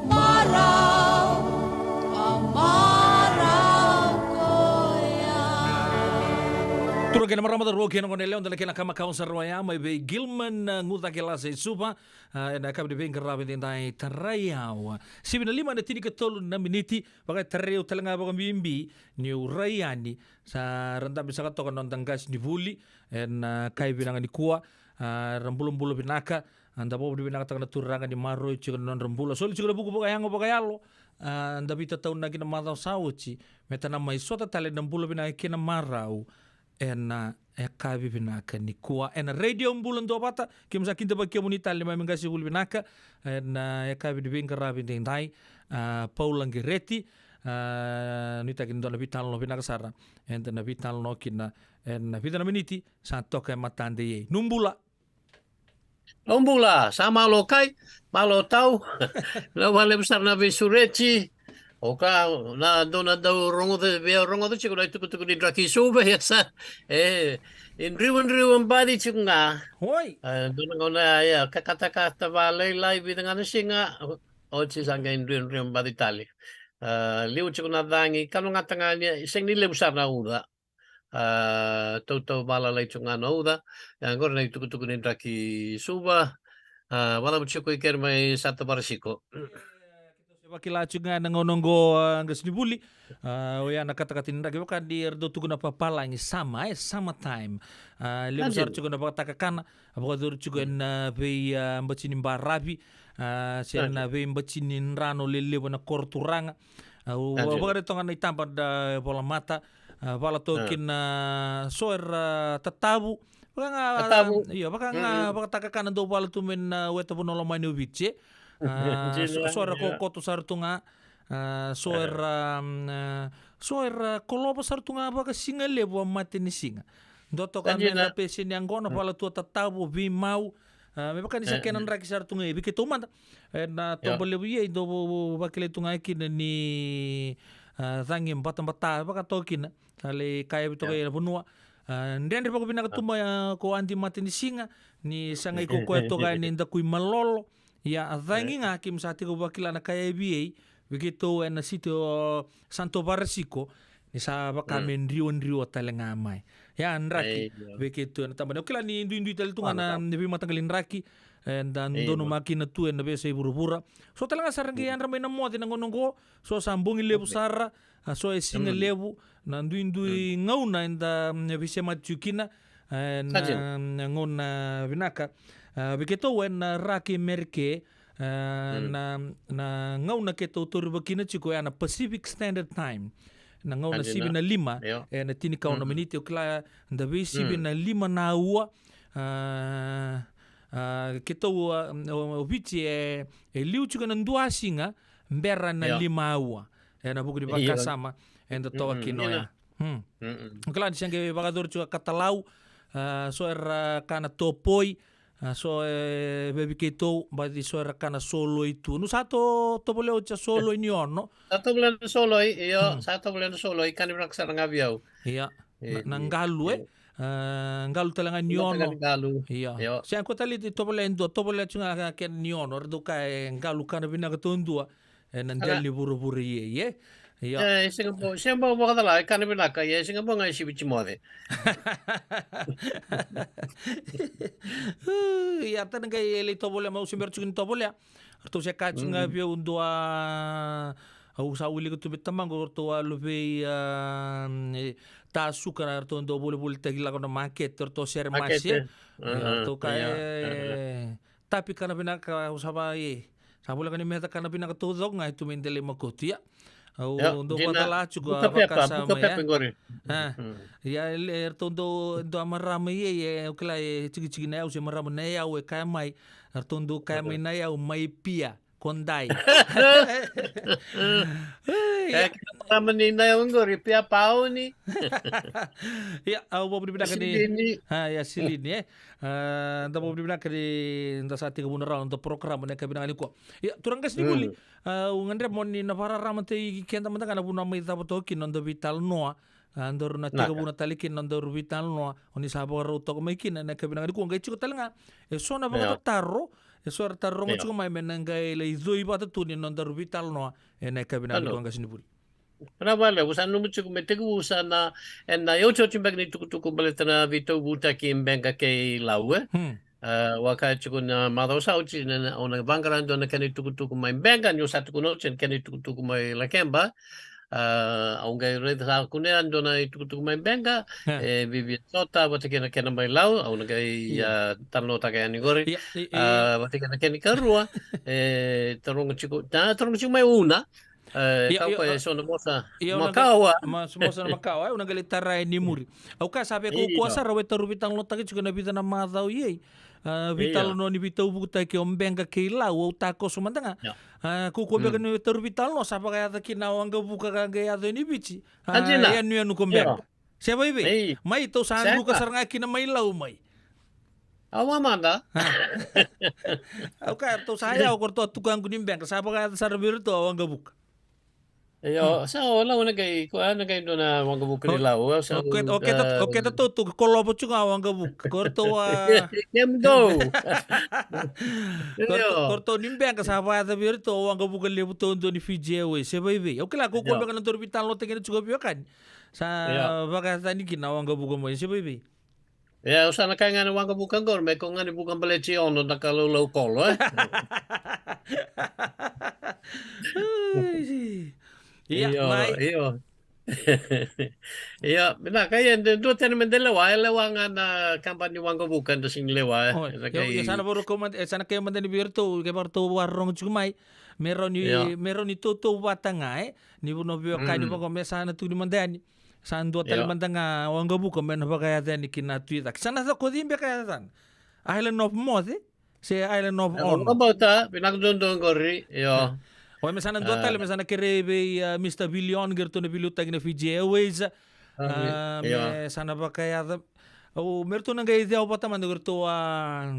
Marau, a marau koya. Turaga kei na marama, cauravou kei na goneyalewa, dela kei na kama kau sara waya mai vei Gilman, a, Gucake Lasa i Suva, a, ena yakavi ni veiqaravi edaidai, Tarai au. Sivi na lima na tinikatolu na miniti, vaka e tarai au tale ga vakabibi niu rai yani, sa ra dabe saka toka na noda qasenivuli ena, a, yakavi vinaka nikua, a, ra bulabula vinaka, a, da vakavinavinakataka na Turaga ni maroroi tiko na nodra bula. Soli tiko na vuku vakayago vakayalo, a, da veitataunaki na macawa sa oti, me da na mai sota tale na bula vinaka kei na marau ena, a, yakavi vinaka nikua. Ena Radio Bula Duavata, keimami sa kidavaki kemuni tale, neimami qasenivuli vinaka ena, a, yakavi ni veiqaravi edaidai, a, Paula Qereti, a, nuitaki ni dua na veitalanoa vinaka sara eda na veitalanoa kina ena vica na miniti sa toka e matada. Ia, nu bula. Au bula, sa malo kai, malo tau. Na vakalevu sara na veisureti. O ka, na dou na dau rogoca, via rogoca tiko na itukutuku ni draki Suva, ia sa, e, e driudriu baci tiko ga. Oi. E, dua na gauna, ia, kakatakata vakalailai, vica ga na siga, oti sa qai driudriu baci tale. E, liu tiko na cagi, kalougata ga ni, sega ni levu sara na uca. A, tautauvata lalai tiko ga na uca. Ia, qori na itukutuku ni draki Suva. A, vakacava tiko i keri mai Santa Barasiko? Se vakila tiko ga na gauna oqo, a, qasenivuli. A, oya na katakata ni draki, vaka ni era dau tukuna papalagi, summer, e, summer time. A, levu sara tiko na vakatakakana, a, vakacuru tiko ena vei, a, bati ni baravi, a, se na vei bati ni drano lelevu ena koro turaga. A, au, au vakaraica toka na itaba da volamata, a, vala toka kina, so era tatavu. Vaka ga, io, vaka ga vakatakakana dau vala tu mai na weta vanua lomani o Viti, e. A, so, so era kokoto sara tu ga, a, so era, mm, a, so era kolova sara tu ga vakasigalevu a mata ni siga. Dua toka me da peseni yaqona, vala tu a tatavu, veimau, a, me vaka ni sa kena draki sara tu ga i vei keitou mada. Ena toba levu i, e, dau vakilai tu ga kina ni, a, cagi batabata, vaka toka kina. Sa lai kayavi toka i na vanua. A, dredre vakavinaka tu mai, a, ko adi mata ni siga, ni sa qai ko koya toka yani e daku i Malolo. Ia, a cagi ga keimami sa tiko vakila na kayavi i, vei keitou ena siti o Santo Varasiko, ni sa vaka me driwadriwa tale ga mai. Ia, draki, vei keitou ena tabana. O kila ni duidui tale tu ga na veimataqali draki, eda donumaka kina tu ena veiyasai vuravura. So tale ga sa ra qai yadra mai na moce na gauna oqo, so sa bogi levu sara, a, so e siga levu, na duidui gauna eda, mm, veisemati tiko kina, e, na, na gauna vinaka. A, vei keitou ena Ra kei Merika, a, na, na gauna keitou taurivaki kina tiko, e, na Pacific Standard Time. Na gauna sivi na lima, e, na tinikaono miniti, o kila da veisivi na lima na aua, a, a, keitou, a, o, o Viti e, e liu tiko na dua siga, bera na lima aua. Ena vuku ni vakasama eda toka kina oya. Hmm. O kila ni se qai vakacuru tiko a katalau, a, so era kana topoi, a, so e vei keitou, baci so era kana soloi tu. Nu sa to, tovolea oti a soloi ni ono. Sa tovolea na soloi, io, sa tovolea na soloi, kana vinaka sara ga vei au. Ia, na, na qalu, e. A, qalu tale ga ni ono. Ia. Se qo tale i tovolea e dua, tovolea tiko ga kena ni ono, era dau kaya e qalu kana vinaka taudua. Ena dela ni vuravura i, e. Ia. E, e sega bau, sega bau vakacala, e kana vinaka, ia e sega bau ga e sivi Timoce. Ia, tana qai e lai tovolea, mau se bera tiko ni tovolea. Ratou se kaya tiko ga vei au dua, au sa wilika tu vei tamaqu, ratou a luvei, a, e, Tasuka, na ratou dau volivolitaki lako na makete, ratou sere masi. Ia, ratou kaya, e, tapi kana vinaka, au sa va, e, sa voleka ni meca kana vinaka taucoko ga e tu mai Delaimakotu, ia. Au dau vakacala tiko a vakasama, ia. Ia, e ratou dau, dau a marama, ia, ia, au kila e tikitiki na yau se marama na yau e kaya mai. Ratou dau kaya mai na yau mai Pia. Kodai. E, kena marama ni na yau qori, Pia Pauni. Ia, au vakavinavinaka ni. Silini. A, ia, Silini, e. A, da vakavinavinaka ni da sa tekivu na rawa na noda porokaramu ena yakavi vinaka nikua. Ia, turaga qasenivuli, a, au gadreva mo ni na vakararamataki keda mada ga na vanua mai cava toka kina na noda veitalanoa. A, daru na tekivuna tale kina na nodaru veitalanoa, o ni sa vakarau toka mai kina ena yakavi vinaka nikua. Qai tiko tale ga eso na vakatataro, eso era taroga tiko mai me na qai lai coi vata tu ni nodaru veitalanoa ena yakavi vinaka nikua, qasenivuli. Vinaka vakalevu, sa nanuma tiko me tekivu sa na, ena iotioti beka ni tukutuku baleta na veitauvutaki Beqa kei Lau, e. Hmm. A, au a kaya tiko na macawa sa oti, na, na, au na vaqara dua na kena itukutuku mai Beqa, niu sa tukuna oti na kena itukutuku mai Lakeba. A, au qai raica sa kunea dua na itukutuku mai Beqa, e, Vivian Sota, vata kei na kena mai Lau, au na qai, a, talanoataka yani qori. Ia, i, i, a, vata kei na kena ikarua, e, taroga tiko, na, taroga tiko mai Una, e, ia, kau ia, koya, a, eso na vosa, ia, au na makawa. Qai, ma, so vosa na makawa, e, au na qai lai tara yani i muri. Au kaya sa vei kaukaua sara, au e taru veitalanoataki tiko na vica na macawa i, a, veitalanoa ni veitauvukutaki o Beqa kei Lau, au takoso mada ga. Ia. A, kaukaua beka ni taru veitalanoa, sa vakayaca kina na waqavuka ka qai yaco yani Viti. A, yanuyanu ko Beqa. Se vaivei. Mai, tou sa druka sara ga kina mai Lau mai. Au a mada. Au kaya, tou sa yawa ko ratou a tukaqu ni Beqa, sa vakayaca sara vei ratou a waqavuka. Io, sa o Lau na qai, koya na qai dua na waqavuka ni Lau, sa o keda, o keda, o keda tou, tou kolova tu ga waqavuka. Ko ratou a. Kemudou. Ko ratou, ko ratou ni Beqa sa vakayaca vei ratou waqavuka levu taudua ni Fiji Airways, se vaivei. Au kila, kaukaua beka na nodaru veitalanoataki kina tiko, veiwekani. Sa vakayaca tani kina waqavuka mai, se vaivei. Ia, au sa na kaya ga na waqavuka qori, me ko ga ni vuka baleti ono na ka laulau kolo, e? Ai, ia, io, mai. Io. Ia, vinaka, ia, de dua tani me de lewa, e lewa ga na kaba ni waqavuka, da sini lewa, e. Oi, na ia, kai ia, sa na vakarokou mada, e, sa na kaya mada ni vei iratou, kevaka ratou vakarorogo tiko mai, me rau ni, ia, me rau ni tautauvata ga, e. Ni vanua veiwekani, mm, vaka me sa na tukuni mada yani. Sa dua tale, ia, mada ga waqavuka me na vakayaco yani ki na Tui Cake. Sa na cava, ko cei beka e yacana? Island of Moth, e? Se Island of, e, Ono? Vakabauta, vinaka duadua qori, io. Oi, me sa na dua, a, tale, me sa na kerei vei, a, Mister Vilion, qai ratou na veiliutaki na Fiji Airways, a, a, io, me sa na vakayaco. Au, me ratou na qai cea vata mada qai ratou, a,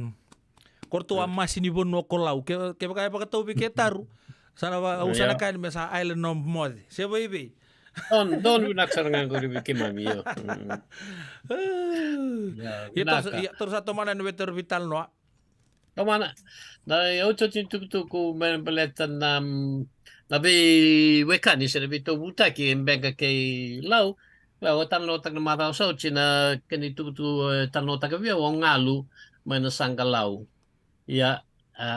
ko ratou a, mm, masi ni vanua ko Lau. Ke, kevaka e vakatau vei ke taru. Sa na va-, au sa na, ia, kaya ni me sa Island of Moth. Se vaivei. Don, don vinaka sara ga qori vei keimami, io. Mm. A. Ia, ia, toso, vinaka. Ia, toso sa tomana ni veitaro veitalanoa. Tomana. Na, e otioti ni tukutuku me baleta na, mm, na veiwekani se na veitauvutaki e Beqa kei Lau. Lau, e talanoataka na macawa sa oti na kena itukutuku, e, talanoataka vei au o Galu mai na Saqalau. Ia, a,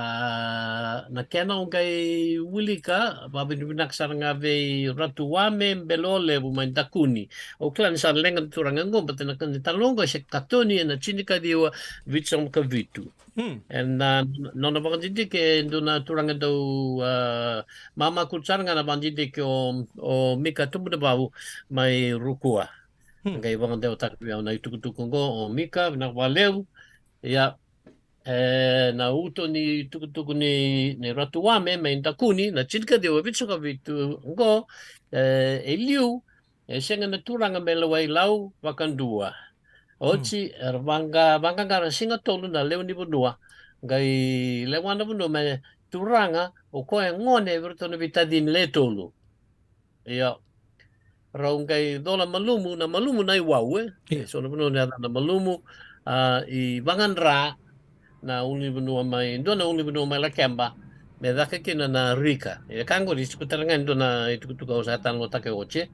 na kena au qai wilika, vakavinavinaka sara ga vei Ratu Wame Belo Levu mai Dakuni. Au kila ni sa leqa na turaga qo, baleta na kena talanoa qo e se katoni ena tinikaciwa vitusagavulu ka vitu. Hmm. Ena, a, nona vakadidike e dua na turaga dau, a, mamakutu sara ga na vakadidike o, o Mika Tubunavavu mai Rukua. Hmm. Qai vakadewataka vei au na itukutuku qo o Mika, vinaka vakalevu. Ia, e, na uto ni tukutuku ni, ni Ratu Wame mai Dakuni, na tinikaciwa vitusagavulu ka vitu qo, e, e liu, e sega na turaga me lewai Lau vakadua. Oti, hmm, era vaqa-, vaqaqara siga tolu na lewe ni vanua. Qai lewa na vanua me turaga, o koya e gone vei iratou na veitacini le tolu. Ia. Rau qai cola malumu, na malumu na iwau, e? Io. So na vanua na yacana malumu, a, i Vagadra, na ulunivanua mai, dua na ulunivanua mai Lakeba, me caka kina na rika. E ka qori, tiko tale ga e dua na itukutuku au sa talanoataka oti, e?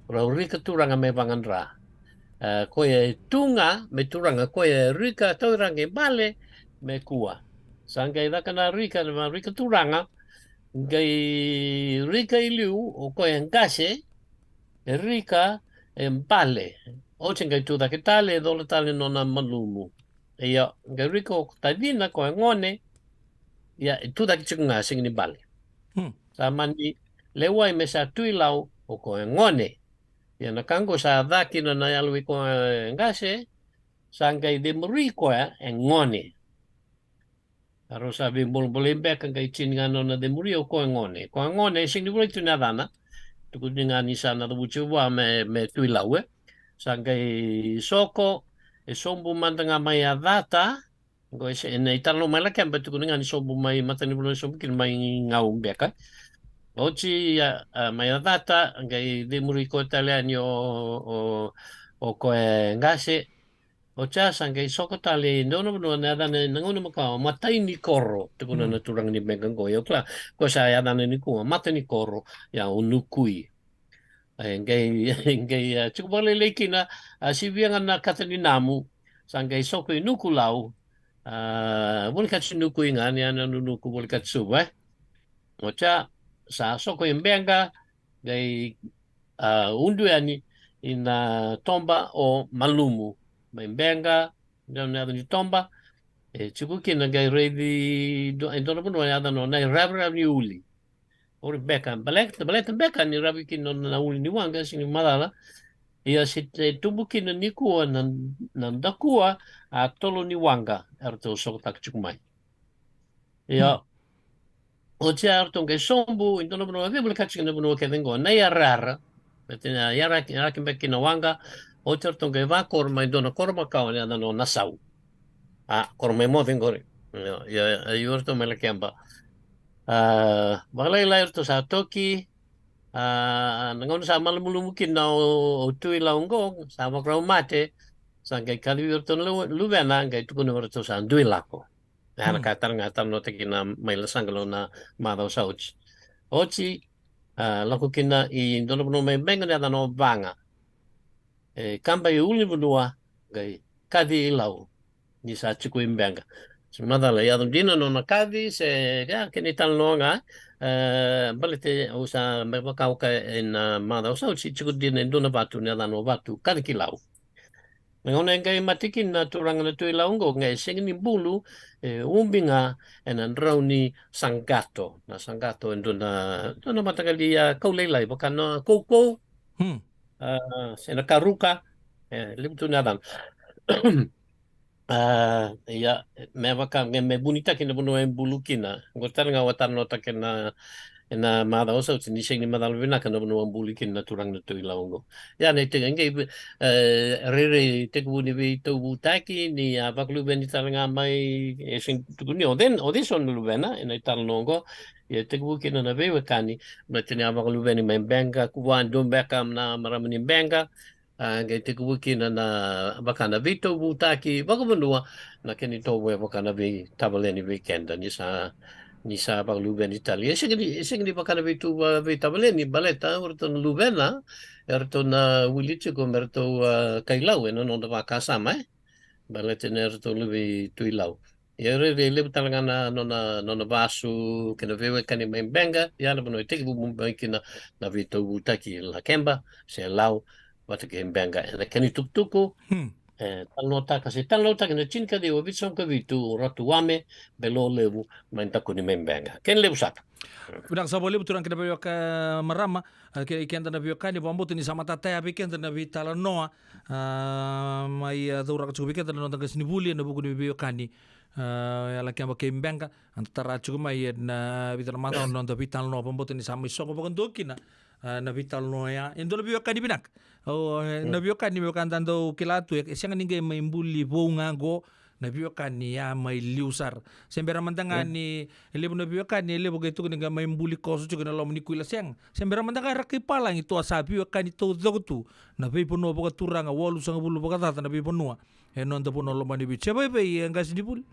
Rau rika turaga mai Vagadra. A, koya e tu ga me turaga, koya e rika tauiraqi bale me kua. Sa qai caka na rika, na rika turaga, qai rika i liu, o koya e qase, e rika e bale. Oti qai tu cake tale, e cola tale nona malumu. Ia, qai rika o tacina, koya e gone, ia, e tu cake tiko ga, sega ni bale. Hmm. Sa mani lewai me sa Tui Lau, o koya e gone. Ia, na ka qo sa ca kina na yalo i koya e qase, sa qai cemuri koya e gone. A rau sa veibolabolai beka, qai tini ga nona cemuri, o koya e gone. Koya e gone, e sega ni volai tu na yacana. Tukuni ga ni sa na cavuti vua me, me Tui Lau, e. Sa qai soko, e sobu mada ga mai Yacata. Qo e se, na italanoa mai Lakeba, tukuni ga ni sobu mai matanivanua, sobu kina mai Gau beka. Oti, a, a, mai Yacata, qai cemuri koya tale yani o, o, o koya e qase. Oti ya sa qai soko tale e dua na vanua na yacana na gauna makawa o Matainikoro, tukuna na turaga ni Beqa qo, ia o kila, ko sa yacana nikua, Matanikoro, ia o Nukui. E qai, qai, a, tiko vakalailai kina, a, sivia ga na kaca ni namu, sa qai soko i Nukulau, a, volekati Nukui ga, ni a na Nunuku volekati Suva, e. Oti ya, sa soko i Beqa, qai, a, udu yani ina toba o Malumu. Mai Beqa, dua na yaca ni toba, e tiko kina qai raici, dua, e dua na vanua yacana o Nai Raviravi ni Uli. Ori beka, baleta, baleta beka ni ravi kina na uli ni waqa, sega ni macala. Ia se, e tubu kina nikua na, na dakua, a tolo ni waqa, eratou sokotaka tiko mai. Ia, oti ya eratou qai sobu, e dua na vanua, veivolekati kina vanua kece qo, Nai Yarayara. Baleta na yaraki, yaraki beka kina waqa, oti eratou qai vakoro mai dua na koro makawa, na yacana o Nasau. A, koro mai moce qori. Ia, ia, ia, eratou mai Lakeba. A, vakalailai eratou sa toki, a, na gauna sa malumalumu kina o, o Tui Lau qo, sa vakarau mate, sa qai kacivi iratou na lu-, luvena, qai tukuna vei iratou sa dui lako. E, na ka tale ga talanoataki na mai Lasaqalau na macawa sa oti. Oti, a, lako kina i dua na vanua mai Beqa na yacana o Vaga. E kaba i ulunivanua, qai kaci i Lau. Ni sa tiko i Beqa. Se macala, yaco dina nona kaci, se, ya, kena italanoa ga, e, baleta au sa mai vakauka ena macawa sa oti, tiko dina e dua na vatu, na yacana o Vatu, kaci ki Lau. Na gauna e qai mate kina na turaga na Tui Lau oqo, qai sega ni bulu, e ubi ga ena drau ni saqato. Na saqato e dua na, dua na mataqali, a, kau lailai, vaka na koukou, Hmm. a, se na karuka, e, levu tu na yacana. A, ia, me vaka, me, me vunitaki na vanua e bulu kina. Qori tale ga au a talanoataka ena, ena macawa sa oti ni sega ni macala vinaka na vanua bulu kina na turaga na Tui Lau oqo. Ia, na iteki qai, e, rairai tekivu ni veitauvutaki, ni a vakaluveni tale ga mai, e sega ni tukuni, o cei, o cei so na luvena, ena italanoa oqo, ia tekivu kina na veiwekani, baleta ni a vakaluveni mai Beqa, kua dua beka na marama ni Beqa, a, qai tekivu kina na, vaka na veitauvutaki vakavanua, na kena itovo e vaka na veitavaleni vei keda, ni sa, ni sa vakaluveni tale. E sega ni, e sega ni vaka na veitou, a, veitavaleni, baleta o ratou na luvena, e ratou na wili tiko me ratou, a, kai Lau, ena noda vakasama, e. Baleta ni ratou luve i Tui Lau. Ia rairai levu tale ga na nona, nona vasu kei na veiwekani mai Beqa, ia na vanua e tekivu mai kina na veitauvutaki Lakeba, se Lau, vata kei Beqa. Ena kena itukutuku, Hmm. e, talanoataka, se talanoataki na tinikaciwa vitusagavulu ka vitu, o Ratu Wame Belolevu, mai Dakuni mai Beqa. Kena levu saka. Vinaka sa vakalevu turaga kei na veiweka marama, a, kei keda na veiwekani, vakabauta ni sa matata ya vei keda na veitalanoa, a, mai, a, cauraka tiko vei keda na noda qasenivuli, ena vuku ni veiwekani, a, ya Lakeba kei Beqa, eda tara tiko mai ena vica na macawa na noda veitalanoa, vakabauta ni sa mai sogo vakadua kina, a, na veitalanoa ya. E dua na veiwekani vinaka. O, e, na veiwekani me vaka da dau kila tu, e, e sega ni qai mai buli vou ga qo, na veiwekani ya mai liu sara. Se bera mada ga ni, e levu na veiwekani, e levu qai tukuni ga mai buli koso tiko na loma ni kuila, sega. Se bera mada ga era kai palagi tu a sa veiwekani taucoko tu. Na veivanua vakaturaga, walusagavulu vakacaca na veivanua. E noda vanua lomani Viti. Se vaivai, e qasenivuli.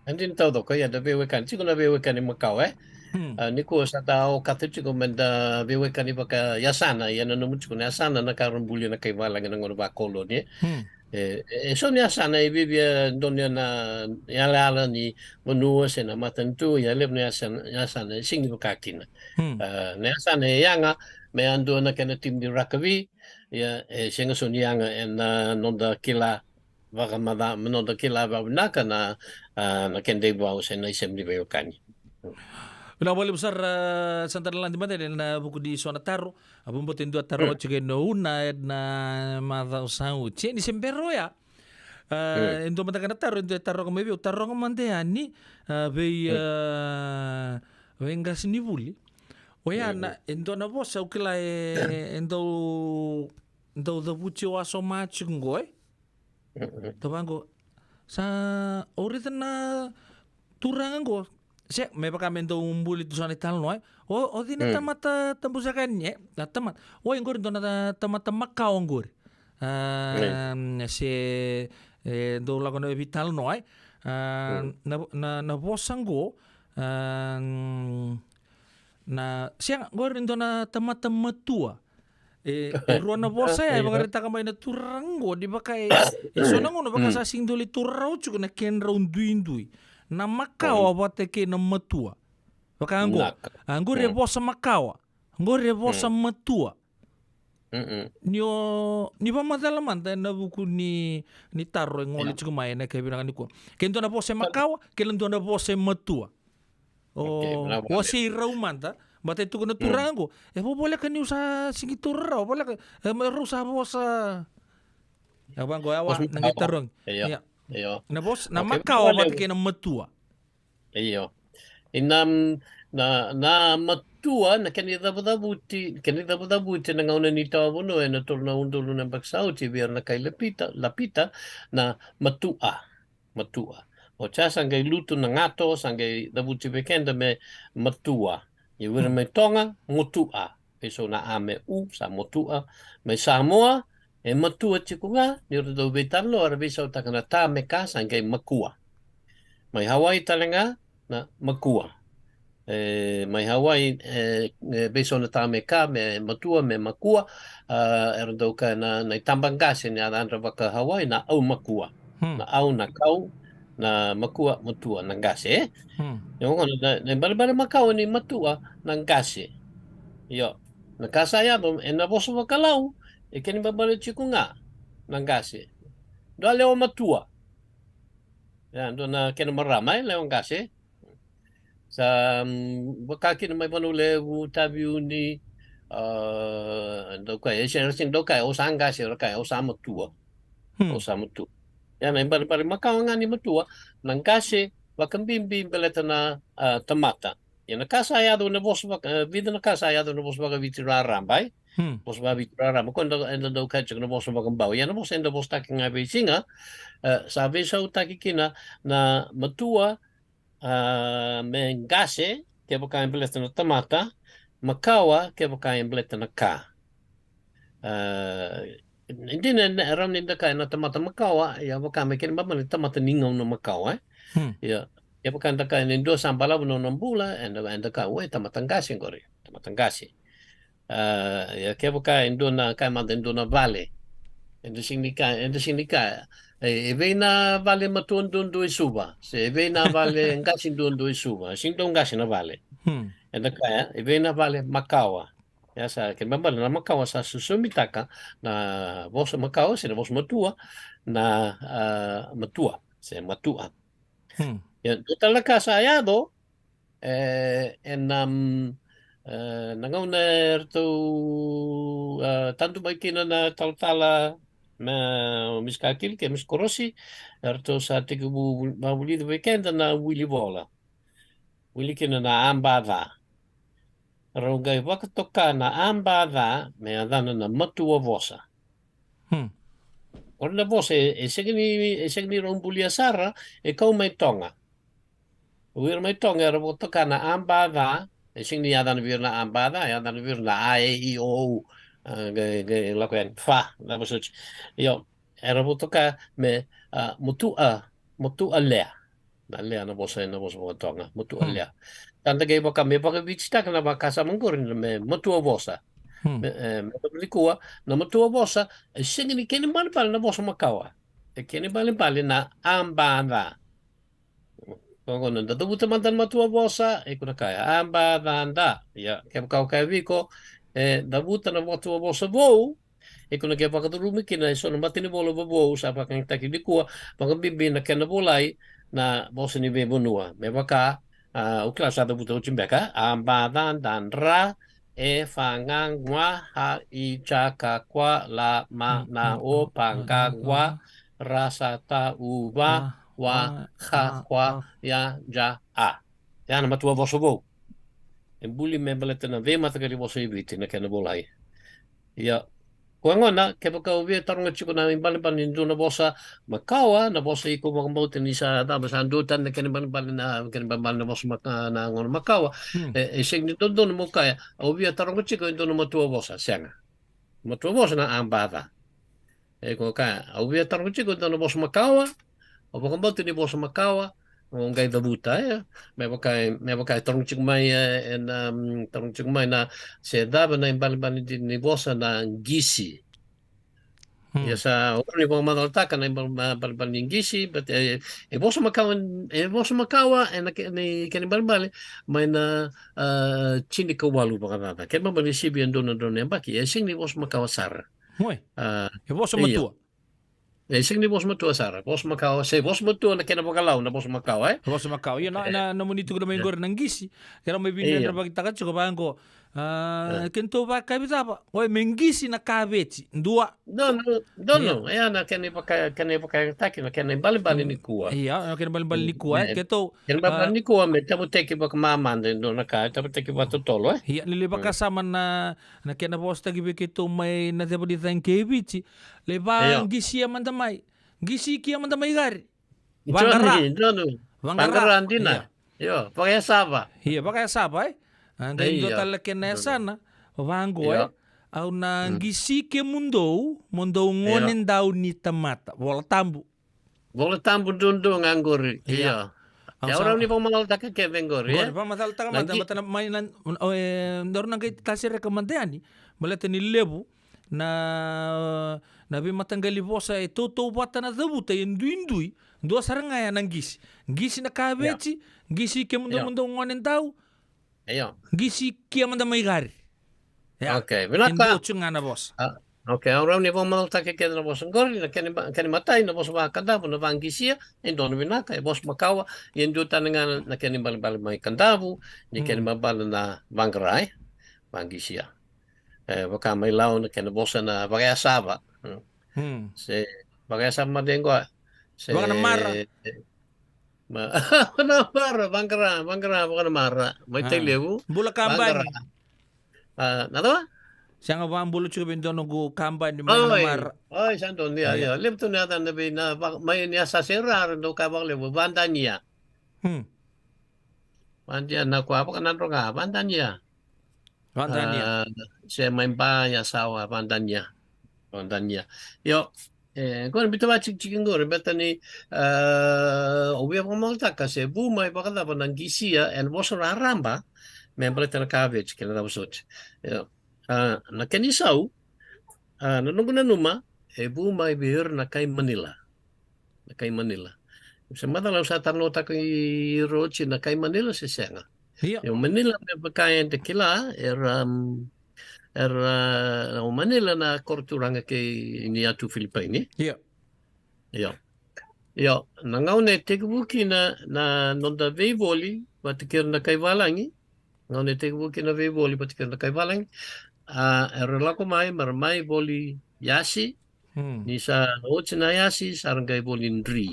E dina taucoko, ia na veiwekani. Tiko na veiwekani makawa, e? Hmm. A, nikua sa da okata tiko me da veiwekani vakayasana, ia na nomu tiko na yasana, na ka ra buli na kai valagi na gauna vakoloni, e? Hmm. E, e, e so na yasana e viavia donuya na yalayala ni vanua se na matanitu, ia levu na yasana, yasana e sega ni vaka kina. Hmm. A, na yasana e yaga, me yadua na kena timi ni rakavi, ia, e sega so ni yaga ena noda kila vakamaca, me noda kila vakavinaka na, a, na keda ivau se na isema ni veiwekani. Vinaka vakalevu sara, a, sa da na lade mada ena vuku ni so na taro. A, vakabauta e dua taro oti kei na una ena macawa sa oti. Ni se bera oya. A, e dua mada ga na taro, e dua e taroga mai vei au, taroga mada yani, a, vei, a, vei qasenivuli. Oya na, e dua na vosa au kila e, e dau, dau cavuti au a so ma tiko qo, e? Tavaqo, sa o raica na turaga qo. Se, me vaka me dau buli tu sa na italanoa, e? O, o cei na tamata tabusaka yani, e? Na tamata. Oi, qori dua na ta-, tamata makawa qori. A, se, e, dau lako na veitalanoa, e? A, na, na, na vosa qo, a, na, sega, qori dua na tamata matua. E, e rua na vosa ya, e vakaraitaka mai na turaga qo, ni vaka e, e so na gauna vaka sa sega ni dau lai taura rawa tiko na kedrau duidui. Na makawa vata kei na matua. Vaka qo. A, qori e vosa makawa. Qori e vosa matua. Ni o, ni vakamacala mada ena vuku ni, ni taro e gole tiko mai ena yakavi vinaka nikua. Ke dua na vosa e makawa, ke dua na vosa e matua. O, wasei rau mada, baleta e tukuna na turaga qo. E vo voleka niu sa sega ni taura rawa, voleka, e, me rau sa vosa. E vaqo, e a wa, na qai tarogi. Io. Io. Na vosa, na makawa vata kei na matua. Io. Ina, na, na matua, na kena icavucavuti, kena icavucavuti na gauna ni tawa vanua ena tolu na udolu na yabaki sa oti vei ira na kai Lapita, Lapita, na matua. Matua. Oti ya sa qai lutu na gato, sa qai cavuti vei keda me matua. Ia vei ira mai Toga, motua. Veisau na a me u, sa motua. Mai Samoa, e matua tiko ga, ni ra dau veitalanoa, era veisautaka na ta me ka, sa qai makua. Mai Hawaii tale ga, na makua. E, mai Hawaii, e, e, veisau na ta me ka, me matua, me makua, a, era dau kaya na, na itaba qase ni yacadra vaka Hawaii, na au makua. Hmm. Na au, na kau, na makua, matua, na qase, e? Hmm. Ia, oqo na, na ibalebale makawa ni matua, na qase. Io. Na ka sa yaco ena vosa vakalau, e kena ibalebale tiko ga na qase. Dua lewa matua. Ia, dua na kena marama, e, lewa qase. Sa, mm, vaka kina mai Vanua Levu, Taveuni, a, dau kaya, e sega, sega ni dau kaya, au sa qase, era kaya, au sa matua. Hmm. Au sa matua. Ia na ibalebale makawa ga ni matua, na qase, vakabibi baleta na, a, tamata. Ia na ka sa yaco na vosa vaka, e, vica na ka sa yaco na vosa vakaviti raraba, e? Hmm. Vosa vakaviti raraba, ko eda, eda dau kaya tiko na vosa vakabau. Ia na vosa eda vosataka ga e veisiga, e, sa veisautaki kina na matua, a, me qase, kevaka e baleta na tamata, makawa, kevaka e baleta na ka. A, e dina, e rawa ni da kaya na tamata makawa, ia vaka me kena ibalebale na tamata ni gauna makawa, e? Hmm. Ia, kevaka da kaya ni dua sa balavu na nona bula, eda, eda kaya, oi, tamata qase qori, tamata qase. A, ia kevaka e dua na, kaya mada e dua na vale. Eda sega ni kaya, eda sega ni kaya, e, e vei na vale matua duadua e Suva, se e vei na vale qase duadua e Suva, e sega ni dau qase na vale. Hmm. Eda kaya, e vei na vale makawa. Ia sa, kena ibalebale na makawa sa sosomitaka na vosa makawa, se na vosa matua, na, a, matua, se matua. Hmm. Ia, dua tale na ka sa yaco, e, ena, mm, e, na gauna eratou, e, tadu mai kina na talatala, na Miss Kakili kei Miss Korosi, eratou sa tekivu vakavulici vei keda na wili vola. Wili kina na a ba ca. Rau qai vakatoka na a ba ca me yacana na matua vosa. Hmm. Qori na vosa e, e sega ni, e sega ni rau bulia sara, e kau mai Toga. O ira mai Toga era vakatoka na a ba ca, e sega ni yacana vei ira na a ba ca, yacana vei ira na a, e, i, o, u. A, qai, qai lako yani, fa, na vosoti. Io, era vakatoka me, a, matua, matua lea. Na lea na vosa, na vosa vakaToga, matua lea. Hmm. Sa da qai vaka me vakavititaka na vakasama qori me matua vosa. Hmm. Me, e, me vaka nikua, na matua vosa, e sega ni kena ibalebale na vosa makawa. E kena ibalebale na a ba ca. Oqo na da cavuta mada na matua vosa, e kua na kaya, a ba ca da. Ia, kevaka au kaya vei iko, e, cavuta na matua vosa vou, e kua na qai vakacurumi kina e so na matanivola vovou sa vakayagataki nikua, vakabibi na kena volai na vosa ni veivanua. Me vaka, a, au kila sa cavuta oti beka, a ba ca da dra, e fa ga gua ha i ja ka kua la ma na o pa ga gua, ra sa ta u va, wa ha kwa ya ja a. Ya na matua vosa vou. E buli me baleta na veimataqali vosa i Viti na kena volai. Ia, koya gona, kevaka o via taroga tiko na ibalebale ni dua na vosa makawa, na vosa iko vakabauta ni sa cava, sa dua tani na kena ibalebale na, kena ibalebale na vosa maka, na gauna makawa. Hmm. E, e sega ni dodonu mo kaya, au via taroga tiko e dua na matua vosa, sega. Matua vosa na a ba ca. E ko kaya, au via taroga tiko e dua na vosa makawa, au vakabauta ni vosa makawa, o qai cavuta, e, me vaka, me vaka e taroga tiko mai, e, e na, mm, taroga tiko mai na, se cava na ibalebale ni, ni vosa na qisi. Hmm. Ia sa, o ni vakamacalataka na ibal-, ma-, ibalebale ni qisi, but, e, e vosa makawa, e vosa makawa, e na ke-, ni kena ibalebale, mai na, a, tinikawalu vakacaca. Kena ibalebale ni sivi e dua na drau na yabaki, e sega ni vosa makawa sara. Oi. A, e vosa matua. E sega ni vosa matua sara. Vosa makawa, se vosa matua na kena vakalau na vosa makawa, e? Vosa makawa. Ia na, e, na, nomuni tukuna mai qori na qisi. Kena mai vinadra vakitaka tiko vaqo. A, kedatou vakavicava. Oi, me qisi na kaveti. Dua. No, no, no, no. Ia na kena ivaka, kena ivakayagataki, na kena ibalebale nikua. Ia, na kena ibalebale nikua, e, kedatou. Kena ibalebale nikua me tavuteki vakamamada e dua na ka, tavuteki vakatotolo, e? Ia, ni lai vakasama na, na kena vosataki vei keitou mai na ceva ni cagi kei Viti. Lai vaqisia mada mai. Qisi kia mada mai qari. Vaqara. Vaqara dina. Io, vakayasava. Io, vakayasava, e? A, qai dua tale na kena yasana. Vaqo, e? Au na qisi kemudou, mo dou gone dau ni tamata. Vola tabu. Vola tabu duadua ga qori. Io. Au sa rawa ni vakamacalataka kece qori, e? Qori, vakamacalataka mada, mada na mai na, o, e, daru na qai tasereka mada yani, baleta ni levu na, Na veimataqali vosa e tautauvata na cavuta e duidui, dua sara ga ya na qisi. Qisi na kaveti, qisi kemudou, mudou gone dau, qisi kia mada mai qari. Ya. Okay, vinaka. E dua tu ga na vosa. Ah, okay, au rawa ni vakamacaltaki kece na vosa qori, na kena, kena matai na vosa vakadavu na vaqisia, e dua na vinaka, e vosa makawa, ia e dua tani ga na kena ibalebale mai Kadavu, ni kena ibalebale na vaqara, e? Vaqisia. E, vaka mai Lau na kena vosa na vakayasava. Hmm. Se vakayasava mada e qo, se vakanamara. Ma, vakanamara, vaqara, vaqara, vakanamara. Mai Tailevu. Bula kabani. Vaqara. A, na cava? Sega, vakabula tiko vei dua noqu kabani mai Namara. Oi, sa donu, ia, ia. Levu tu na yaca na vei na vaka-, mai ni a sa sera, era dau kaya vakalevu, vadania. Hmm. Vadia na kua vakanadroga, vadania. Vadania. A, se mai ba ya sawa, vadania. Vadania. Io, e, qori bita vatikitiki qori, beta ni, a, au via vakamacaltaka se vu mai vakacava na qisia, ena vosa raraba, me baleta na kaveti, kei na cava soti. Io. A, na kena isau, a, na noqu nanuma, e vu mai vei ira na kai Manila. Na kai Manila. Se macala au sa talanoataka i ira oti na kai Manila se sega. Ia. Io, Manila me vaka eda kila, era, mm, era, o Manila na koro turaga kei ni yatu Filipaini. Ia. Io. Io, na gauna e tekivu kina na noda veivoli vata kei ira na kai valagi, gauna e tekivu kina na veivoli vata kei ira na kai valagi, a, era lako mai, mera mai voli yasi, hmm, ni sa oti na yasi, sa ra qai voli dri.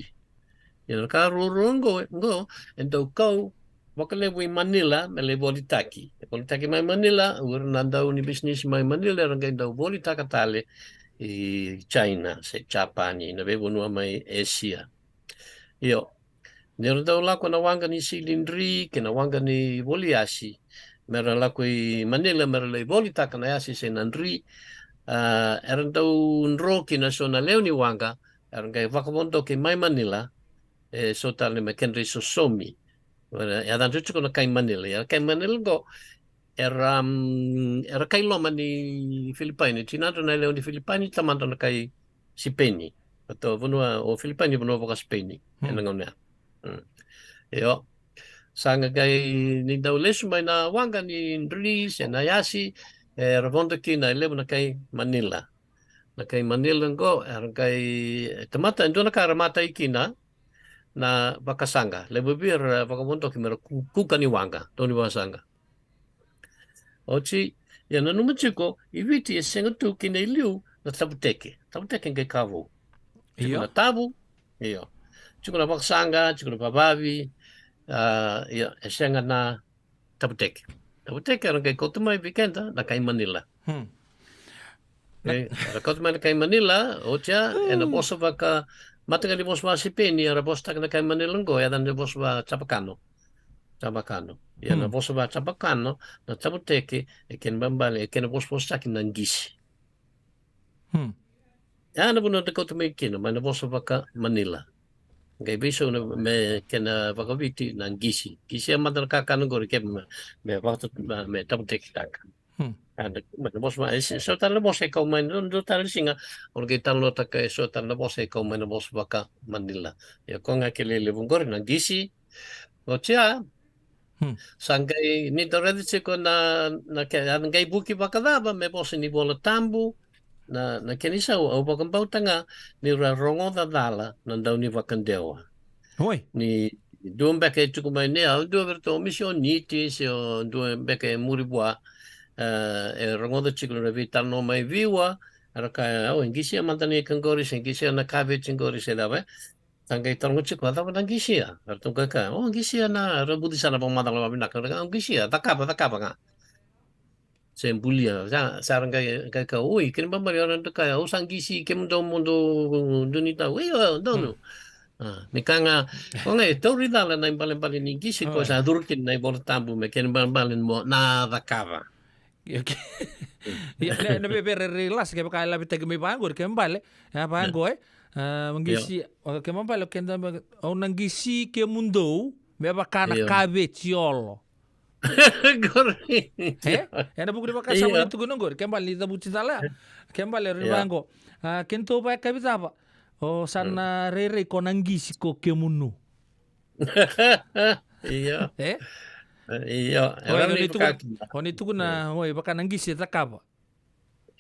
Ia na ka ruarua qo, qo, e dau kau vakalevu i Manila, me lai volitaki. E volitaki mai Manila, o ira na dau ni bisinisi mai Manila, era qai dau volitaka tale i China, se Japani, na veivanua mai Asia. Io, ni ra dau lako na waqa ni sili dri, kei na waqa ni voli yasi, me ra lako i Manila, me ra lai volitaka na yasi se na dri, a, era dau dro kina so na lewe ni waqa, era qai vakavodoki mai Manila, e so tale me kedra isosomi. Era, e yaca dra tiko na kai Manila. Ia kai Manila qo, era, mm, era kai loma ni Filipaini. Tinadra na lewe ni Filipaini, tamadra na kai Sipeni. Ratou vanua, o Filipaini vanua vaka Sipeni. Hmm. Ena gauna ya. Hmm. Io. Sa qai ni dau lesu mai na waqa ni dri se na yasi, era vodo kina e levu na kai Manila. Na kai Manila qo, era qai, e tamata, e dua na ka era matai kina, na vakasaqa. Levu vei ira vakavodoki mera ku-, kuka ni waqa, dau ni vakasaqa. Oti, ia nanuma tiko, i Viti e sega tu kina i liu na tavuteke. Tavuteke qai ka vou. Tiko, io, na tavu, io. Tiko na vakasaqa, tiko na vavavi, a, io, e sega na tavuteke. Tavuteke era qai kauta mai vei keda na kai Manila. Hmm. E, era kauta mai na kai Manila, oti ya, ena vosa vaka, mataqali vosa vaka Sipeni, era vosataka na kai Manila qo, e yaca na vosa vaka Chavacano. Chavacano. Ia na, hmm, vosa vaka Chavacano, na tavuteke, e kena ibalebale, e kena vosavosataki na qisi. Hmm. Ya na vanua da kauta mai kina, mai na vosa vaka Manila. Qai veisau na me kena vakaviti na qisi. Qisi e mada na kakana qori ke me, me vakatu-, me, me tavutekitaka. Hmm. A, na, mai na vosa, e, so tale na vosa e kau mai, na, na tale siga, o qai talanoataka e so tale na vosa e kau mai na vosa vaka Manila. Ia ko ga ke lelevu qori na qisi, oti ya, Hmm. Sa qai, ni da raica tiko na, na ke, a qai vuki vakacava me vosa ni Vola Tabu, na, na kena isau, au vakabauta ga ni ra rogoca cala na dau ni vakadewa. Oi. Ni dua beka e tiko mai ni, au dua vei ratou misioniti, se o dua beka e muri vua, e, e rogoca tiko na veitalanoa mai vei au, era kaya, au e qisia mada ni ka qori, se qisia na kaveti qori, se cava, e. Sa qai taroga tiko, a cava na qisia? Ratou qai kaya, o qisia na, ra buci sara na vakamacala vakavinaka, ra kaya, o qisia, cakava, cakava ga. Se bulia, sa, sa ra qai, qai kaya, oi, kena ibalebale, o ra qai kaya, au sa qisi, kemudou mo dou, dou ni tau, io, donu. Hmm. A, ni ka ga, o ga e tauri cala na ibalebale ni qisi, ko sa curu kina na iVola Tabu, me kena ibalebale mo na cakava. Okay. Ia, na, na vevere rei lasa, kevaka e lavitaki mai vaqori, kena ibalebale, e vaqo, e? A, qisi, o, kena ibalebale, o keda me, au na qisi kemudou, me vaka na kaveti olo. Qori. E? Ena vuku ni vakasama ni tukuna qori. Kena ibalebale ni cavuti cala. Kena ibalebale ni vaqo. A, keitou vakayakavi cava? O sa na rairai ko na qisi ko kemunu. Io. E? Io. Oi, o ni tukuna, o ni tukuna, oi, vaka na qisi e cakava.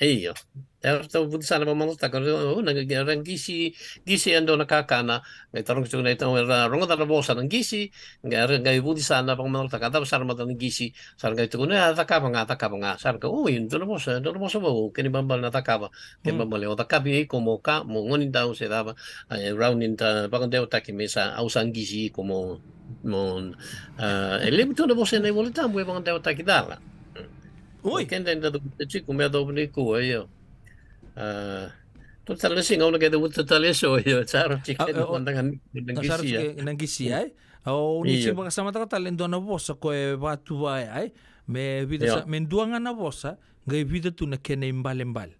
Io. Era tau vuti sa na vakamacataka, o na qisi, qisi e dua na kakana, qai tarogi tu na itau, era rogoca na vosa na qisi, qai era qai vuti sa na vakamacataka, cava sara mada na qisi, sa ra qai tukuna, a cakava ga, cakava ga, sa ra qai, oi, dua na vosa, dua na vosa vou, kena ibalebale na cakava, kena ibalebale, o cakavi iko mo ka, mo gone dau se cava, a, e rawa ni da vakadewataki me sa, au sa qisi iko mo, mo, a, e levu tu na vosa ena iVola Tabu e vakadewataki cala. Oi. Keda eda cavuta tiko me yacova nikua, io. A, tu tale na siga, au na qai cavuta tale eso, io, sa rauti keda mada ga na qisia. Sa rauti keda na qisia, e? Au ni siga vakasamataka tale e dua na vosa ko e vatuva ya, e? Me vica sa, me dua ga na vosa, qai vica tu na kena ibalebale.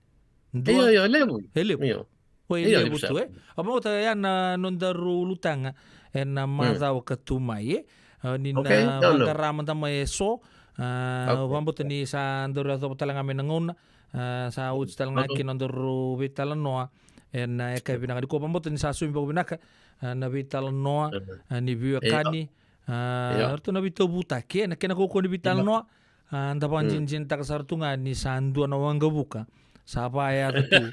Dua. Io, io, e levu. E levu. Io. Oi, e levu tu, e. Au vakabauta ya na nodaru ulutaga ena macawa ka tu mai, e. A, ni na vaqara mada mai eso. A, au vakabauta ni sa daru yacova tale ga mai na gauna. A, sa oti tale ga kina nodaru veitalanoa. Ena yakavi vinaka nikua, au vakabauta ni sa saumi vakavinaka, a, na veitalanoa, a, ni veiwekani. A, ratou na veitauvutaki, e, na kena kaukauwa ni veitalanoa. A, da vakadinadinataka sara tu ga ni sa dua na waqavuka sa vakayaco tu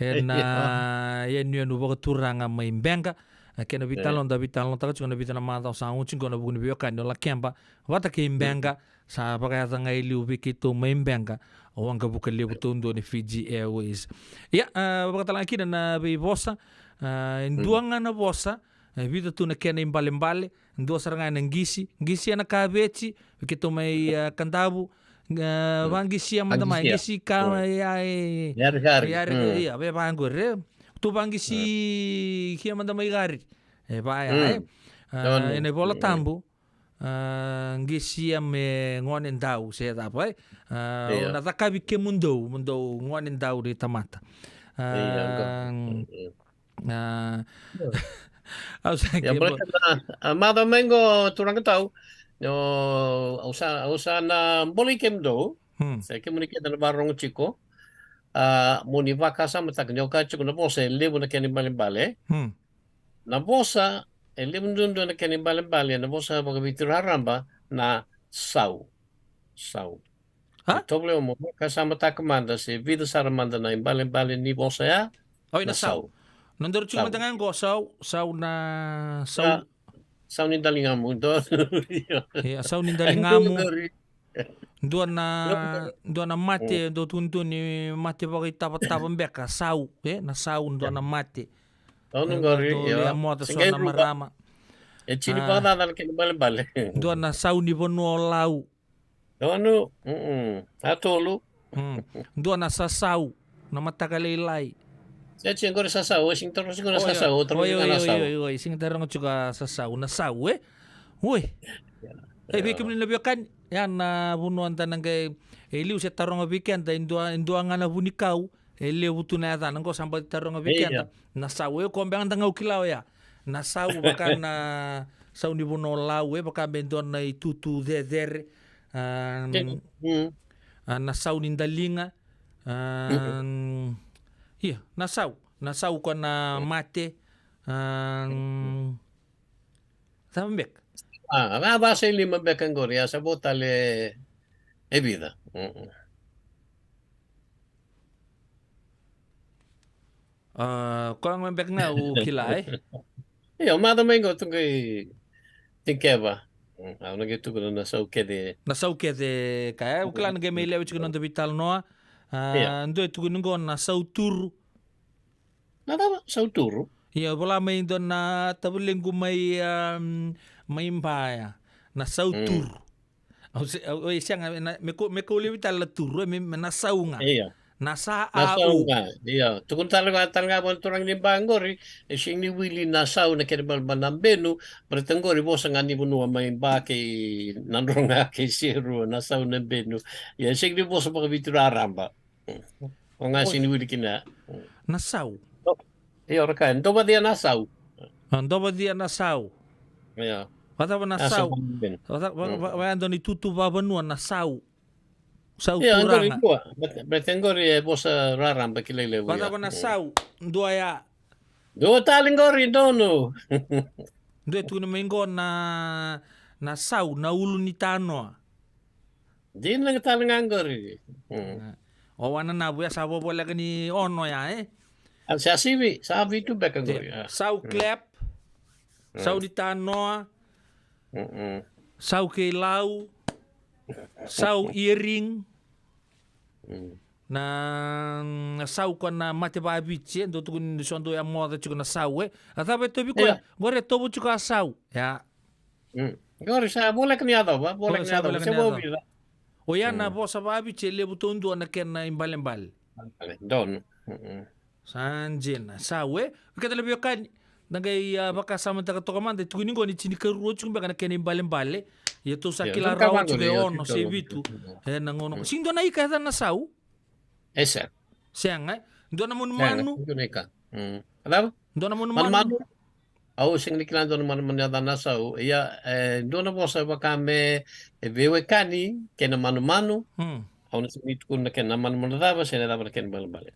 ena yanuyanu vakaturaga mai Beqa. A, kena veitalanoa da veitalanoataka tiko na vica na macawa sa oti qo ena vuku ni veiwekani o Lakeba vata kei Beqa. Sa vakayaco ga e liu vei keitou mai Beqa o waqavuka levu taudua ni Fiji Airways. Ia, a, vakatalega kina na veivosa, a, e dua ga na vosa, e vica tu na kena ibalebale, dua sara ga ena qisi, qisi ena kaveti, vei keitou mai, a, Kadavu, a, vaqisia mada mai, qisi ka, ia, e, yarikari, ia, vei vaqori, e, tu vaqisi kia mada mai qari, e vaya, e. A, ena iVola Tabu, a, qisia me gone dau se cava, e. A, o na cakavi kemudou, mo dou gone dau ni tamata. A, A, au sa kei, a, macawa mai qo turaga tau. Au sa, au sa na bolei kemudou. Se kemuni kece na vakarorogo tiko. A, mo ni vakasamataka ni o kaya tiko na vosa e levu na kena ibalebale. Na vosa e levu duadua na kena ibalebale, na vosa vakaviti raraba na sau. Sau. A? Tovolea mo vakasamataka mada se vica sara mada na ibalebale ni vosa ya. Oi, na sau. Nodaru tiko mada ga qo, sau, sau na, sau. Sau ni daligamu, donu. Ia, sau ni daligamu. Dua na, dua na mate, dua tu, dua ni mate vakaitavatava beka, sau, e, na sau, dua na mate. Donu qori, ia. Moca so na marama. E tini vakacaca na kena ibalebale. Dua na sau ni vanua o Lau. Donu, mm, a tolu. Dua na sasau, na mataka lailai. Se tiko qori sasau, oi, sega ni taroga tiko na sasau, oi, oi, oi, sega ni taroga tiko a sasau, na sau, e? Oi. E, vei kemuni na veiwekani, ya na vanua da na qai, e liu se taroga vei keda, e dua, e dua ga na vunikau, e levu tu na yacana, qo sa bau taroga vei keda. Na sau, e, ko beka da qai kila oya. Na sau vaka na sau ni vanua o Lau, e vaka me dua na itutu cecere. A, a, na sau ni daliga. A, ia, na sau. Na sau ko na mate. A, cava beka? A, a, va, va, sa i lima beka qori, a, sa vo tale e vica. A, koya ga beka ga au kila, e? Io, macawa mai qo tu qai tikeva. Mm, au na qai tukuna na sau kece. Na sau kece ka, e, au kila na qai mai lewe tiko na noda veitalanoa. A, dua e tukuni qo na sau turu. Na cava? Sau turu? Io, vola mai dua na tavalequ mai, a, mai Ba ya. Na sau turu. Au se, au, oi, sega, na, me ko, me ko levi tale na turu, e, me, me na sau ga. Io. Na sa, na a, sau ga. Io. Tukuna tale ga, tale ga vua na turaga ni Ba qori, e sega ni wili na sau na kena ibalebale na benu, baleta qori vosa ga ni vanua mai Ba kei Nadroga kei Serua, na sau na benu. Io, e sega ni vosa vakaviti raraba. O ga sega ni wili kina. Na sau. Io, ra kaya, dovacia na sau. A, dovacia na sau. Io. Vacava na sau? Vacava, va, va, va, dua na itutu vavanua na sau. Sau turaga. Baleta qori e vosa raraba kilai levu. Vacava na sau? Dua ya. Dua tale qori donu. Dua e tukuni mai qo na, na sau, na ulu ni tanoa. Dina tale ga qori. O wana na vuya sa vovoleka ni ono ya, e? A sa sivi, sa vitu beka qori. Sau clap, sau ni tanoa, sau kei lau, sau earring. Na, na sau ko na mate vaviti, e dau tukuni so dau ya moca tiko na sau, e. A cava e tovi koya? Qori e tovo tiko a sau. Ya. Qori sa voleka ni yacova, voleka ni yacova. Se vovi. O ya na vosa vaviti e levu taudua na kena ibalebale. Donu. Sa dina, sau, e. Keda na veiwekani, da qai, a, vakasamataka toka mada, e tukuni qo ni tinikarua tiko beka na kena ibalebale. Ia tou sa kila rawa tiko e ono se vitu. E na gauna. Sega dua na ika e yaca na sau? E sega. Sega, e? Dua na manumanu? Dua na ika. Dua na manumanu? Au sega ni kila dua na manumanu e yaca na sau. Ia, e dua na vosa vaka me, e veiwekani kei na manumanu. Au na sega ni tukuna na kena manumanu cava se na cava na kena ibalebale.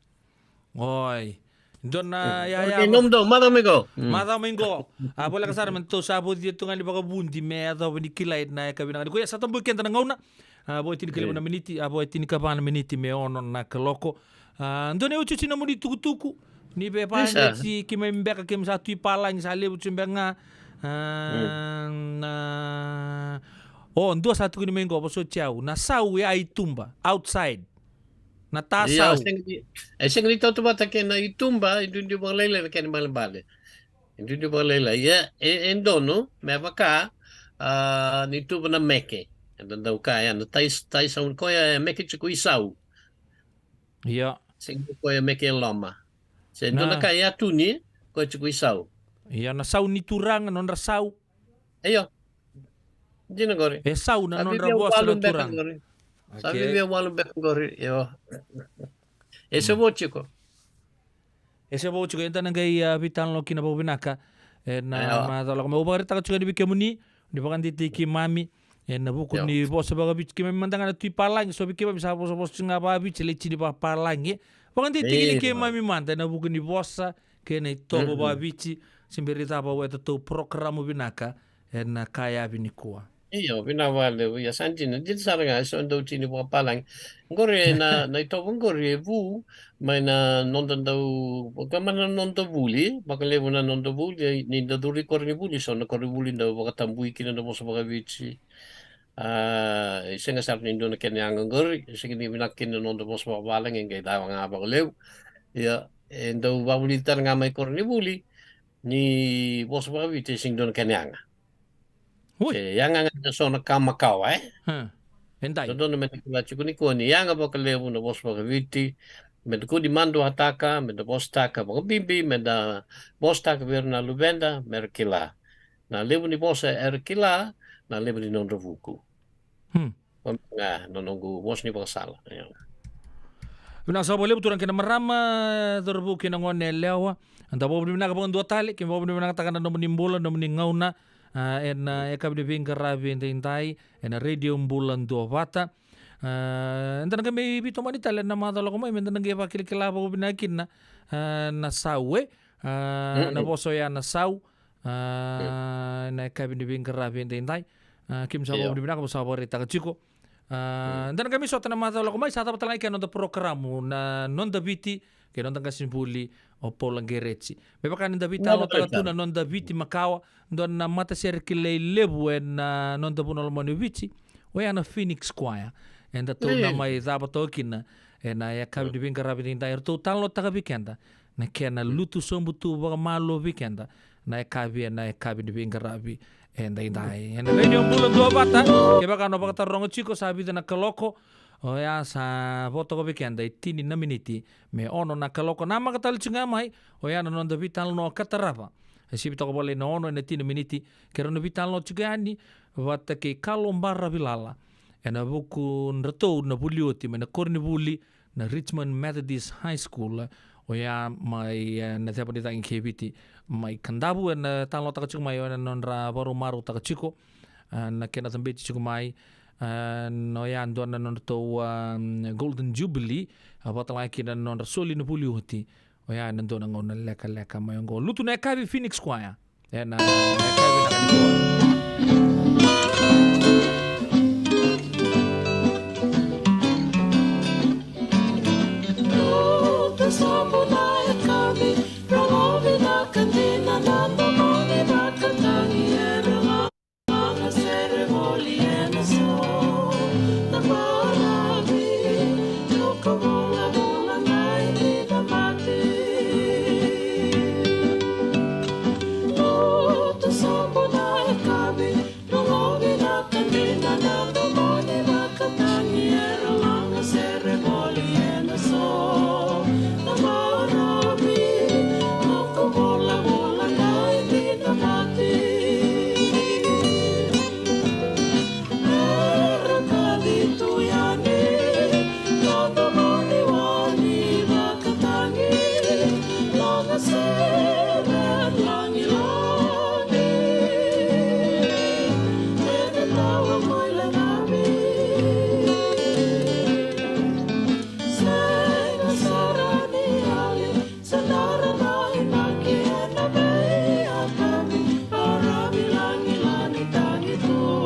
Oi. Dua na, ya, ya, nomudou macawa mai qo. Macawa mai qo. A voleka sara me tou sa vocia tu ga ni vakavudi me yacova ni kilai na yakavi vinaka nikua. Ia sa tabui keda na gauna. A vo e tinikalevu na miniti, a vo e tinikava na miniti me ono na kaloko. A dua na iotioti nomuni tukutuku. Ni veivagaleci keimami beka, keimami sa tu i palagi sa levu tu beka ga. A na, o dua sa tukuni mai qo, vosoti au. Na sau e a i tuba, outside. Na tasau. Ia, e sega ni, e sega ni tautauvata kei na ituba, e duidui vakalailai na kena ibalebale. E duidui vakalailai. Ia, e, e donu me vaka, a, ni tuva na meke. Eda dau kaya, na tai, tai sau koya e meke tiko i sau. Ia. Sega ni koya meke e loma. Se dua na ka e a tuni, koya tiko i sau. Ia, na sau ni turaga, nodra sau. Io. Dina qori. E sau na nodra vosa na turaga. Sa vivia walu beka qori. Io. E se vo tiko. E se vo tiko, eda na qai, a, veitalanoa kina vakavinaka. E na macawa lako mai. Au vakaraitaka tiko yani vei kemuni, ni vakadeitaki keimami. E na vuku ni vosa vakaviti, keimami mada ga na tu i palagi, so vei keimami sa vosavosa tiko ga vakaviti, lai tini vakapalagi. Vakadeitaki ni keimami mada, e na vuku ni vosa, kei na itovo vakaviti, se bera ni cava o e tatou porokaramu vinaka, e na ka yavi nikua. Io, vinaka vakalevu, ia sa dina, dina sara ga, e so dau tini vakapalagi. Qori na, na itovo qori e vu, mai na noda dau, vaka mai na noda vuli, vakalevu na noda vuli, ni da curu i koronivuli, so na koronivuli dau vakatabui kina na vosa vakaviti. A, e sega sara ni dua na kena yaga qori, e sega ni vinaka kina na noda vosa vakavalagi, e qai cava ga vakalevu. Ia, e dau vakavulici tale ga mai koronivuli, ni vosa vakaviti e sega ni dua na kena yaga. Oi. E yaga ga e so na ka makawa, e? Dodonu me da kila tiko nikua ni yaga vakalevu na vosa vakaviti, me da kua ni maduataka, me da vosataka vakabibi, me da vosataka vei ira na luveda, me ra kila. Na levu ni vosa era kila, na levu ni nodra vuku. Ga na noqu vosa ni vakasala. Vinaka saka vakalevu turaga kei na marama, cauravou kei na gone yalewa. Da vakavinavinaka vakadua tale, keimami vakavinavinakataka na nomuni bula, nomuni gauna, a, e na yakavi ni veiqaravi edaidai, e na Radio Bula Duavata. A, eda na qai mai veitomani tale na macawa lako mai, me da na qai vakilakila vakavinaka kina, a, na sau, e, a, na vosa oya na sau, a, na yakavi ni veiqaravi edaidai. A, keimami sa vakavinavinaka, mo sa vakaraitaka tiko. A, da na qai mai sota na macawa lako mai, sa cava tale ga kina na noda porokaramu, na Noda Viti, kei na noda qasenivuli o Paula Qereci. Me vaka ni da veitalanoataka tu na Noda Viti makawa, dua na matasere kilai levu e na noda vanua lomani o Viti, oya na Phoenix Choir. Eda tou na mai cava toka kina e na yakavi ni veiqaravi edaidai, eratou talanoataka vei keda na kena lutu sobu tu vakamalua vei keda na yakavi, e na yakavi ni veiqaravi edaidai. E na Radio Bula Duavata, kevaka o na vakataroga tiko, sa vica na kaloko, oya sa vo toka vei keda e tini na miniti me ono na kaloko. Namaka tale tiko ga mai, oya na noda veitalanoa ka tarava. E sivi toka vale na ono e na tini na miniti, keirau na veitalanoa tiko yani vata kei Kalo Baravilala, e na vukudratou na vuli oti mai na koronivuli na Richmond Methodist High School, Oya mai, e, na ceva ni cagi kei Viti mai Kadavu, ena talanoataka tiko mai, oya na nodra vakarau marautaka tiko, e, na kena cabeti tiko mai, e, na oya dua na nodratou, a, Golden Jubilee, a, vakatalega kina na nodra soli na vuli oti. Oya na dua na gauna lekaleka mai oqo. Lutu na yakavi Phoenix Choir. Ena yakavi na ka nikua.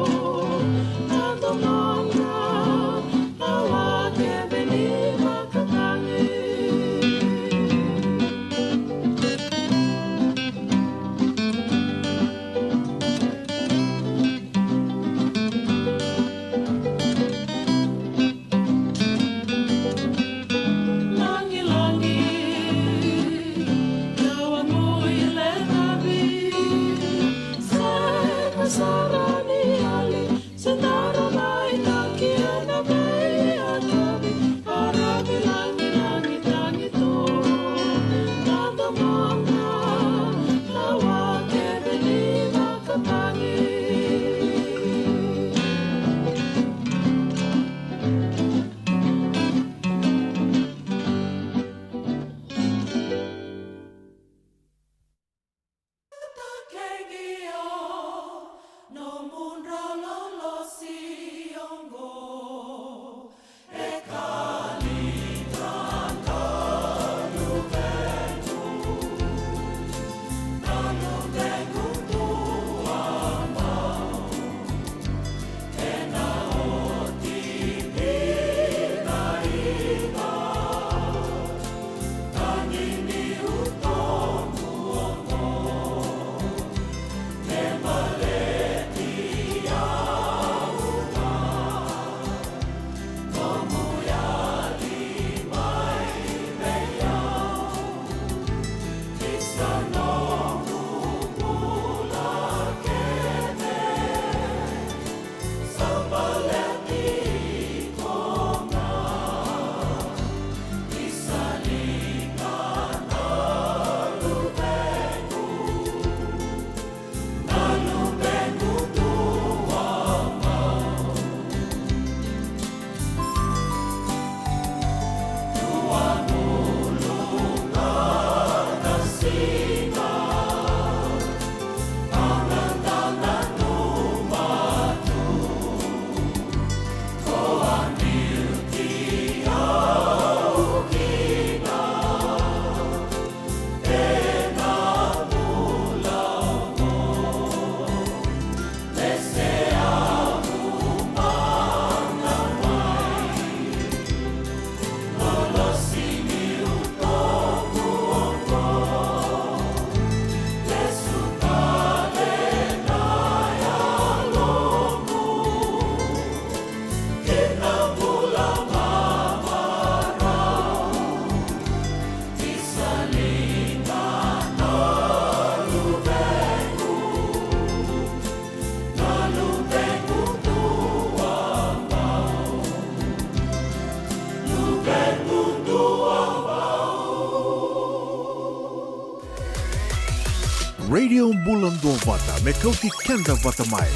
Radio Bula Duavata, me kauti keda vata mai.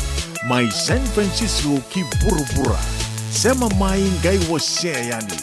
Mai San Francisco ki vuravura. Sema mai, qai wasea yani.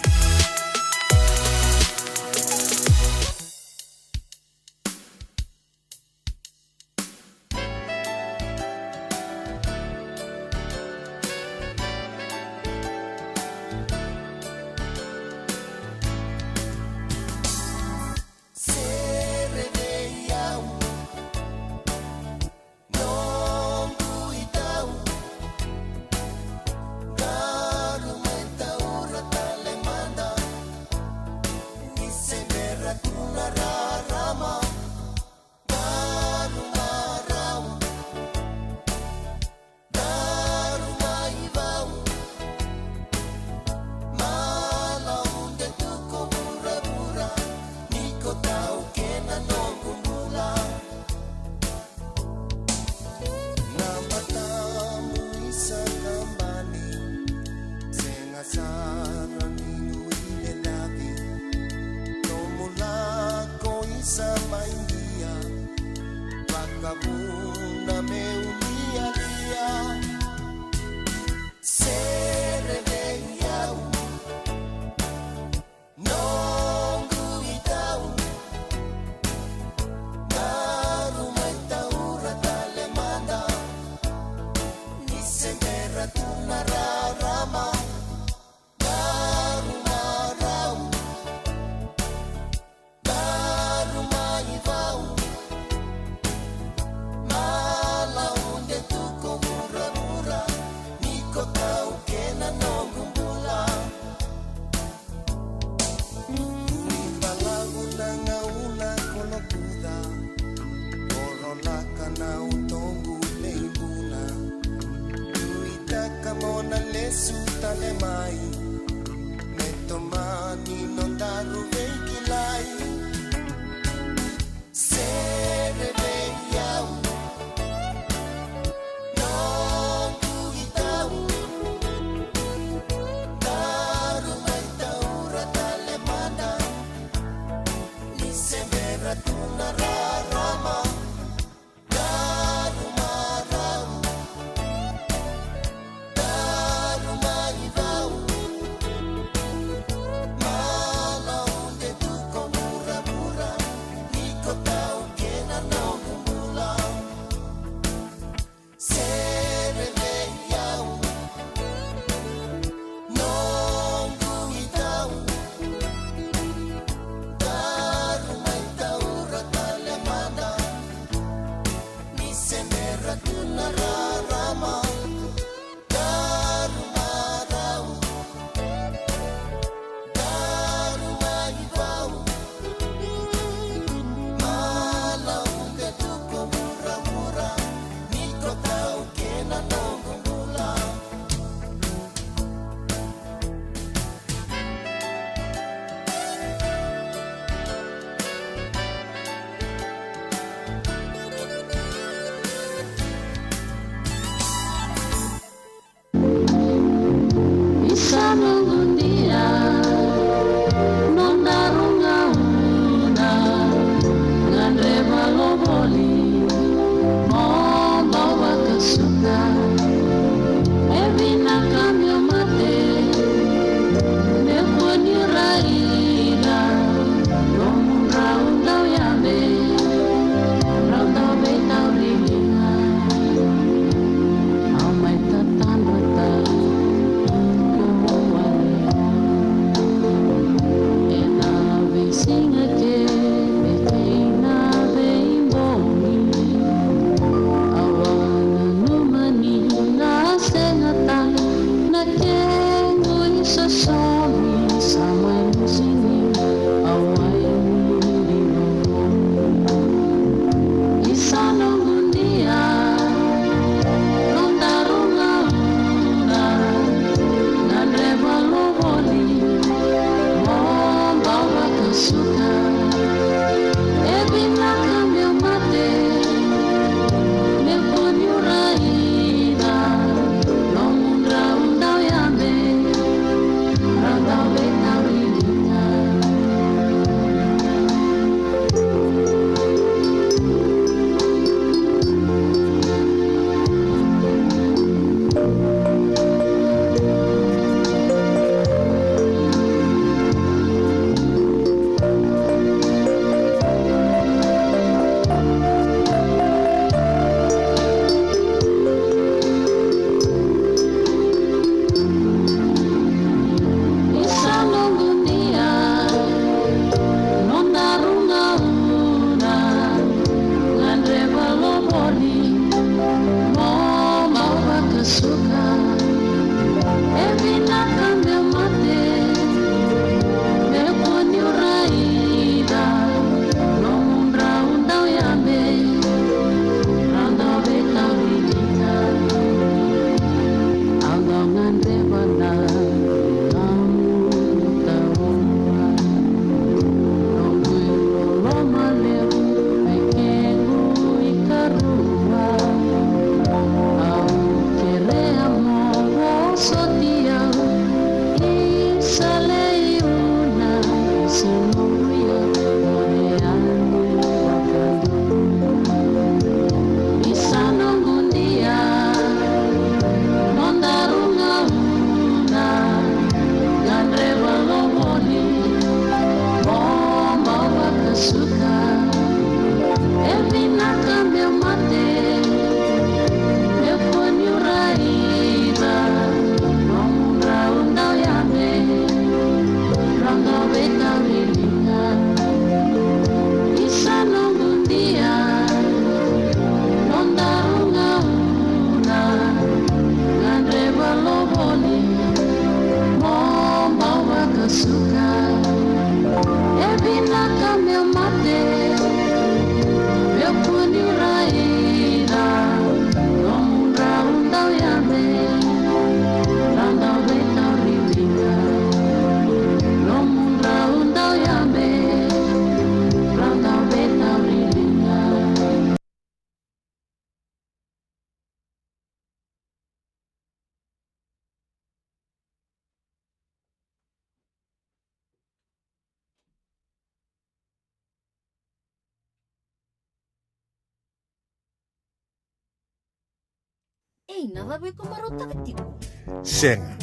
Na rarama, daru marau, daru mai vau. Malaude tu ko vuravura, ni ko tau kena noqu bula. Ni balavu na gauna ko lokuca, ko rolaka na utoqu leibuna. Nuitaka mo na lesu tale mai, me tomani nodaru veikilai. Sere vei au, noqu itau, daru mai taura tale mada. Ni se bera tu na rarama, daru marau, daru mai vau. Malaude tu ko vuravura, ni ko tau kena noqu bula. Sere vei au, noqu itau, daru mai taura tale mada. Ni se bera tu na rarama, daru marau, daru mai vau. Malaude tu ko vuravura, ni ko tau kena noqu bula. Isa noqu dia, nodaru gauna, gadreva lovoli, mo dau vakasuka. Ei, na cava iko marautaka tiko? Sega,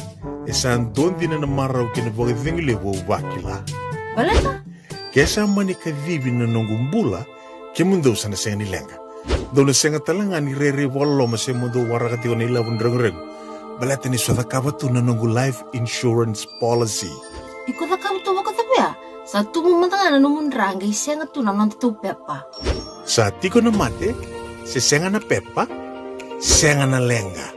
e sa dua dina na marau kei na vakacegu levu au vakila. Baleta? Ke sa mani kacivi na noqu bula, kemudou sa na sega ni leqa. Dou na sega tale ga ni rairai vakaloloma se mo dou waraka tiko na ilavo ni reguregu. Baleta ni sa cakava tu na noqu life insurance policy. Iko cakava tu vakacava ya? Sa tubu mada ga na nomu dra qai sega tu na noda tou pepa. Sa tiko na mate, se sega na pepa, sega na leqa.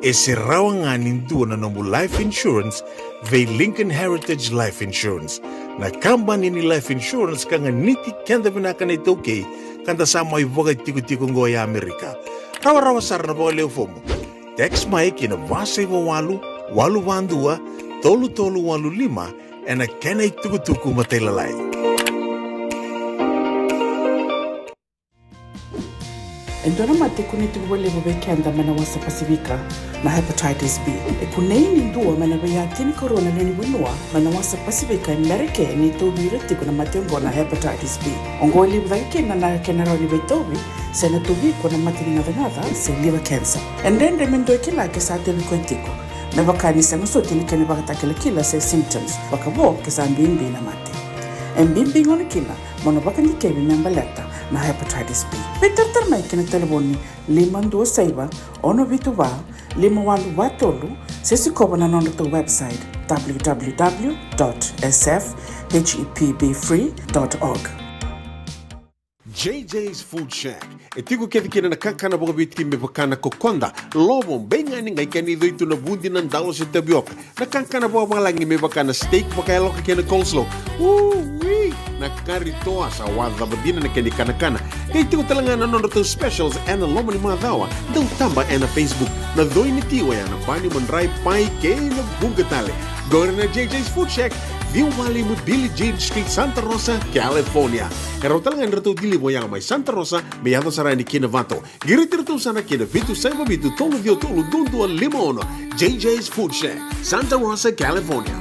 E se rawa ga ni dua na nomu life insurance vei Lincoln Heritage Life Insurance. Na kabani ni life insurance ka ganiti keda vinaka na iTaukei, ka da sa mai vakatikotiko qo e Amerika. Rawarawa sara na vakalewe fomu. Text mai ki na va saiva walu, walu va dua, tolu tolu walu lima, ena kena itukutuku matailalai. E dua na mate e kunei tiko vakalevu vei keda mai na wasa Pasifika, na hepatitis B. E kunei ni dua mai na veiya tinikarua na lewe ni vanua mai na wasa Pasifika e Merika ni tauvi ira tiko na mate oqo na hepatitis B. Oqo e levu cake kina na kena rawa ni veitauvi se na tauvi iko na mate ni gacagaca se liver cancer. E dredre me dua e kila ke sa tauvi koya tiko, me vaka ni sega soti na kena ivakatakilakila se symptoms, vakavo ke sa bibi na mate. E bibi gona kina mo na vakadikevi me baleta na hepatitis B. Veitaratara mai ki na talevoni lima dua saiva, ono vitu va, lima walu va tolu, se sikova na nodratou website, w w w dot s f h e p b free dot org. J J's Food Shack. E tiko kece kina na kakana vakaviti me vaka na kokoda, lovo, beigani, qai kena icoi tu na vudi, na dalo se tavioka. Na kakana vakavalagi me vaka na steak vakayaloka kei na coleslaw. Ui! Na kari toa, sa wacava dina na kena ikanakana. Qai tiko tale ga na nodratou specials ena loma ni macawa. Dau taba ena Facebook. Na coi ni ti oya na bani, madrai, pai kei na vuqa tale. Qori na J J's Food Shack, ciwa walu lima Billie Jean Street, Santa Rosa, California. E rawa tale ga ni ratou deliver ya mai Santa Rosa me yaco sara yani ki Novato. Qiriti iratou sara ki na vitu saiva vitu tolu ciwa tolu dua dua lima ono. J J's Food Shack, Santa Rosa, California.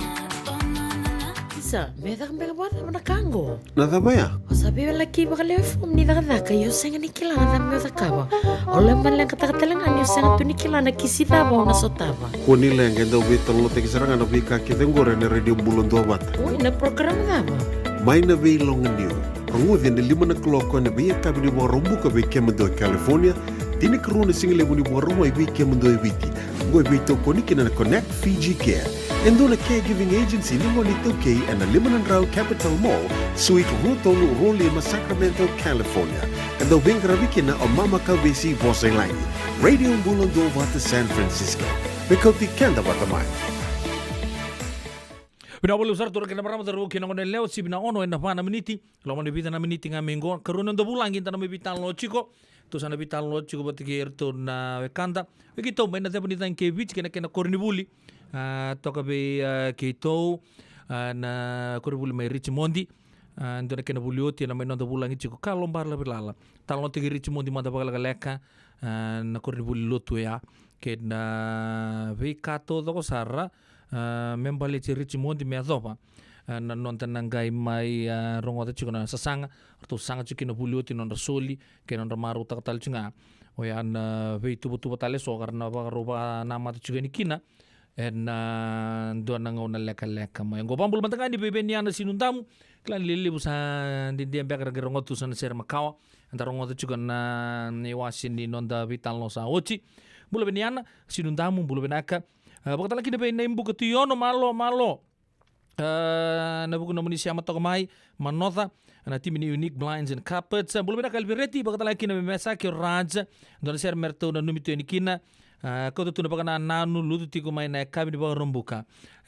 Isa, me caka beka vakacava na ka qo? Na cava ya? O sa veiwalaki vakalewe fomu ni cakacaka, ia o sega ni kila na cava me o cakava. O lai maleqataka tale ga ni o sega tu ni kila na kisi cava o na sotava. Kua ni leqa, e dau veitalanoataki sara ga na veika kece qori ena Radio Bula Duavata. Oi, na program cava? Mai na Veiloganiu. Rogoci ena lima na kaloko ena veiyakavi ni Vakaraubuka vei kemudou e California, tinikarua na sigalevu ni Vakarauwai vei kemudou e Viti. Qo e veitokoni kina na Connect Fiji Care, e dua na caregiving agency ni gone iTaukei ena lima na drau Capitol Mall, Suite rua tolu rua lima, Sacramento, California. E dau veiqaravi kina o Mama Kauvesi Vosa i Lagi. Radio Bula Duavata, San Francisco. Me kauti keda vata mai. Vinaka vakalevu sara, turaga kei na marama, cauravou kei na goneyalewa, sivi na ono ena va na miniti. Loma ni vica na miniti ga mai qo, karua ni noda vulagi, da na mai veitalanoa tiko. Tou sa na veitalanoa tiko vata kei iratou na wekada, vei keitou mai na ceva ni cagi kei Viti kei na kena koronivuli. A, toka vei, a, keitou, a, na koronivuli mai Richmond. A, dua na kena vuli oti ena mai noda vulagi tiko, Kalo Balavilala. Talanoataki Richmond mada vakalekaleka, a, na koronivuli lotu oya. Kei na veika taucoko sara, a, me baleti Richmond me yacova, a, na noda na qai mai, a, rogoca tiko na sasaga, ratou saga tiko kina vuli oti na nodra soli, kei na nodra marautaka tale tiko ga. Oya na veituvatuva tale eso ka ra na vakarau vakanamata tiko yani kina ena dua na gauna lekaleka mai oqo. Vakabula mada ga yani vei Veniana Sinudamu, kila ni lelevu sa didia beka ra qai rogoca tu sa na sere makawa. Eda rogoca tiko na, na iwase ni noda veitalanoa sa oti. Bula Veniana Sinudamu, bula vinaka. A, vakatale kina vei Naibuka Tuiono, malo, malo. A, na vuku nomuni sema toka mai, Manoca, na timi ni Unique Blinds and Carpets. Bula vinaka Elvereti, vakatale kina vei Mesaki, Raj, dua na sere me ratou nanumi tu yani kina. A, kauta tu na vakanananu, lutu tiko mai na yakavi ni Vakaraubuka.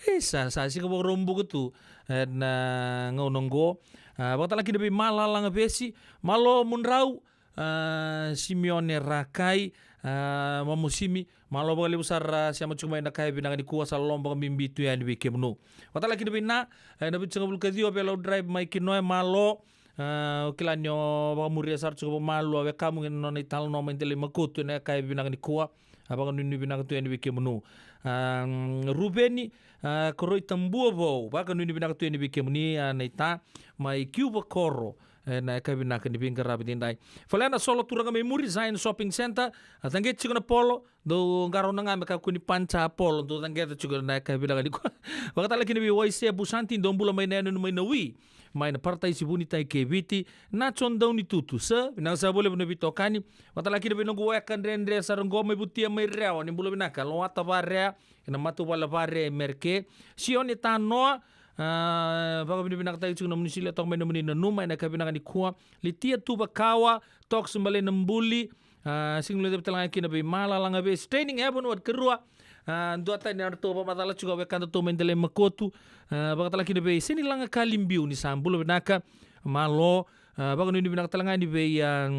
E, sa, sa siga Vakaraubuka tu, e, na gauna oqo. A, vakatale kina vei Malalaga Vesi, malo mudrau, a, Simione Rakai, a, Mamosimi, malo vakalevu sara, a, sema tiko mai na yakavi vinaka nikua, sa loloma vakabibi tu yani vei kemunu. Vakatale kina vei Na, e, na vitusagavulu ka ciwa Velau Drive mai Kinoya, malo, a, o kila ni o vakamuria sara tiko vakamalua wekamu kei na nona italanoa mai Delai Makotu ena yakavi vinaka nikua, a, vakanuinui vinaka tu yani vei kemunu. A, Ruveni, a, Koroi Tabua Vou, vakanuinui vinaka tu yani vei kemuni, a, naita, mai Kiuvakoro, E, na yakavi vinaka ni veiqaravi daidai. Fale na solo turaga mai muri, Zion Shopping Center. A caqeti tiko na polo, dou qarauna ga me kakua ni panca polo, dou caqeta tiko na yakavi vinaka ni kua. Vakatale kina vei Waise Busanti, dou bula mai na yanuyanu mai na Wi, mai na Parataisi Vunitai kei Viti, na John Daunitutu, sa vinaka sa voli na veitokani. Vakatale kina vei noqu weka dredre sara qo mai Vutia mai Rewa, ni bula vinaka, Loata Varea, ena matavuvale Varea e Mereke. Sione Tanoa, a, vakavinavinakataki tiko na nomuni solia toka mai na nomuni nanuma ena yakavi vinaka ni kua. Litia Tuvakawa, Toks Malena Buli, a, sega ni guilecavi tale ga kina vei Malala Gavesi, Training Heaven Ward Karua. A, duatani na nodratou vakamacala tiko, a, wekadatou mai Delai Makotu. A, vakatale kina vei Senilaga Kalibiu, ni sa bula vinaka, malo. A, vakanuinui vinaka tale ga yani vei, a,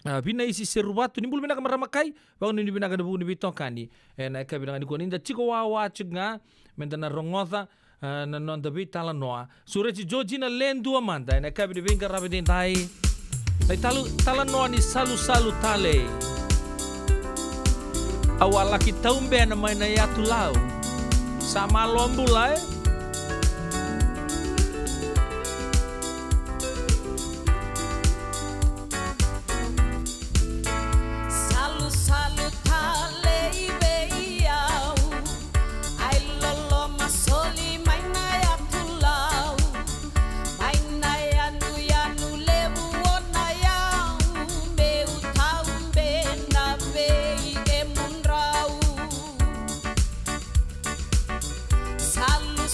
a, Vinaisi Seruvatu, ni bula vinaka marama kai, vakanuinui vinaka ena vuku ni veitokani. Ena yakavi vinaka ni kua, ni da tiko wawa tiko ga, me da na rogoca, a, na noda veitalanoa. Sureti Georgina Ledua mada ena yakavi ni veiqaravi daidai. Na italu talanoa ni Salusalu Talei. Au a laki taubena mai na yatu Lau. Sa malo bula, e? Salusalu Talei vei au. Ai loloma soli mai na yatu Lau. Mai na yanuyanu levu o Nayau. Meu taubena vei kemudrau. Salu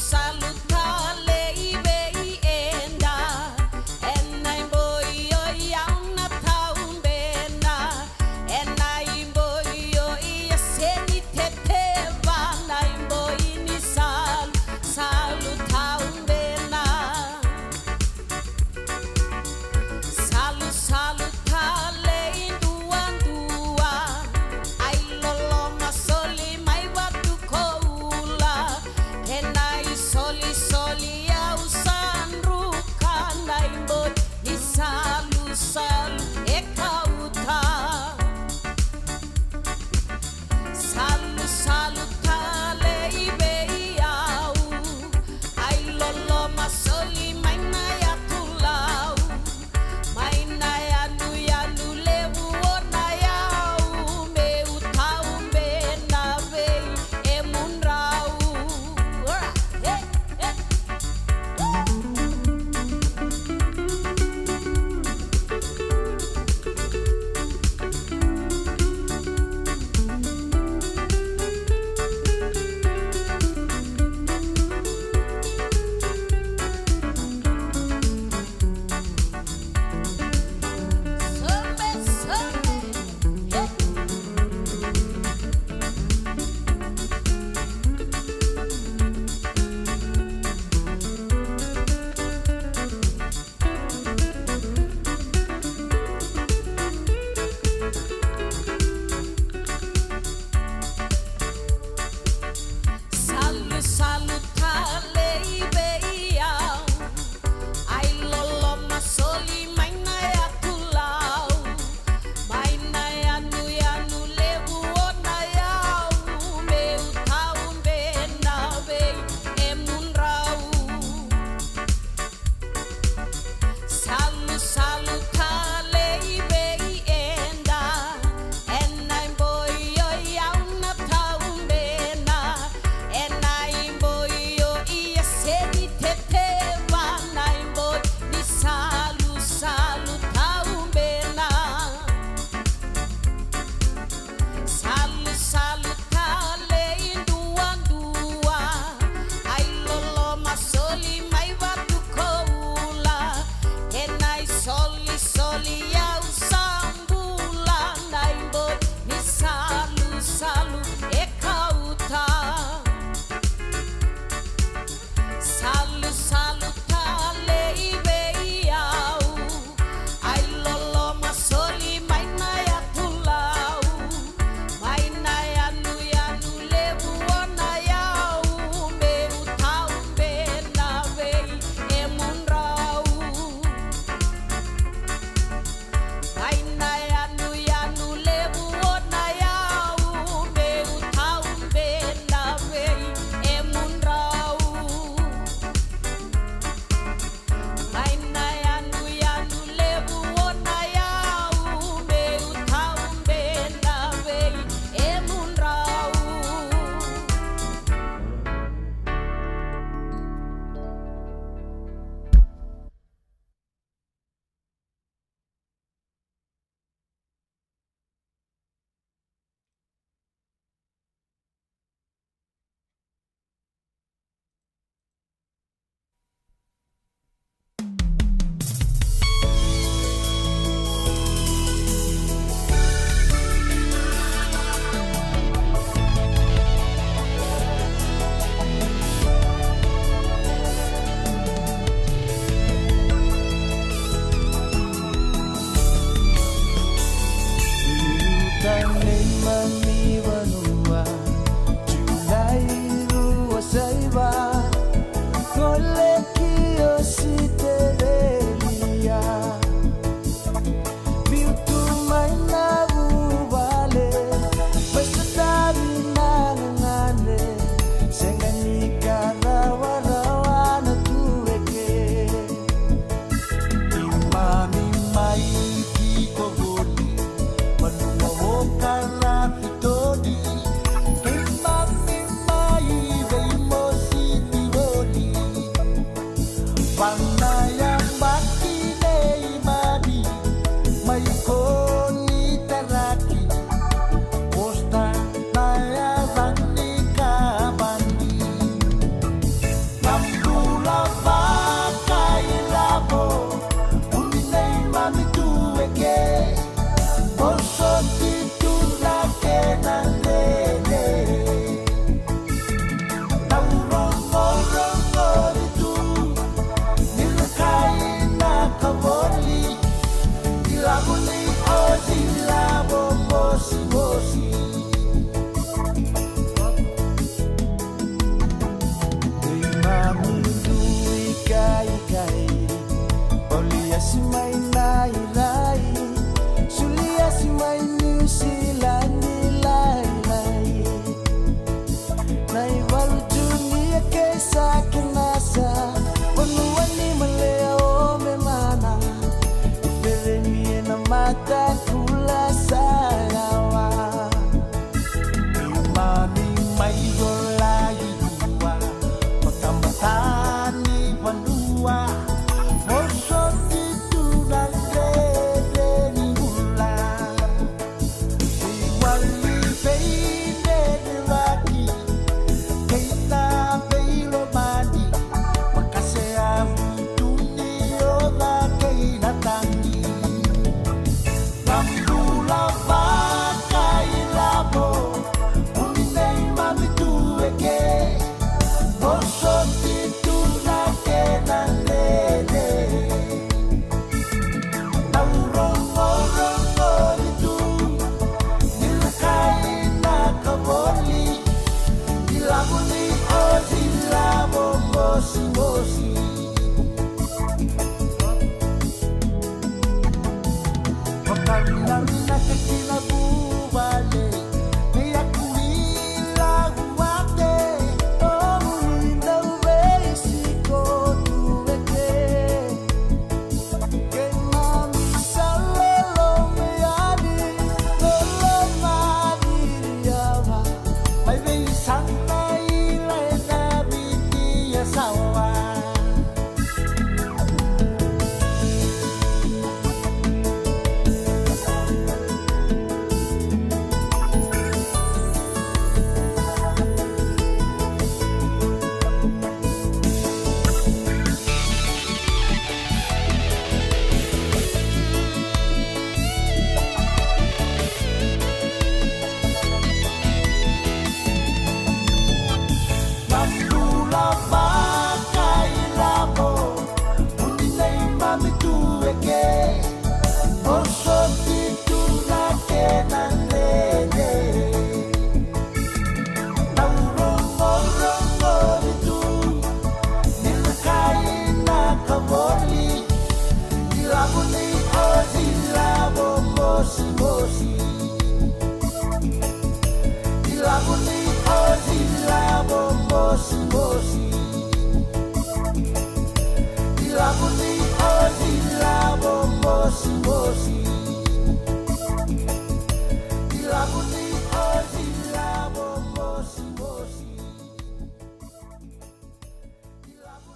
Vinaka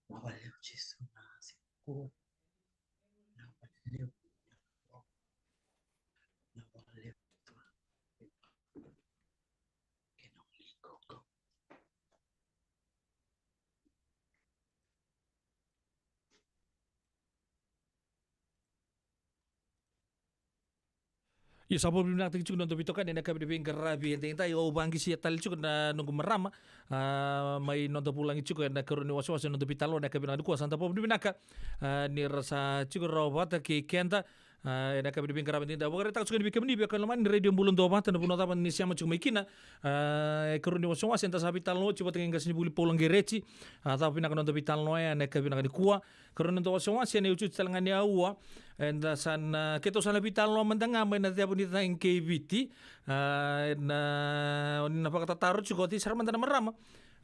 vakalevu Jisu na siku. Vinaka vakalevu. Vinaka vakalevu. Kena uli koko. Io, sa vakavinavinakataki tiko na noda veitokani ena yakavi ni veiqaravi edaidai. Au vaqisia tale tiko na noqu marama, a, mai noda vulagi tiko ena ikarua ni wasewase na noda veitalanoa ena yakavi vinaka nikua. Sa da vakavinavinaka, a, ni ra sa tiko rawa vata kei keda, a, ena yakavi ni veiqaravi edaidai. Au vakaraitaka tiko yani vei kemuni veiwekani lomani ni Radio Bula Duavata, na vanua cava ni sema tiko mai kina, a, ikarua ni wasewase eda sa veitalanoa oti vata kei qasenivuli Paula Qereji. A, cava vinaka na noda veitalanoa ena yakavi vinaka nikua. Ikarua ni noda wasewase ena iotioti tale ga ni aua, eda sa na, keitou sa na veitalanoa mada ga mai na ceva ni cagi kei Viti. A, ena, o ni na vakatataro tiko o cei sara mada na marama,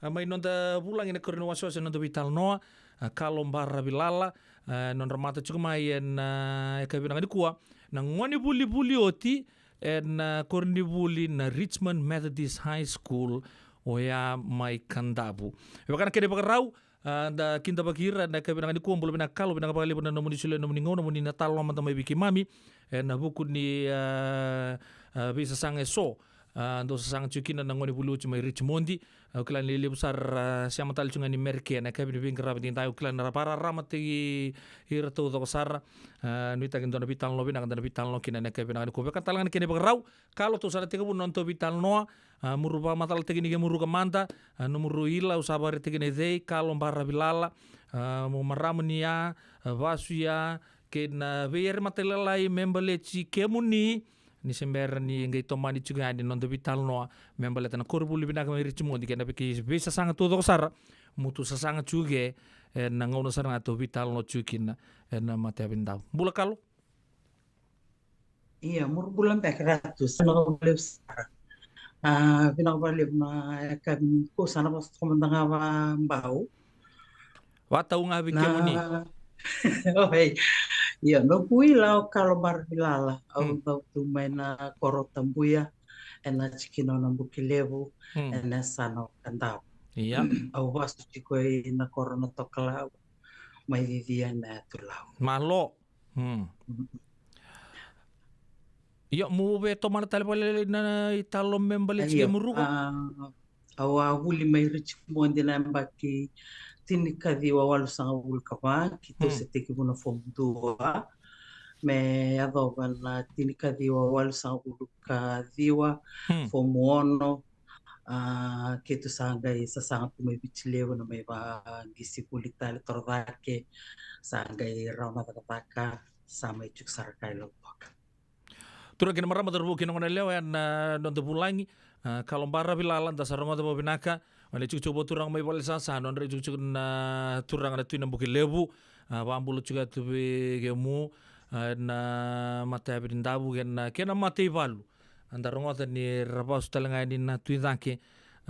a, mai noda vulagi ena ikarua ni wasewase na noda veitalanoa, a, Kalo Baravilala, a, nodra mata tiko mai ena, a, yakavi vinaka nikua, na gonevuli vuli oti ena, a, koronivuli na Richmond Methodist High School, oya mai Kadavu. E vaka na kena ivakarau, a, da kidavaki ira ena yakavi vinaka nikua. Bula vinaka Kalo, vinaka vakalevu na nomuni solia na nomuni gauna mo ni na talanoa mada mai vei keimami ena vuku ni, a, a, veisasaga eso, a, dou sasaga tiko kina na gonevuli oti mai Richmond. Au kila ni levu sara, a, sema tale tiko ga ni Merika ena yakavi ni veiqaravi edaidai. Au kila ni ra vakararamataki ira taucoko sara. A, nuitaki dua na veitalanoa vinaka da na veitalanoa kina ena yakavi vinaka nikua. Vaka tale ga na kena ivakarau, Kalo, tou sa na tekivu na nodatou veitalanoa. A, muru vakamacalataki ni kemuru ka mada, a, nomuru ila, au sa vakaraitaki na icei, Kalo Baravilala, a, mo marama ni ya, a, vasu ya, kei na veiyere matailalai me baleti kemuni, ni se bera ni qai tomani tiko yani na noda veitalanoa me baleta na koronivuli vinaka mai Richmond kei na vei, veisasaga taucoko sara, mo tou sasaga tiko ke, ena gauna sara ga tou veitalanoa tiko kina ena matayavi ni dau. Bula Kalo. Ia, muru bula beka Ratu, sa na vakalevu sara. A, vinaka vakalevu na yakavi nikua, sa na vaka toka mada ga vakabau. Vakatau ga vei kemuni. Oi. Ia, noqu ila o Kalo Baravilala, au dau tu mai na koro o Tabuya, ena tikina o Nabuki Levu, ena yasana o Kadavu. Ia. Au vasu tiko ina koro o Natokalau, mai cici ena yatu Lau. Malo. Hmm. Io, mo via tomana tale vakalailai na italanoa me baleti kemuru ka. A, au a vuli mai Richmond ena yabaki tinikaciwa walusagavulu ka va, keitou se tekivu na fomu dua. Me yacova na tinikaciwa walusagavulu ka ciwa, fomu ono, a, keitou sa qai sasaga tu mai Viti Levu, na mai vaqisi vuli tale torocake, sa qai rawa na cakacaka, sa mai tiko sara ka i Lautoka. Turaga kei na marama, cauravou kei na goneyalewa, ena noda vulagi, a, Kalo Bara Vilala, da sa rogoca vakavinaka. O na itikotiko vakaturaga mai Valesasa, nodra itikotiko na turaga na Tui Nabukelevu. A, vakabula tiko tu vei kemu, a, na matayavi ni Davu kei na, kei na mataivalu. A, da rogoca ni ra vasu tale ga yani na Tui Cake.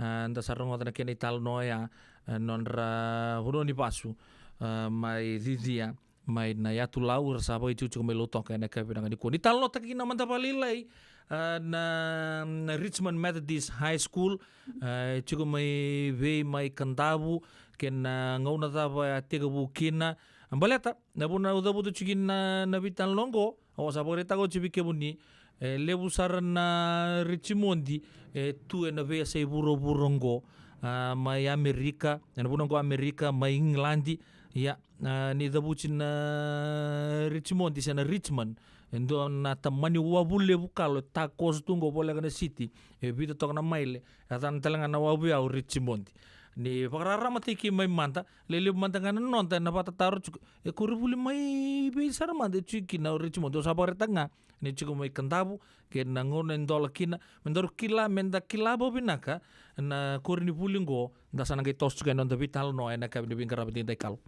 A, da sa rogoca na kena italanoa ya, a, nodra vanua ni vasu, a, mai Cicia, mai na yatu Lau, ra sa vakaitikotiko mai Lautoka ena yakavi vinaka nikua. Ni talanoataka kina mada vakalailai, a, na, na Richmond Methodist High School, a, e tiko mai vei, mai Kadavu, kei na gauna cava e a tekivu kina. A, baleta na vuna au cavuta tiko kina na, na veitalanoa oqo, au sa vakaraitaka oti vei kemuni, e levu sara na Richmond e tu ena veiyasai vuravura oqo, a, mai Amerika, ena vanua oqo Amerika, mai England. Ia, a, ni cavuti na Richmond se na Richmond, e dua na tamani wavu levu, Kalo, e takoso tu oqo voleka na city, e vica toka na maile, e yacana tale ga na wavu ya o Richmond. Ni vakararamataki mai mada, lelevu mada ga na noda na vakatataro tiko, e koronivuli mai vei sara mada e tiko kina o Richmond. Au sa vakaraitaka ga ni tiko mai Kadavu, kei na gauna e dola kina, me daru kila, me da kila vakavinaka na koronivuli oqo, da sa na qai toso tiko ena noda veitalanoa ena yakavi ni veiqaravi edaidai, Kalo.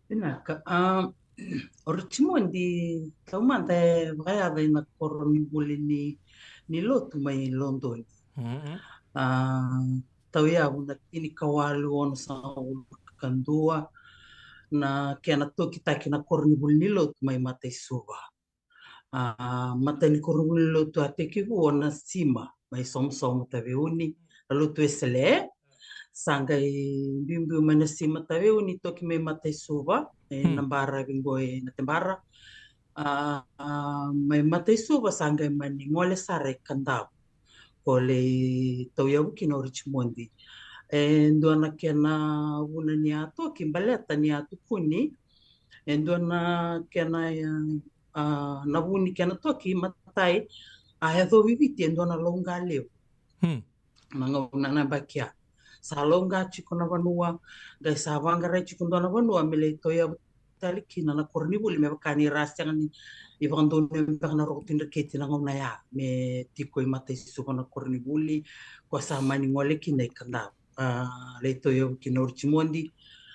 Vinaka. A, o Richmond taumada e vakayaca ena koronivuli ni, ni lotu mai Lodoni. Mm-mm. A, tauyavu na tinikawalu onosagavulu ka dua na kena tokitaki na koronivuli ni lotu mai Mataisuva. A, matai ni koronivuli ni lotu a tekivu o Nasima mai Somosomo Taveuni, na lotu Wesele. Sa qai biubiu mai Nasima Taveuni, toki mai Mataisuva, e, hmm, na baravi qo e Natebara. A, a, mai Mataisuva sa qai mani gole sara e Kadavu, ko lai tauyavu kina o Richmond. E dua na kena vuna ni a toki, baleta ni a tukuni, e dua na kena, e, a, na vu ni kena toki, matai, a yacovi Viti e dua na lauqa levu. Hmm. Na gauna na yabaki ya sa lauqa tiko na vanua, qai sa vaqarai tiko dua na vanua me lai tauyavu tale kina na koronivuli, me vaka ni ra sega ni, ni vakadonuya beka na Roko Tui Dreketi na gauna ya me tiko i Mataisuva na koronivuli, ko sa mani gole kina i Kadavu. A, lai tauyavu kina o Richmond,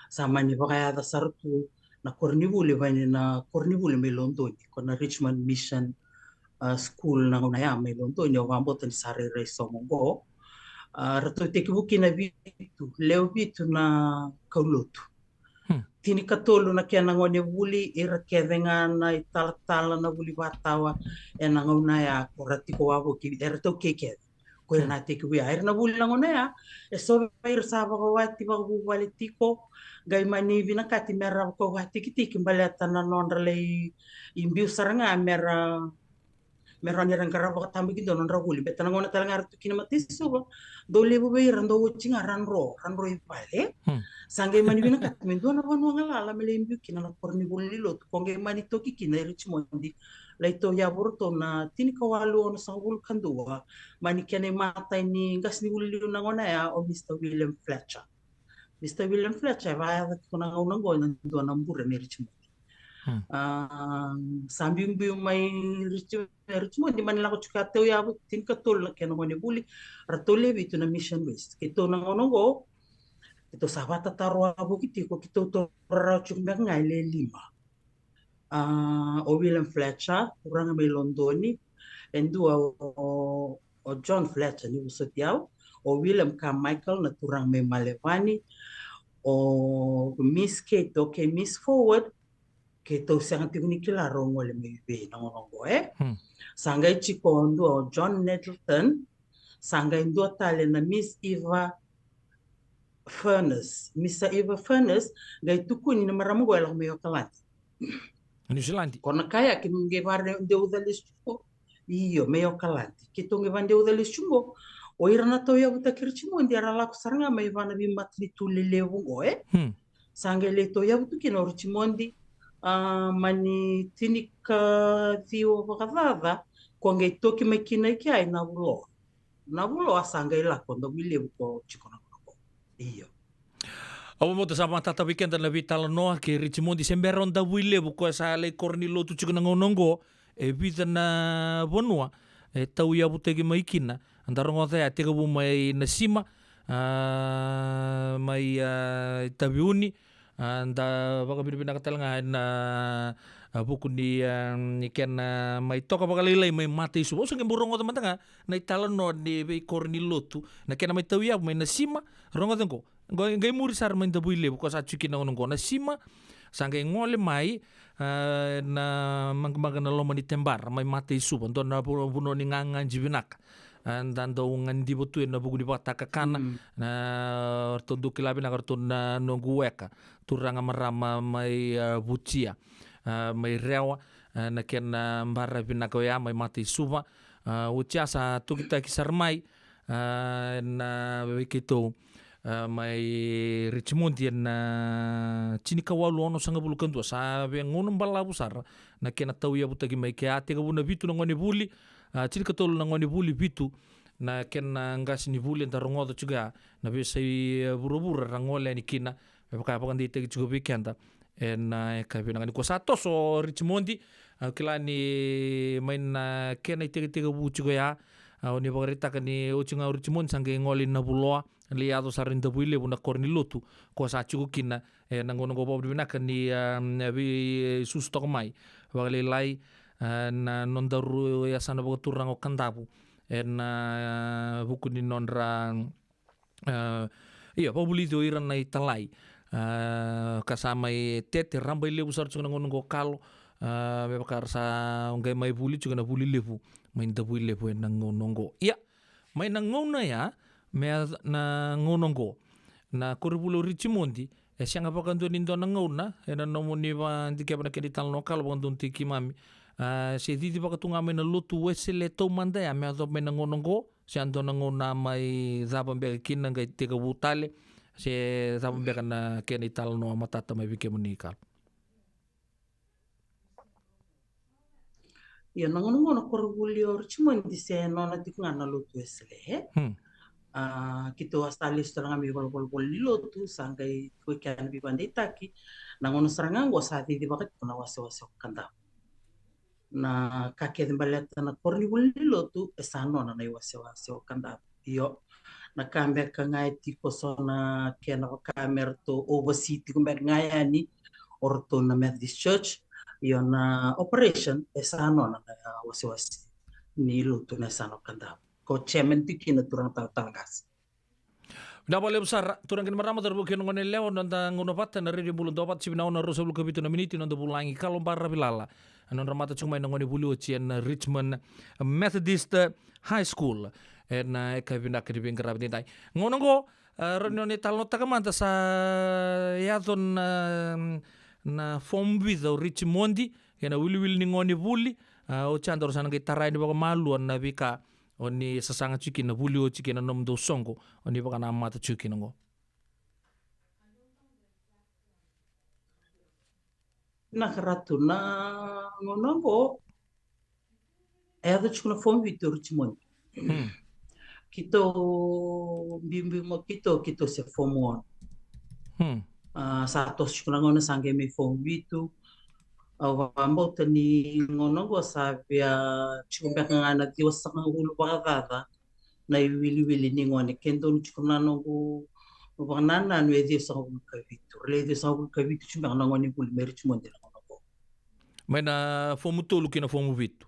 sa mani vakayaca sara tu na koronivuli, vaka ni na koronivuli mai Lodoni, ko na Richmond Mission, a, School na gauna ya mai Lodoni, au vakabauta ni sa rairai sogo oqo. A, ratou tekivu kina vitu, lewe vitu na kaulotu. Hmm. Tinikatolu na kena gonevuli, ira kece ga na italatala na vuli vatawa ena gauna ya, ko ra tiko wavoki, eratou kei kece. Ko ira na tekivu ya. Era na vuli na gauna ya, e so vei ira sa vakawati, vakavuvale tiko, qai mani vinakati me ra vakawati tikitiki baleta na nodra lai biu sara ga me ra, me ra ni ra qarava vakatabakidua na nodra vuli. Beta na gauna tale ga ra tu kina Mataisuva, dau levu vei ira dau oti ga ra dro, ra dro i vale. Hmm. Sa qai mani vinakati me dua na vanua galala me lai biu kina na koronivuli ni lotu, ko qai mani toki kina i Richmond, lai tauyavu ratou na tinikawalu onosagavulu ka dua, mai na kena imatai ni qasenivuli liu na gauna ya o Mister William Fletcher. Mister William Fletcher e vakayaca tiko na gauna oqo na dua na bure mai Richmond. Hmm. A, sa biubiu mai Rich-, Richmond, mani lako tiko a tauyavu tinikatolu na kena gonevuli, ratou lewe vitu na Mission West. Keitou na gauna oqo, keitou sa vakatataro wavoki tiko, keitou taura rawa tiko beka ga e le lima. A, o William Fletcher, turaga mai Lodoni, e dua o, o John Fletcher, ni vosoti au, o William Carmichael, na turaga mai Melevani, o Miss Kate, okay, Miss Forward, keitou sega tiko ni kila rau gole mai vei na gauna oqo, e? Hmm. Sa qai tiko dua o John Nettleton, sa qai dua tale na Miss Eva Furness. Miss Eva Furness, qai tukuni na marama oqo e lako mai Okaladi. New Zealand. Ko na ka ya keitou qai vakadeuca lesu tiko. Io, mai Okaladi. Keitou qai vakadeuca lesu tiko. O ira na tauyavutaki Richmond era lako sara ga mai vua na veimatanitu lelevu oqo, e? Hmm. Sa qai lai tauyavu tu kina o Richmond, a, mani tinikaciwa vakacaca, ko qai toki mai kina i kea i Navuloa. Navuloa sa qai lako Davuilevu ko tiko na gauna oqo. Io. Au vakabauta sa matata vei keda na veitalanoa kei Richmond, se bera o Davuilevu, koya sa lai koro ni lotu tiko na gauna oqo. E vica na vanua e tauyavutaki mai kina. Da rogoca ya, tekivu mai Nasima, a, mai, a, Taveuni, a, da vakavinavinaka tale ga ena, a, vuku ni, a, ni kena mai toka vakalailai mai Mataisuva. Au sa qai bau rogoca mada ga na italanoa ni veikoro ni lotu, na kena mai tauyavu mai Nasima, rogoca oqo. Qo, qai muri sara mai Davuilevu, ko sa tiko kina na gauna oqo. Nasima, sa qai gole mai, a, na maqamaqa na loma ni tebara mai Mataisuva, dua na vu-, vanua ni gagadi vinaka. A, da dau gadiva tu ena vuku ni vakatakakana. Mm. Na, ratou dau kila vinaka ratou na noqu weka, turaga marama mai, a, Vutia, a, mai Rewa, a, na kena bara vinaka oya mai Mataisuva. A, oti ya sa tokitaki sara mai, a, na vei keitou, a, mai Richmond ena tinikawalu onosagavulu ka dua. Sa via gauna balavu sara na kena tauyavutaki mai kea. Tekivu na vitu na gone vuli, a, tinikatolu na gone vuli, vitu na kena qase ni vuli. Eda rogoca tiko ya na veiyasai, e, vuravura ra gole yani kina, me vaka vakadeitaki tiko vei keda ena, e, yakavi vinaka nikua. Sa toso o Richmond, au kila ni mai na kena itekitekivu tiko ya, a, o ni vakaraitaka ni oti ga o Richmond sa qai gole i Navuloa, lai yaco sara i Davuilevu na koro ni lotu, ko sa tiko kina ena gauna oqo. Vakavinavinaka ni, a, veisusu toka mai vakalailai, a, na nodaru yasana vakaturaga o Kadavu ena, a, vuku ni nodra, a, ia, vakavulici o ira na italai, a, ka sa mai tete rabailevu sara tiko na gauna oqo, Kalo, a, me vaka ra sa qai mai vuli tiko na vuli levu mai Davuilevu ena gauna oqo. Ia, mai na gauna ya me na gauna oqo, na koronivuli o Richmond, e sega vakadua ni dua na gauna, ena nomuni vakadikeva na kena italanoa, Kalo, vakadonutaki keimami, a, se cicivaka tu ga mai na lotu Wesele taumada ya me yacova mai na gauna oqo, se a dua na gauna mai cava beka kina qai tekivu tale, se cava beka na kena italanoa matata mai vei kemuni, Kalo? Ia, na gauna oqo na koronivuli o Richmond se nona tiko ga na lotu Wesele. Hmm. A, keitou a sa lesu tale ga mai valavala ni lotu, sa qai tiko kea na veivakadeitaki. Na gauna sara ga oqo sa cicivaka tiko na wasewase o Kadavu. Na ka kece baleta na koronivuli ni lotu, e sa nona na iwasewase o Kadavu. Io, na ka beka ga e tiko so na kena vaka me ratou oversee tiko beka ga yani o ratou na Methodist Church. Io, na operation e sa nona na wasewase ni lotu na yasana o Kadavu. Ko chairman tiko kina turaga talatala qase. Vinaka vakalevu sara, turaga kei na marama, cauravou kei na goneyalewa, noda gauna vata ena Radio Bula Duavata, sivi na ono, ruasagavulu ka vitu na miniti, noda vulagi Kalo Baravilala. Nodra mata tiko mai na gone vuli oti ena Richmond Methodist High School ena yakavi vinaka ni veiqaravi edaidai. Gauna oqo, a, rawa ni o ni talanoataka mada, sa yaco na, na form vica o Richmond, kena wiliwili ni gone vuli, a, oti ya daru sa na qai tara yani vakamalua na veika o ni sasaga tiko kina, vuli oti kina na nomudou soqo o ni vakanamata tiko kina oqo. Vinaka Ratu, na gauna oqo e yaco tiko na form vitu o Richmond. Hmm. Keitou biubiu mai keitou, keitou se form ono. Hmm. A, sa toso tiko na gauna sa qai mai form vitu. Au vakabauta ni gauna oqo sa via tiko beka ga na ciwasagavulu vakacaca na iwiliwili ni gone. Ke donu tiko na noqu vakanananu, e ciwasagavulu ka vitu. Ra lai ciwasagavulu ka vitu tiko beka na gone vuli mai Richmond na gauna oqo. Mai na fomu tolu ki na fomu vitu.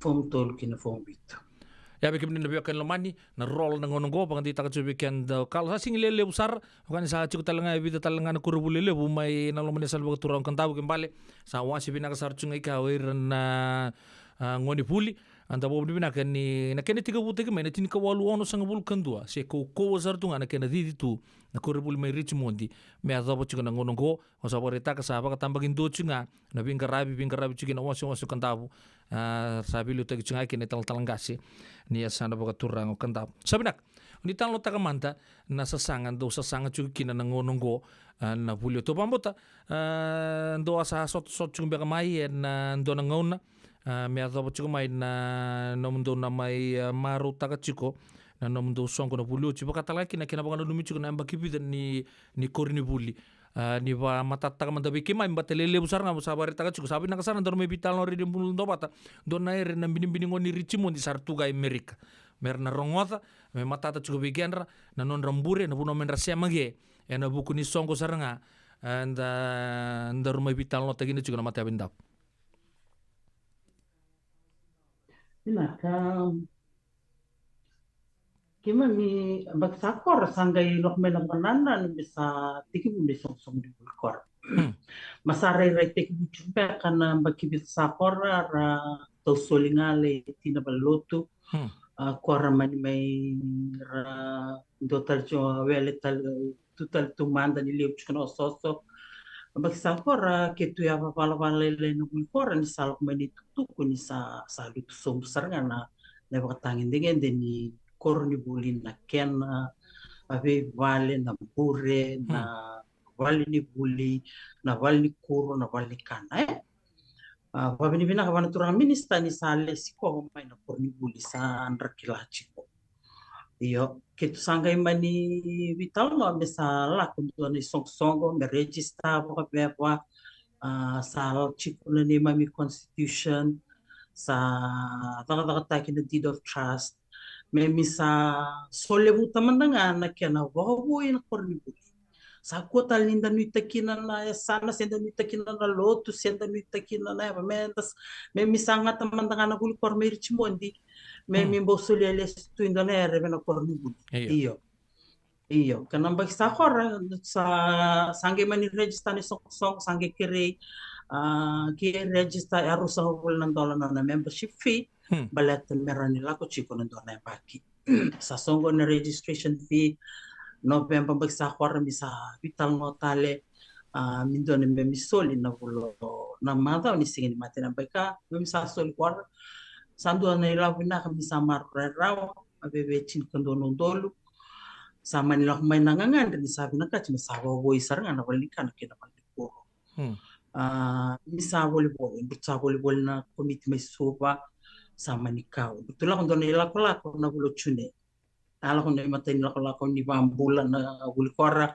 Fomu tolu ki na fomu vitu. Ia, vei kemuni na veiwekani lomani, na roll na gauna oqo, vakadeitaka tiko vei keda o Kalo. Sa sega ni lewe levu sara, vaka ni sa tiko tale ga e vica tale ga na koronivuli levu mai na loma ni yasana vakaturaga o Kadavu, ke bale sa wase vinaka sara tiko ga i kea o ira na, a, gone vuli. Eda vakavinavinaka ni na kena tekivutaki mai na tinikawalu onosagavulu ka dua, se kaukauwa sara tu ga na kena cici tu na koronivuli mai Richmond me yacova tiko na gauna oqo. Au sa vakaraitaka sa vakatabakidua tiko ga na veiqaravi, veiqaravi tiko kina wasewase o Kadavu, a, sa veiliutaki tiko ga kina na italatala qase ni yasana vakaturaga o Kadavu. Sa vinaka, ni talanoataka mada na sasaga dou sasaga tiko kina na gauna oqo, a, na vuli. Au vakabauta, a, dou a sa sotasota tiko beka mai ena dua na gauna, a, me yacova tiko mai na nomudou na mai, a, marautaka tiko na nomudou soqo na vuli oti, vaka tale ga kina na kena vakananumi tiko na yabaki vica ni, ni koronivuli. A, ni vakamatatataka mada vei keimami, baleta e lelevu sara ga, sa vakaraitaka tiko, sa vinaka sara na daru mai veitalanoa ena Bula Duavata. Dua na ere na binibini gone ni Richmond sa ra tu ga e Amerika. Me ra na rogoca, me matata tiko vei kedra na nodra bure, na vanua me dra sema ke, ena vuku ni soqo sara ga, e, da, daru mai veitalanoataki kina tiko na matayavi ni davu. Vinaka. Keimami, yabaki sa kora sa qai lako mai na vakanananu me sa tekivu na isoqosoqo ni vuli kora. Hmm. Ma sa rairai tekivu tiko beka na yabaki vica sa kora, ra tau soli ga lai tina valenilotu. Hmm. A, kora mani mai ra dua tale tiko, wele tale, tu tale tu mada ni levu tiko na osooso. Yabaki sa kora, keitou yavavala lailai na vuli kora ni sa lako mai na itukutuku ni sa, sa lutu sobu sara ga na, na ivakatagedegede ni koronivuli, na kena, a, veivale, na bure, na, hmm, valenivuli, na valenikuro, na valenikana, e? A, vakavinavinaka vua na turaga minisita ni sa lesi koya mai na koronivuli, sa dra kila tiko. Io, keitou sa qai mani veitalanoa me sa lako dua na isoqosoqo, me register vakaveva, a, sa tiko na neimami constitution, sa cakacakataki na deed of trust, me mi sa solevuta mada ga na kena vakavoui na koronivuli. Sa kua tale ni da nuitaka kina na yasana, se da nuitaka kina na lotu, se da nuitaka kina na yava, me da s-, me mi sa gata mada ga na vuli kora mai Richmond, me, hmm, mi bau solia lesu tu e dua na ere vei na koronivuli. Io. Io. Io, ka na yabaki sa kora, sa, sa qai mani register na isoqosoqo, sa qai kerei, a, ke register e ruasagavulu na dola na, na membership fee, hmm, baleta me rawa ni lako tiko na dua na yabaki. Sa soqo na registration fee, November yabaki sa kora mi sa veitalanoa tale, a, me dua na, me mi soli na vula, na macawa ni Siga ni Mate na yabaki ka, me mi sa soli kora. Sa dua na ilavo vinaka, mi sa maroroya rawa, a veve tinikadua na udolu. Sa mani lako mai na gagadre ni sa vinakati me sa vakavoui sara ga na valenikana kei na valenikuro. Hmm. A, mi sa volivoli, drutu sa volivoli na komiti mai Suva, sa mani kau. Drutu lako dua na ilakolako na vula o June. A lako na imatai ni lakolako ni vakabula na vuli kora,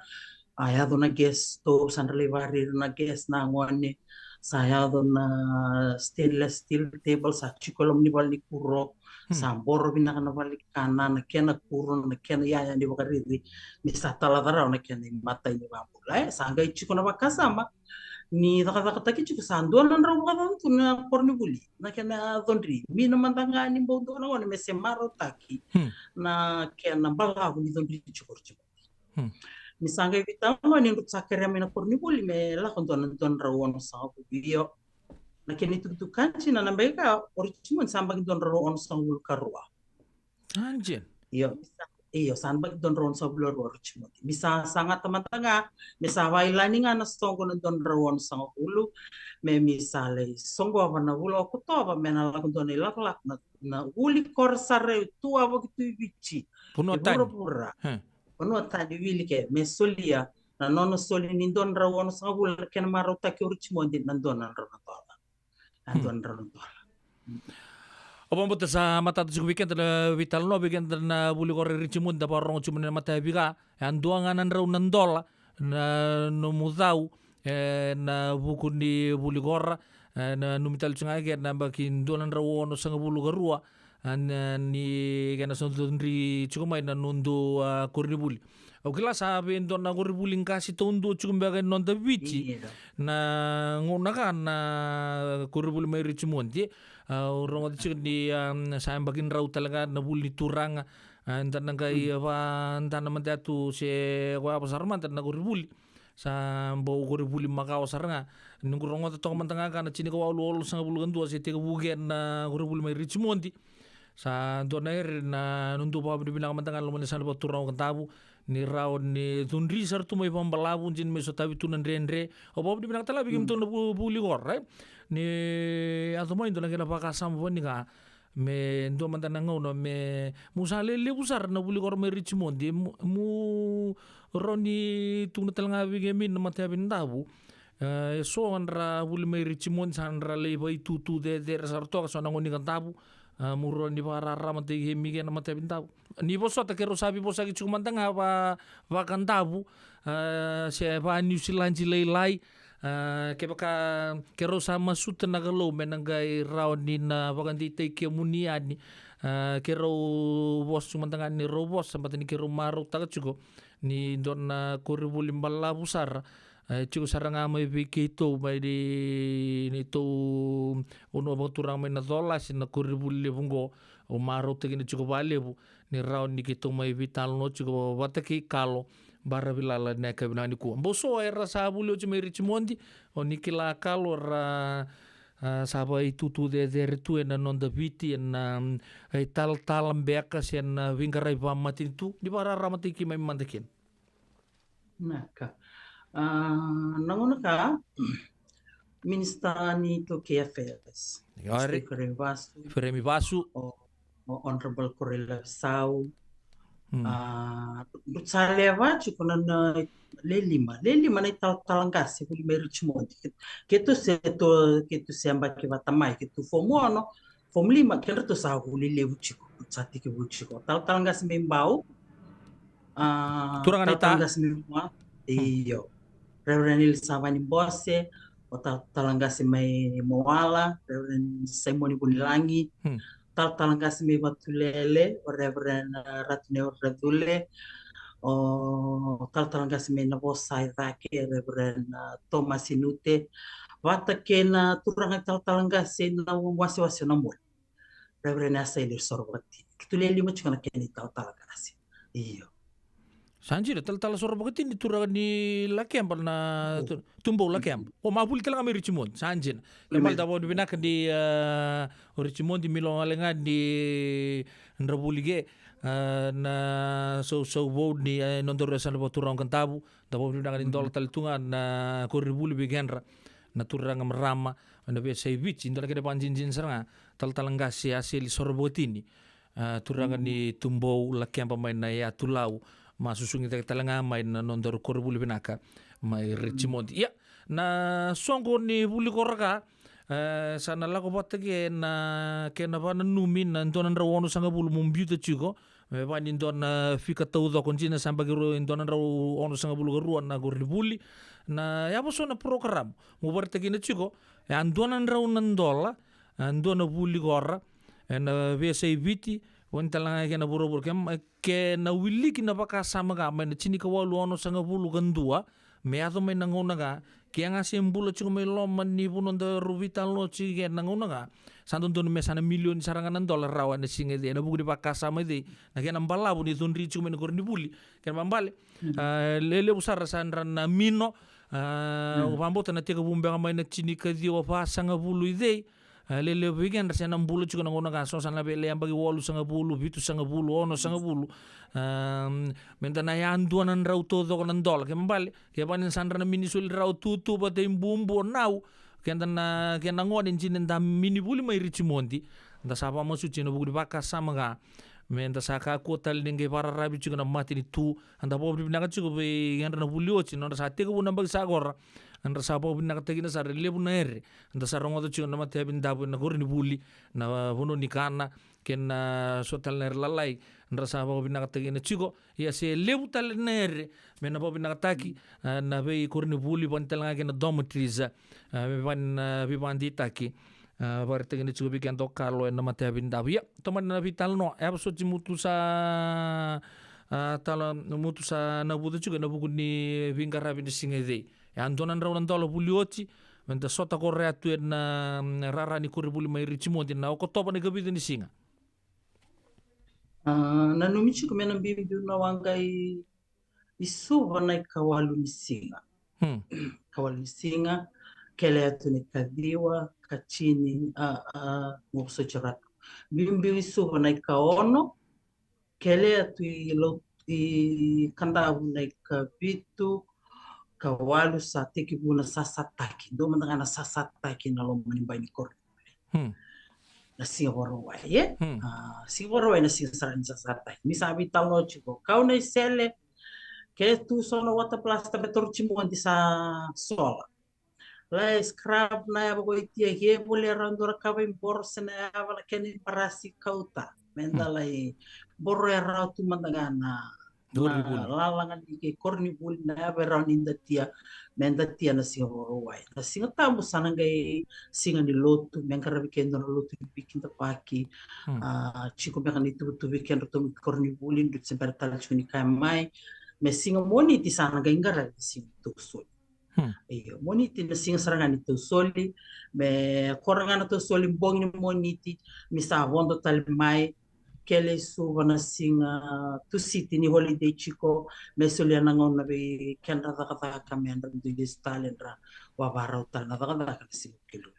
a yaco na gas stove, sa dra lai vakariri na gas na gone, sa yaco na stainless steel table, sa tiko e loma ni valenikuro, hmm, sa boro vinaka na valenikana, na kena kuro, na kena iyaya ni vakariri, ni sa talaca rawa na kena imatai ni vakabula. E, sa qai tiko na vakasama ni cakacakataki tiko, sa dua na drau vakacaca tu na koronivuli, na kena codri. Mina mada ga ni bau dua na gone me se marautaki, hmm, na kena balavu ni codri tiko o Richmond. Hmm. Ni sa qai veitalanoa ni drutu sa kerea mai na koronivuli me lako dua na, dua na drau onosagavulu. Io. Na kena itukutuku ka dina na yabaki ka, o Richmond sa yabaki dua na drau onosagavulu ka rua. Anjin. Io, mi sa, io, sa yabaki dua na drau onosagavulu ka rua o Richmond. Mi sa, sa gata mada ga me sa vailani ga na soqo na dua na drau onosagavulu, me mi sa lai soqova na vula o Okotova me na lako dua na ilakolako na, na vuli kora sara e tu a vaki tu i Viti. Vanua tani. Vuravura. He. Vanua tani, wili ke, me solia na nona soli ni dua na drau onosagavulu na kena marautaki o Richmond na dua na drau na dola. Na dua na drau na dola. O vakabauta sa matata tiko vei keda na veitalanoa vei keda na vuli kora i Richmond, da vakarorogo tiko mai na matayavi ka, e a dua ga na drau na dola na nomu cau, e, na vuku ni vuli kora, e, nanumi tale tiko ga ke na yabaki dua na drau onosagavulu ka rua, a, na, ni kena sa codri tiko mai na nodu, a, koronivuli. Au kila sa vei dua na koronivuli qase taudua tiko beka e noda Viti. Io. Na gauna ka na koronivuli mai Richmond, e. A, au rogoca tiko ni, a, sa yabaki drau tale ga na vuli ni turaga. A, da na qai, mm, va, da na mada tu se koya va sara mada na koronivuli. Sa bau koronivuli makawa sara ga. Noqu rogoca toka mada ga ka na tinikawalu onosagavulu ka dua se tekivu ke na koronivuli mai Richmond. Sa dua na ere na nodu vakavinavinaka mada ga na loma ni yasana vakaturaga o Kadavu, ni rawa ni cudri sara tu mai vakabalavu, dina me sotavi tu na dredre. Au vakavinavinaka tale ga vei kemudou na vu-, vuli kora, e? Ni yaco mai dua na kena vakasama vua ni ka me dua mada na gauna me, mu sa lelevu sara na vuli kora mai Richmond, e, mu, mu rawa ni tukuna tale ga vei kemuni na matayavi ni davu. E, e so dra vuli mai Richmond sa dra lai vakaitutu cecere sara toka, so na gauna ni Kadavu, A, murua ni vakararamataki kemuni kei na matavi Davu. Ni vosota, keirau sa veivosaki tiko mada ga va, vakadavu, a, se va Niusiladi lailai. A, kevaka keirau sa masuta na Kalou me na qai rawa ni na vakadeitaki kemuni yani. A, keirau vosa tiko mada ga ni rau vosa, baleta ni keirau marautaka tiko ni dua na koronivuli balavu sara. E tiko sara ga mai vei keitou, mai ni, neitou vanua vakaturaga mai na Colasi, na koronivuli levu qo. Au marautaka kina tiko vakalevu ni rawa ni keitou mai veitalanoa tiko vata kei Kalo Baravilala na yakavi nikua. Bau so era sa vuli oti mai Richmond, o ni kila Kalo, ra, a, sa vakaitutu cecere tu ena noda Viti, ena, mm, italatala beka se na veiqaravi vakamatanitu. Ni vakararamataki mai mada kina. Naka. A, na gauna ka, Minisita ni ITaukei Affairs. Io, Minisita Feremi Vasu. Feremi Vasu. O, o Honorable Koroilavisau. Hmm. A, dou sa lewe va tiko na, na le lima. Le lima na italatala qase vuli mai Richmond. Ke, keitou se to, keitou se yabaki vata mai, keitou fomu ono, fomu lima, kedratou sa vuli levu tiko, sa tekivu tiko. Talatala qase mai Bau. A, turaga ni talatala qase mai Moa. Hmm. Io. Reverend Elisavani Bose, o talatala qase mai Moala, Reverend Simoni Vunilagi. Hmm. Talatala qase mai Vatulele, o Reverend, a, Ratu Neo Racule. O talatala qase mai Navosa i cake, Reverend, a, Thomas Inute. Vata kei na turaga talatala qase na wasewase na moli. Reverend Asaeli Sorovakatini. Keitou le lima tiko na kena italatala qase. Io. Sa dina, talatala Sorovakatini, turaga ni Lakeba na Tubou. Tu-, Tubou Lakeba. O, ma vuli tale ga mai Richmond. Sa dina. Kena ibalebale da vakavinavinaka ni, a, o Richmond, Milo Galegani, dra vuli ke, a, na sausau vou ni, a, nodaru yasana vakaturaga Qadavu. Da vakavinavinaka ni dola tale tu ga na koronivuli vei kedra na turaga marama ena veiyasai Viti, dua na kena vakadinadina sara ga, talatala qase Asaeli Sorovakatini, a, turaga ni Tubou Lakeba mai na yatu Lau, ma susugi cake tale ga mai na nodaru koronivuli vinaka mai Richmond. Ia, na soqo ni vuli koro ka, e, sa na lako vata ke na kena vakananumi na dua na drau onosagavulu mo biuta tiko, me vaka ni dua na fika taucoko dina, sa baki rua, dua na drau onosagavulu ka rua na koronivuli. Na yavu so na program mo vakaraitaka kina tiko, e a dua na drau na dola, e a dua na vuli koro, ena veiyasai Viti, vaka tale ga kei na vuravura, ke ma-, ke na wiliki na vakasama ka mai na tinikawalu onosagavulu ka dua, me yaco mai na gauna ka, ke a ga se bula tiko mai loma ni vanua daru veitalanoa tiko ke na gauna ka, sa dodonu me sa na milioni sara ga na dola rawa ena siga e cei, ena vuku ni vakasama e cei, na kena balavu ni cudru tiko mai na koronivuli, kena ibalebale. Mm. A, lelevu sara sa dra na mino, a, mm, au vakabauta na tekivu beka mai na tinikaciwa vasagavulu i cei, a, lelevu vei kedra se na bula tiko na gauna ka, so sa na vei le yabaki walusagavulu, vitusagavulu, onosagavulu. A, meda na yadua na drau taucoko na dola, kena ibalebale, kevaka ni sa dra na mini soli rawa tutu vata i bubu o nau, keda na, kena gone dina da mini vuli mai Richmond, da sa vakamasuti ena vuku ni vakasama ka, meda sa kakua tale ni qai vakararavi tiko na matanitu, a da vakavinavinaka tiko vei kedra na vuli oti, nodra sa tekivu na yabaki sa kora, a dra sa vakavinavinakataki kina sara, e levu na ere da sa rogoca tiko na matayavi Davu ena koronivuli, na vanua ni kana, kei na so tale na ere lalai, dra sa vakavinavinakataki kina tiko, ia se levu tale na ere me na vakavinavinakataki, a, na veikoronivuli, vaka tale ga kei na dormitories, a, me vaka na veivakadeitaki, a, vakaraitaki kina tiko vei keda o Kalo ena matayavi Davu. Ia, tomana na veitalanoa, e a vosoti mutu sa, a, tala mutu sa navuca tiko ena vuku ni veiqaravi ni siga e cei. E a dua na drau na dola vuli oti, meda sota koro ya tu ena, mm, rara ni koronivuli mai Richmond ena Okotova na ikavica ni siga. A, nanumi tiko me na biubiu na waqa i, i Suva na ikawalu ni siga. Hmm. Ikawalu ni siga, kele tu na ikaciwa, katini, a, a, mo vosoti ratu. Biubiu i Suva na ikaono, kele tu i Lau-, i Kadavu na ikavitu, ikawalu sa tekivu na sasataki. Dua mada ga na sasataki na loma ni bai ni koronivuli. Hmm. Na siga Vakarauwai, e? Hmm. A, siga Vakarauwai na siga sara ni sasataki. Ni sa veitalanoa tiko. Kau na isele, ke tu so na water blaster me toro tiko mo di sa sola. lai scrub na yava ko i tia, ke voli e rawa dua na kava i boro se na yava na kena i barasi kauta. Me da lai boro e rawa tu mada ga na na lalaga ni ke koronivuli na yava e rawa ni da tia, me da tia na siga Vakarauwai. Na Siga Tabu sa na qai siga ni lotu, me qaravi ke dua na lotu ni veikidavaki. A, tiko beka na ituvatuva i kedratou mai koronivuli, drau se bera tale tiko ni kaya mai. Me siga Moniti sa na qai qaravi na siga ni tausoli. Io, Moniti na siga sara ga ni tausoli, me kora ga na tausoli bogi ni Moniti, mi sa vodo tale mai, kele i Suva na siga Tusiti ni holiday tiko, me solia na gauna vei kedra cakacaka me dra dui lesu tale dra vavarau tale na cakacaka na siga Vakelulu.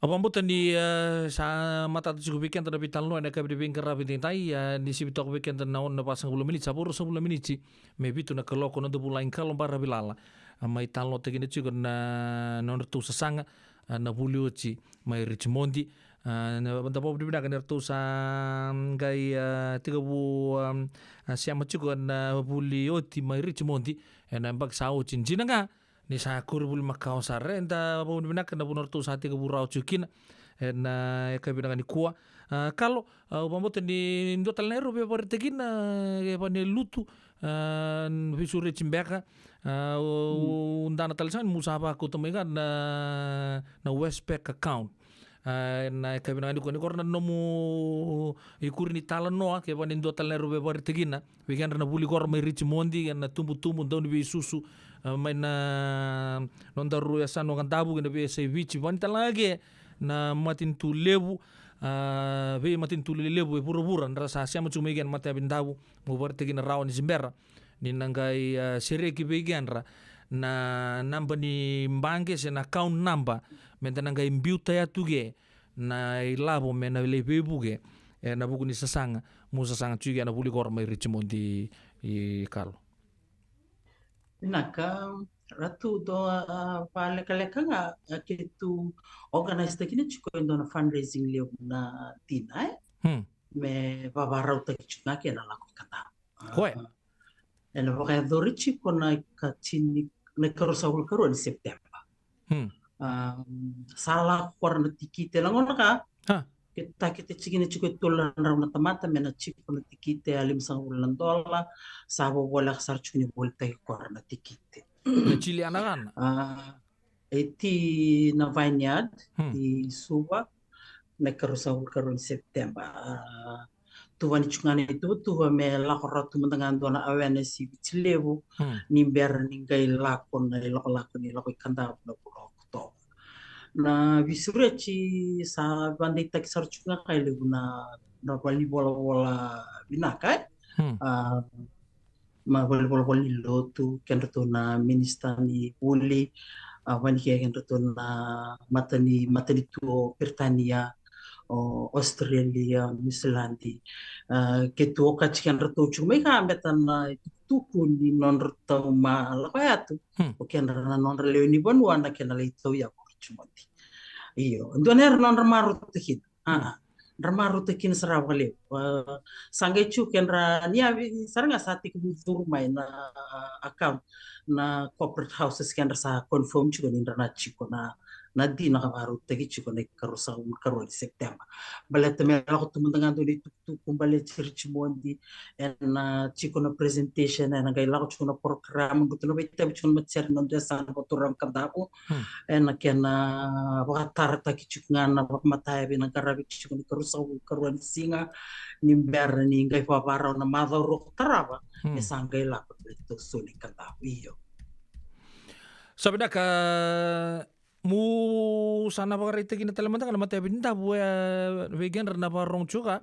Au vakabauta ni, e, sa matata tiko vei keda na veitalanoa ena yakavi ni veiqaravi edaidai, e, ni sivi toka vei keda na ono na vasagavulu miniti, sa vo ruasagavulu miniti me vitu na kaloko, noda vulagi Kalo Baravilala. A, mai talanoataki na tiko na, na nodratou sasaga, a, na vuli oti mai Richmond. A, na, da vakavinavinaka ni ratou sa, mm, qai, a, tekivu, a, a, sema tiko na vuli oti mai Richmond ena yabaki sa oti, dina ga ni sa koronivuli makawa sara. Eda vakavinavinaka na vanua ratou sa tekivu rawa tiko kina ena yakavi vinaka nikua. A, Kalo, a, au vakabauta ni dua tale na erau via vakaraitaki kina, e, vaka ni lutu, a, veisureti beka, a, o, o dana tale sara ni mu sa vakauta mai ga na, na Westpac account. A, ena yakavi vinaka nikua, ni kora na nomu ikuri ni talanoa, ke vaka ni dua tale na erau via vakaraitaki kina vei kedra na vuli kora mai Richmond, kei na tubutubu, dauniveisusu, a, mai na nodaru yasana o Kadavu kei na veiyasai Viti, vaka ni tale ga ke na matanitu levu, a, veimatanitu lelevu e vuravura, dra sa sema tiko mai kei na matayavi Davu, mo vakaraitaki kina rawa ni se bera ni na qai, a, sereki vei kedra na naba ni baqe se na account naba, me da na qai biuta yatu ke na ilavo me na lai veivuke ena vuku ni sasaga mo sasaga tiko ena vuli kora mai Richmond, i, i Kalo. Vinaka, Ratu, dua, a, vakalekaleka ga, a, keitou organise-taki kina tiko e dua na fundraising levu na dina, e? Hmm. Me vavarautaki tiko ga kei na lako i Kadavu. A, ena vakayacori tiko na ikatini, na ikaruasagavulu karua ni Sepiteba. Hmm. A, sa lako kora na tikite, na gauna ka, ha, ke takete tiko kina tiko e tolu na drau na tamata me na tiko na tikite, a, limasagavulu na dola, sa vovoleka sara tiko ni volitaki kora na tikite. Na Chile ana gana? A, e ti na Vineyard, hmm, i Suva, na ikaruasagavulu karua ni Sepiteba. A, tuvani tiko ga na ituvatuva me lako rawa tu mada ga dua na awareness i Viti Levu, hmm, ni bera ni qai lako na ilakolako ni lako i Kadavu na vula o Okotova. Na veisureti sa vakadeitaki sara tiko ga ka e levu na, na valenivolavola vinaka, e? Hmm. A, ma valenivolavola ni lotu, kedratou na minisita ni vuli, a, vani kei kedratou na matani, matanitu o Peritania, o Australia, Niusiladi. A, keitou okati kedratou tiko mai ka beta na itukutuku ni nodratou ma lako yatu. Hmm. O kedra na nodra lewe ni vanua na kena lai tauyavu o Richmond. Io, dua na era nodra marauta kina. A, dra marauta kina sara vakalevu. A, sa qai tiko kedra ni yavi sara ga sa tekivu curu mai na, a, account na corporate houses, kedra sa confirm tiko ni dra na tiko na, na dina ka vakarautaki tiko na ikaruasagavulu karua ni Sepiteba. Baleta me lako tu mada ga dua na itukutuku baleti Richmond, ena tiko na presentation, ena qai lako tiko na program, qo tu na veitavi tiko na matasere na dua yasana vakaturaga Kadavu. Hmm. Ena kena vakatarataki tiko ga na vakamatayavi na qaravi tiko ni ikaruasagavulu karua ni siga, ni bera ni qai vavarau na macawa rua ko tarava, hmm, me sa qai lako na veitausoli Kadavu. Io. Sa vinaka, mu sa na vakaraitaki kina tale mada ga na matayavi ni Davu, e, vei kedra na vakarorogo tiko ka,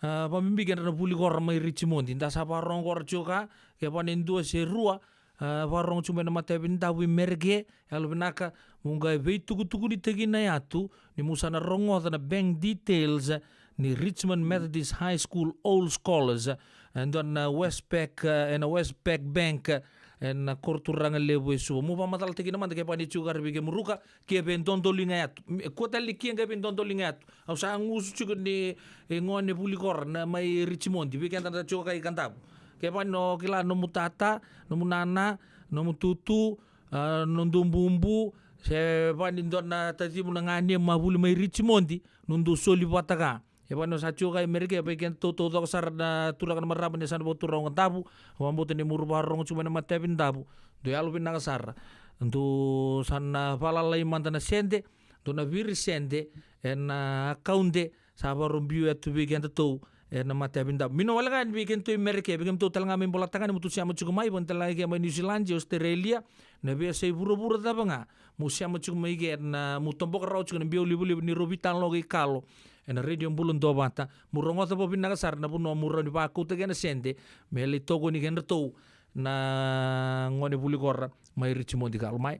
a, vakabibi kedra na vuli kora mai Richmond. Da sa vakarorogo kora tiko ka, ke vaka ni dua se rua, a, vakarorogo tiko mai na matayavi ni Davu i Mereke, yalovinaka mo qai veitukutukunitaki na yatu, ni mo sa na rogoca na bank details ni Richmond Methodist High School Old Scholars, e dua na Westpac, e, ena Westpac Bank, e, ena koroturaga levu e Suva. Mo vakamacalataki kina mada ke vaka ni tiko qaravi ke muruka, ke veidodoliga yatu. Me, kua tale ni kia qai veidodoliga yatu. Au sa gusu tiko ni, e, gone vuli kora na mai Richmond, vei keda na tiko kai Kadavu. Ke vaka ni o kila nomu tata, nomu nana, nomu tutu, a, nodu bubu, se vaka ni dua na tacimu na ganemu a vuli mai Richmond, nodu soli vata ga. E vaka ni sa tiko ga i Merika, e vei keda taucoko sara na turaga na marama ni sa na vakaturaga Davu, vakabauta ni muri vakarorogo tiko mai na matavi Davu. Dou yalo vinaka sara. Dou sa na vakalai mada na sede, dou na viri sede, ena akaude, sa vakarobiu e tu vei keda tou, ena matavi Davu. Mino wale ga ni vei keda tou i Merika, vei keda tou tale ga mai Bolatagane, mo tou sema tiko mai, vaka tale ga i ke mai Niusiladi, Australia, na veiyasai vuravura cava ga, mo sema tiko mai ke, na mo toboka rawa tiko na biau livaliva ni rau veitalanoa kei Kalo, ena Radio Bula Duavata, mo rogoca vakavinaka sara na vanua mo rawa ni vakauta kei na sede, me lai tokoni kedratou, na gone vuli kora, mai Richmond Kalo, mai.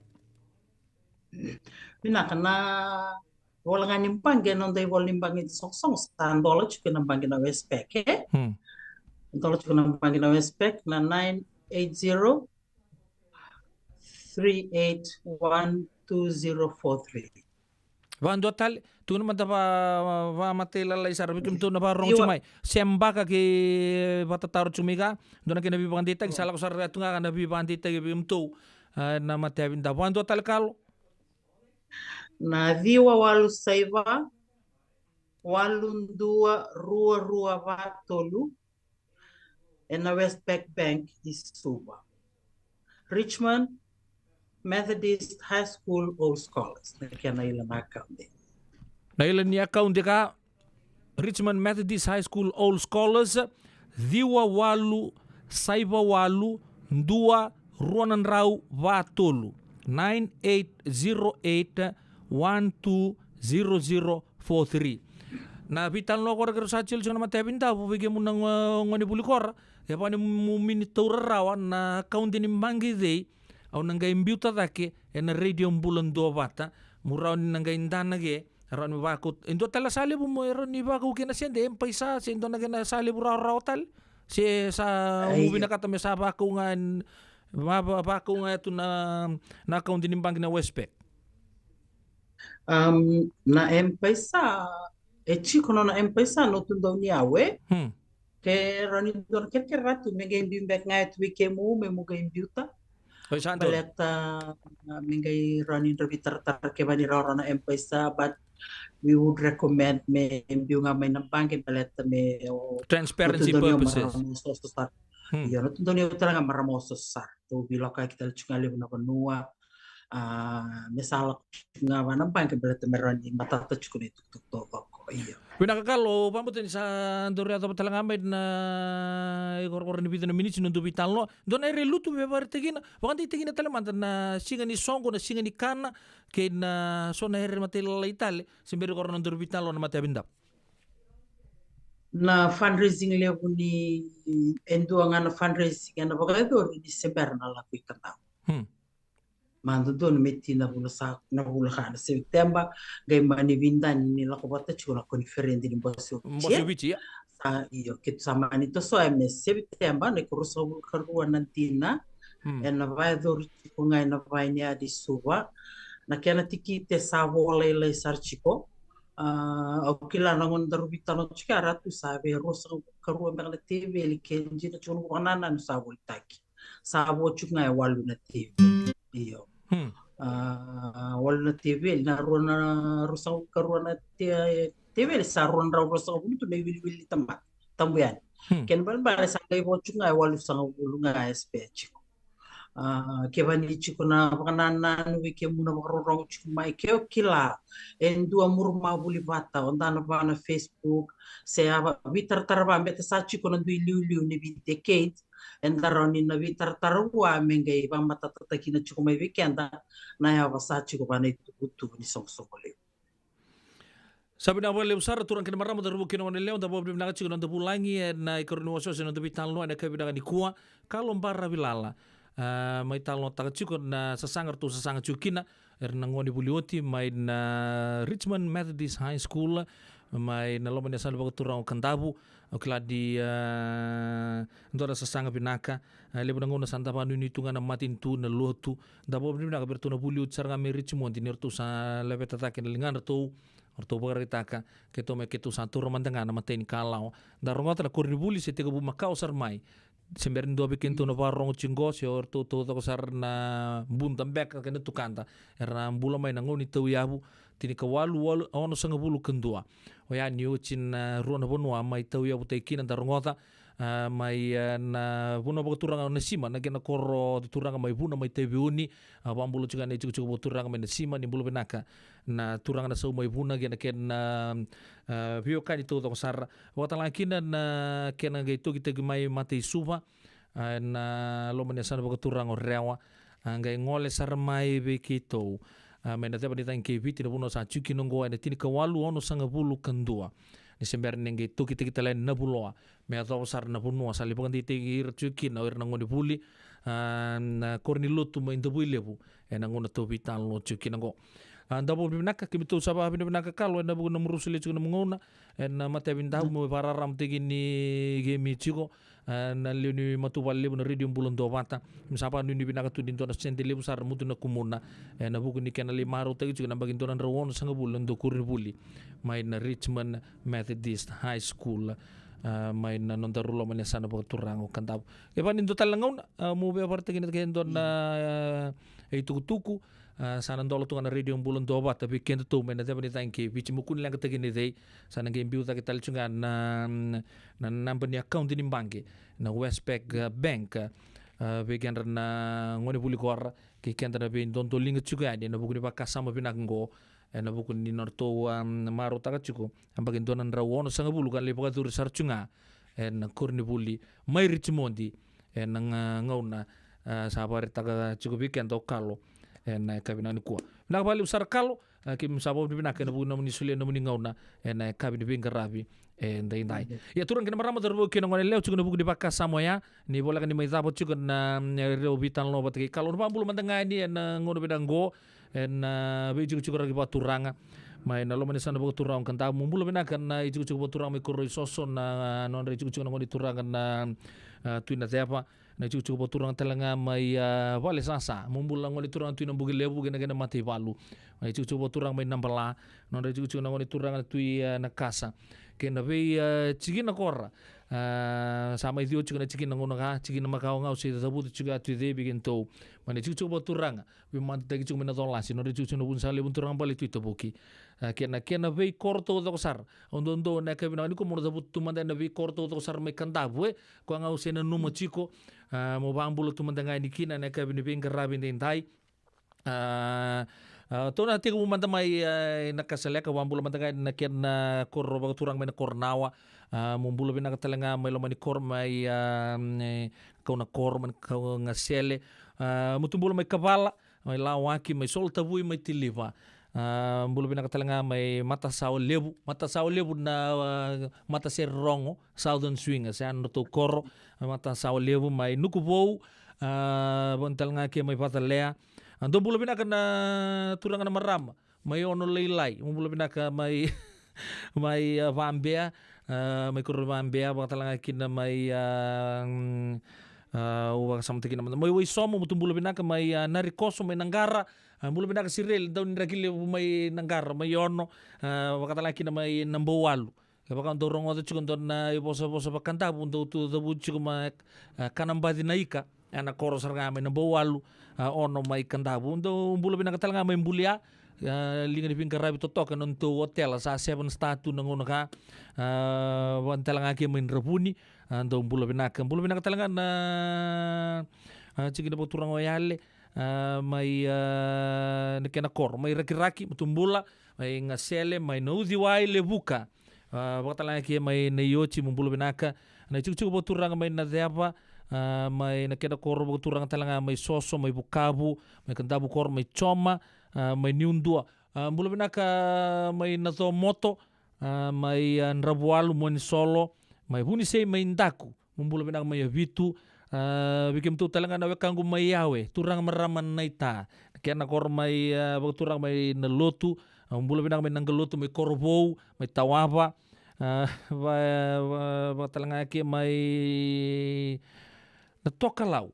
Vinaka na vola ga ni baqe, noda ivola ni baqe ni soqosoqo, sa dola tiko na baqe na Westpac, e? Hmm. Dola tiko na baqe na Westpac, na nine eight zero, three eight one two zero four three. Vakadua tale, tukuna mada va, va, vamatailalai sara, vei kemudou na vakarorogo tiko mai. Sema beka kei vatataro tiko mai ka, dua na kena veivakadeitaki, sa lako sara tu ga na veivakadeitaki vei kemudou, a, na matavi Davu. Vakadua tale Kalo. Na ciwa walu saiva, walu dua rua rua va tolu, ena Westpac Bank i Suva. Richmond Methodist High School Old Scholars. Na kena ila na akaude. Na ila ni akaude ka, Richmond Methodist High School Old Scholars, ciwa walu saiva walu dua rua na drau va tolu, nine eight zero eight one two zero zero four three. Na veitalanoa kora keirau sa tiko tiko na matavi Davu, vei kemuni na go-, gone vuli kora, e vaka ni mo mini taura rawa na akaude ni baqe cei, au na qai biuta cake ena Radio Bula Duavata, mo rawa ni na qai dana ke, rawa ni vakau, e dua tale sa levu mo e rawa ni vakau kei na sede, M-PAiSA, se dua na kena sa levu rawarawa tale, se sa mo vinakata me sa vakau ga, va, va, vakau ga e tu na, na akaude ni baqe na Westpac. Um, na M-PAiSA, e tiko nona M-PAiSA, notu dau ni au, e? Hmm. Ke rawa ni dua na kerekere ra tu, me qai biu beka ga e tu vei kemu, me mu qai biuta. Oi, sa dua. Baleta, a, me qai rawa ni dra veitaratara ke vaka ni rawarawa na M-PAiSA, but we would recommend me biu ga mai na baqe, baleta me o, transparency purposes. Notu dau ni au marama soso sara. Hmm. Io, notu dau ni au tale ga marama soso sara. Dau veilakoyaki tale tiko ga levu na vanua. A, me sa lako tiko ga va na baqe baleta me rawa ni matata tiko na itukutuku taucoko. Io. Vinaka Kalo, vakabauta ni sa dau yacova tale ga mai na ikorokoro ni vica na miniti na noda veitalanoa. Dua na ere lutu me vakaraitaki kina, vakadeitaki kina tale mada na siga ni soqo, na siga ni kana, kei na so na ere matailalai tale, se bera koro na noda veitalanoa na matavi Davu. Na fundraising levu ni, e dua ga na fundraising ena vakayacori ni se bera na lako i Kadavu. Hmm. Ma dodonu me ti na vula sa, na vula ka na Sepiteba, qai mani vidani ni lako vata tiko na koniferedi ni Bose o Viti. Bose o Viti, ia. Sa, io, keitou sa mani tosoya me Sepiteba, na ikaruasagavulu karua na dina, hmm, ena vakayacori tiko ga ena Vineyard i Suva. Na kena tikite sa vo lailai sara tiko. A, au kila na gauna daru veitalanoa tiko ya, ra tu sa vei ruasagavulu karua beka na teveli, ke dina tiko na vakanananu sa volitaki. Sa vo tiko ga e walu na teveli. Io. Hmm. A, walu na teveli, na rua na, ruasagavulu karua na te-, teveli, sa rua na drau ruasagavulu tu na iwiliwili ni tamata. Tabu yani. Hmm. Kena ibalebale sa qai vo tiko ga e walusagavulu ga e spare tiko. A, kevaka ni tiko na vakanananu vei kemuni na vakarorogo tiko mai, ke o kila e dua muri mavuli vata, o da na va na Facebook, se a va, veitaratara va, baleta sa tiko na dui liuliu ni vei decade, eda rawa ni na veitaratara vua me qai vakamatatataki na tiko mai vei keda na yava sa tiko va na itukutuku ni soqosoqo levu. Sa vinaka vakalevu sara turaga kei na marama, daru vukei na goneyalewa, da vakavinavinaka tiko na noda vulagi ena ikarua ni wasewase ni noda veitalanoa ena yakavi vinaka nikua, Kalo Baravilala. A, mai talanoataka tiko na sasaga ratou sasaga tiko kina, era na gone vuli oti mai na Richmond Methodist High School, mai na loma ni yasana vakaturaga o Kadavu. Au kila ni, a, dua na sasaga vinaka. A, levu na gauna sa da vakanuinui tu ga na matanitu, na lotu. Da vakavinavinaka vei iratou na vuli oti sara ga mai Richmond, ni ratou sa laveta cake na ligadratou, ratou vakaraitaka, keitou mai, keitou sa taura mada ga na imatai ni kalawa. Da rogoca na koronivuli se tekivu makawa sara mai. se bera ni dua vei kedatou na vakarogo tiko qo, se o ratou taucoko sara na buda beka kei na tukada, era na bula mai na gauna ni tauyavu, tinikawalu, walu, onosagavulu ka dua. Oya ni oti na rua na vanua mai tauyavutaki kina, da rogoca, a, mai, a, na vanua vakaturaga o Nasima, na kena koro turaga mai Vuna, mai Taveuni, a, vakabula tiko ga na itikotiko vakaturaga mai Nasima, ni bula vinaka na turaga na Sau mai Vuna, kei na kena, a, veiwekani taucoko sara. Vakatalega kina na kena qai tokitaki mai Mataisuva, a, na loma ni yasana vakaturaga o Rewa, a, qai gole sara mai vei keitou, a, mai na ceva ni cagi kei Viti, na vanua sa tiko kina oqo, ena tinikawalu onosagavulu ka dua. Ni se bera ni qai tokitaki tale yani na vuloa me yacova sara na vanua sa lai vakadeitaki ira tiko kina o ira na gonevuli, a, na koro ni lotu mai Davuilevu, ena gauna tou veitalanoa tiko kina oqo. A, da vakavinavinaka, keimitou sa vakavinavinaka Kalo ena vuku ni nomu rusa lesu tiko na nomu gauna ena matayavu ni davu, mo vakararamataki ni keimami tiko, a, na lewe ni matavuvale levu na Radio Bula Duavata. Keimami sa vakanuinui vinaka tu ni dua na sede levu sara mutu na kumuna ena vuku ni kena lai marautaki tiko na yabaki dua na drau onosagavulu na dau koronivuli mai na Richmond Methodist High School, a, mai na nodaru loma ni yasana vakaturaga o Kadavu. Kevaka ni dua tale na gauna, a, mo vakaraitaka kina e dua na, a, itukutuku, a, sa na dola tu ga na Radio Bula Duavata vei kedatou mai na ceva ni cagi kei Viti, mo kua ni leqataki na icei. Sa na qai biu cake tale tu ga na, na naba ni account ni baqe na Westpac, a, Bank, a, vei kedra na gonevuli kora kei keda na veidodoliga tiko yani ena vuku ni vakasama vinaka oqo, ena vuku ni nodratou, a, marautaka tiko na yabaki dua na drau onosagavulu ka na lai vakayacori sara tu ga ena koronivuli mai Richmond ena ga-, gauna, a, sa vakaraitaka tiko vei keda o Kalo ena yakavi vinaka nikua. Vinaka vakalevu sara Kalo, a, keimami sa vakavinavinaka ena vuku ni nomuni solia na nomuni gauna ena yakavi ni veiqaravi edaidai. Ia turaga kei na marama, cauravou kei na goneyalewa, tiko na vuku ni vakasama oya, ni voleka ni mai cava tiko na, mm, rau veitalanoa vata kei Kalo. Na vakabula mada ga yani ena gauna vinaka oqo ena, a, veitikotiko raki vakaturaga mai na loma ni yasana vakaturaga o Kadavu. Mo bula vinaka na itikotiko vakaturaga mai Koroisoso, na, a, nodra itikotiko na gone turaga na, a, Tui Naceva, na itikotiko vakaturaga tale ga mai, a, Valesasa. Mo bula gone turaga Tui Nabukelevu kei na kena mataivalu. Na itikotiko vakaturaga mai Nabala, nodra itikotiko na gone turaga na Tui, a, Nakasa. Kei na vei, a, tikina kora, a, sa mai ciwa tiko na tikina gauna ga, tikina makawa ga au se cavuta tiko ya, Tui Cevi kei Tou. Mai na itikotiko vakaturaga veimadataki tiko mai na Colasi, nodra itikotiko na Vunisalevu, turaga bale Tui Tavuki. A, kei na, kei na veikoro taucoko sara. Au doudou ena yakavi vinaka nikua mo na cavuta tu mada ena veikoro taucoko sara mai Kadavu, e. Koya ga au se nanuma tiko, a, mo vakabula tu mada ga yani kina ena yakavi ni veiqaravi edaidai. A, a, tou na tekivu mada mai, a, Nakasaleka, vakabula mada ga yani na kena koro vakaturaga mai na Koronawa. A, mo bula vinaka tale ga mai loma ni koro mai, a, e, Kaunakoro, mai Kaugasele. A, mo tu bula mai Kavala, mai Lawaki, mai Solotavui, mai Tiliva. A, bula vinaka tale ga mai Matasawa Levu. Matasawa Levu na, a, matasere rogo, Southern Swingers, ya na nodratou koro. Matasawa Levu, mai Nukuvou, a, vaka tale ga ke mai Vacalea. A, dou bula vinaka na turaga na marama mai Ono Lailai. Mo bula vinaka mai, mai, a, Vabea, a, mai koro Vabea, vaka tale ga kina mai, a, mm, a, au vakasamataka kina mada mai Waisomo, mo tu bula vinaka mai, a, Narikoso, mai Naqara. A, bula vinaka Sireli Daunidraki Levu mai Naqara, mai Ono, a, vaka tale ga kina mai Nabouwalu. Kevaka dou rogoca tiko dua na ivosavosa vakaKadavu, dou tu cavuti tiko mai, a, Kanabaci na ika, ena koro sara ga mai Nabouwalu, a, Ono mai Kadavu. Dou bula vinaka tale ga mai Bulia, a, liga ni veiqaravi totoka na nodatou otela, sa Seven Star tu na gauna ga, a, vaka tale ga ke mai Dravuni, a, dou bula vinaka. Bula vinaka tale ga na, a, tikina vakaturaga o Yale, a, mai, a, na kena koro, mai Rakiraki, mo tu bula, mai Gasele, mai Nauciwai, Levuka. A, vaka tale ga ke mai Naioti, mo bula vinaka. Na itikotiko vakaturaga mai Naceva, a, mai na kena koro vakaturaga tale ga mai Soso, mai Vukavu, mai Kadavukoro, mai Joma, a, mai Niudua. A, bula vinaka mai Nacomoto, a, mai, a, Dravuwalu, Monisolo, mai Vunisei, mai Daku. Mo bula vinaka mai Yavitu. A, vei kemudou tale ga na wekaqu mai Yawe, turaga marama Naita. Kena koro mai, a, vakaturaga mai Nalotu. A, mo bula vinaka mai Naqalotu, mai Korovou, mai Tawava. A, va, va, vaka tale ga ke mai na Tokalau.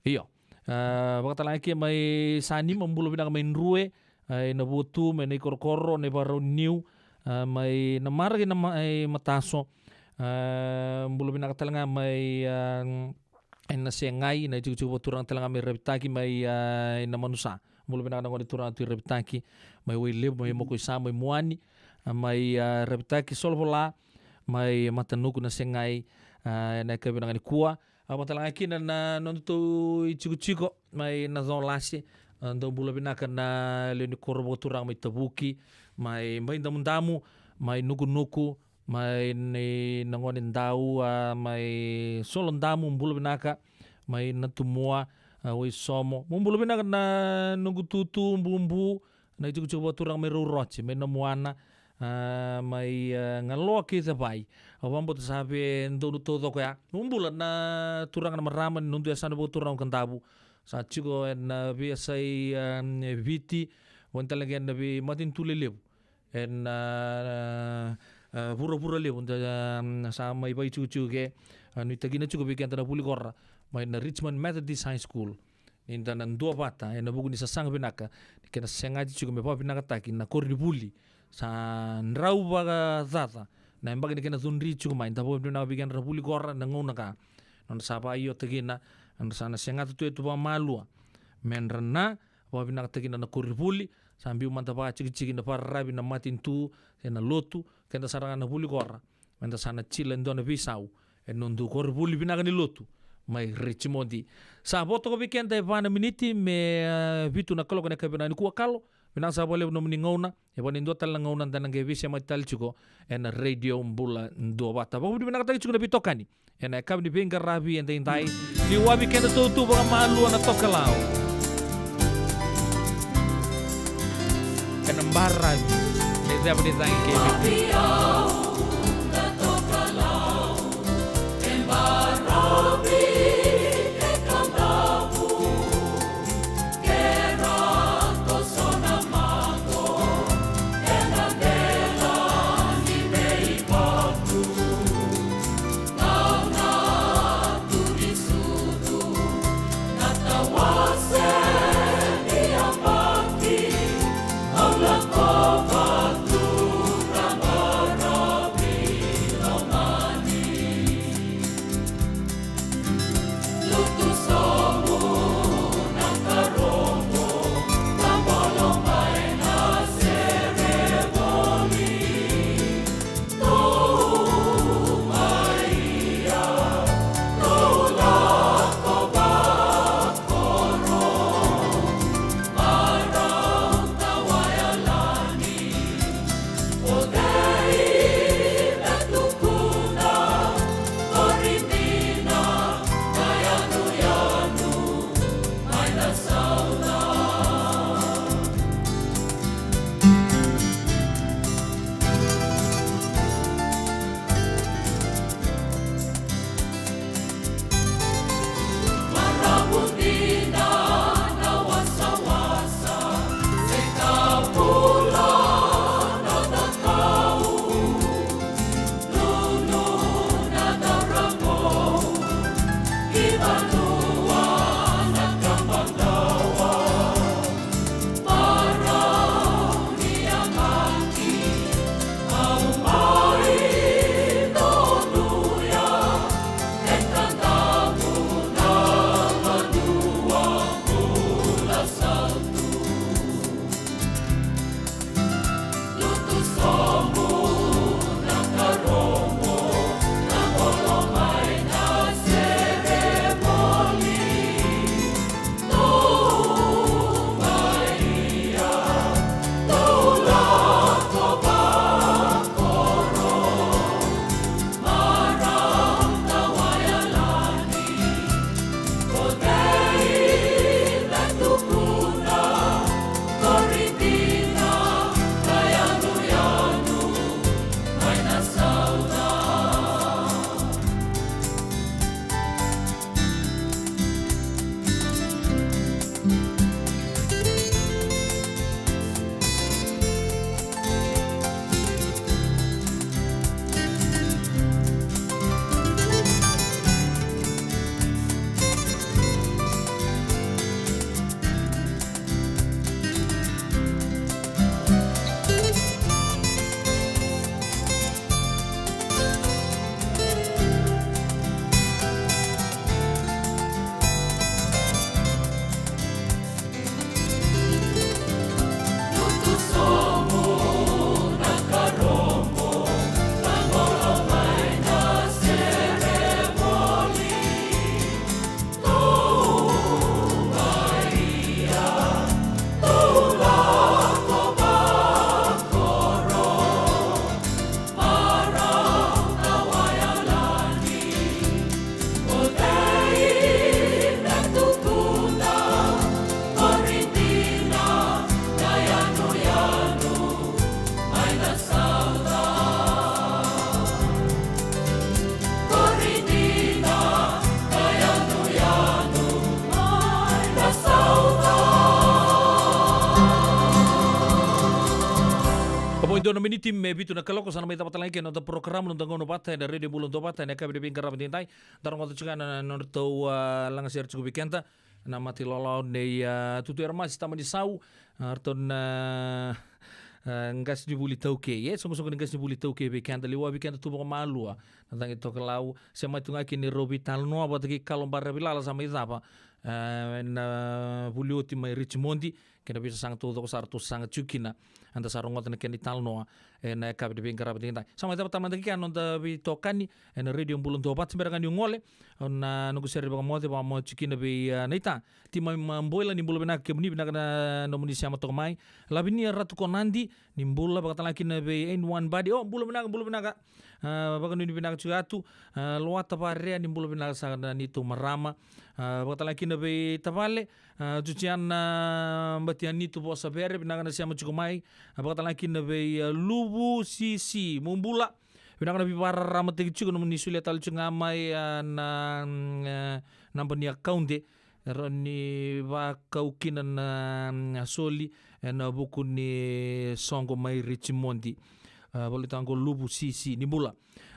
Io. A, vaka tale ga ke mai Sanima, mo bula vinaka mai Drue, a, i Navuatu, mai Naikorokoro, Naivakarau ni Niu, a, mai Namara kei na ma-, e, Mataso. A, bula vinaka tale ga mai, a, ena Segai, na itikotiko vakaturaga tale ga mai Ravitaki, mai, a, ena Manusa. Bula vinaka na gone turaga tu i Ravitaki, mai Wailevu, mai Mokoisa, mai Muani, a, mai, a, Ravitaki, Solovola, mai Matanuku na Segai, a, ena yakavi vinaka nikua. A, vakatalega kina na nodatou itikotiko mai na Colase, a, dou bula vinaka na lewe ni koro vakaturaga mai Tavuki, mai Baidamudamu, mai Nukunuku, mai ni na gone dau, a, mai Solodamu, bula vinaka, mai Natumua, a, Waisomo. Mo bula vinaka na noqu tutu, Bubu, na itikotiko vakaturaga mai Rauroci, mai Namuana, a, mai, a, Galoa kei Cevai. Au vakabauta sa vei donu taucoko ya. Mo bula na turaga na marama ni nodatou yasana vakaturaga o Kadavu. Sa tiko ena veiyasai, a, e Viti, vaka tale ga ena veimatanitu lelevu ena, a, a, vuravura levu, da, a, sa mai vakaitikotiko ke, a, nuitaki kina tiko vei keda na vuli kora mai na Richmond Methodist High School. Ni da na duavata ena vuku ni sasaga vinaka ni kena segati tiko me vakavinakataki na koronivuli. Sa drau vakacaca na yabaki ni kena cudri tiko mai, da vakavinavinaka vei keda na vuli kora na gauna ka. Nodra sa vakaiotaki kina, nodra sa na segata tu e tu vakamalua. Me dra na vakavinavinakatakina na koronivuli, sa biu mada vakatikitiki na vakararavi na matanitu, se na lotu, keda sara ga na vuli kora. Me da sa na tila e dua na veisau e nodatou koronivuli vinaka ni lotu mai Richmond. Sa vo toka vei keda e va na miniti me, e, vitu na kaloko ena yakavi vinaka nikua. Kalo, vinaka sara vakalevu nomuni gauna. E va ni dua tale na gauna da na qai veisemati tale tiko ena Radio Bula Duavata. Vakavinavinakataki tiko na veitokani ena yakavi ni veiqaravi edaidai. Liwavi keda tu vakamalua na tokalau. Ena baravi ni ceva ni cagi kei viti. Ka mo e dua na miniti me vitu na kaloko, sa na mai cava tale ga e ke na noda porokaramu, noda gauna vata ena Radio Bula Duavata ena yakavi ni veiqaravi edaidai. Da rogoca tiko ga na nodratou, a, lagasere tiko vei keda na mata ilawalawa nei, a, Tutu Eremasi Tamanisau, a, ratou na, a, qasenivuli iTaukei. E, soqosoqo ni qasenivuli iTaukei vei keda, liwa vei keda tu vakamalua na cagi tokalau. Sema tu ga kina ni rau veitalanoa vata kei Kalo Baravilala, sa mai cava, a, ena vuli oti mai Richmond, kei na veisasaga taucoko sa ratou sasaga tiko kina. Eda sa rogoca na kena italanoa ena yakavi ni veiqaravi edaidai. Sa mai cava tale mada kina na noda veitokani ena Radio Bula Duavata, bera ga niu gole, o na noqu sere vakamoce, vakamoce tiko kina vei, a, naita Timai Maboila, ni bula vinaka kemuni, vinaka na nomuni sema toka mai. Lavinia Ratukonadi, ni bula, vakatalega kina vei Ainone Badi. O, bula vinaka, bula vinaka. A, vakanuinui vinaka tiko atu. A, Loata Varea, ni bula vinaka saka na neitou marama. A, vakatalega kina vei tavale, a, Jujiana Batianitu Vosavere, vinaka na sema tiko mai. A, vakatalega kina vei, a, Luvu Sisi, mo bula. Vinaka na veivakararamataki tiko, nomuni solia tale tiko ga mai, a, na, mm, e, naba ni akaude. Rawa ni vakau kina na, mm, soli ena vuku ni soqo mai Richmond. A, volita qo Luvu Sisi, ni bula.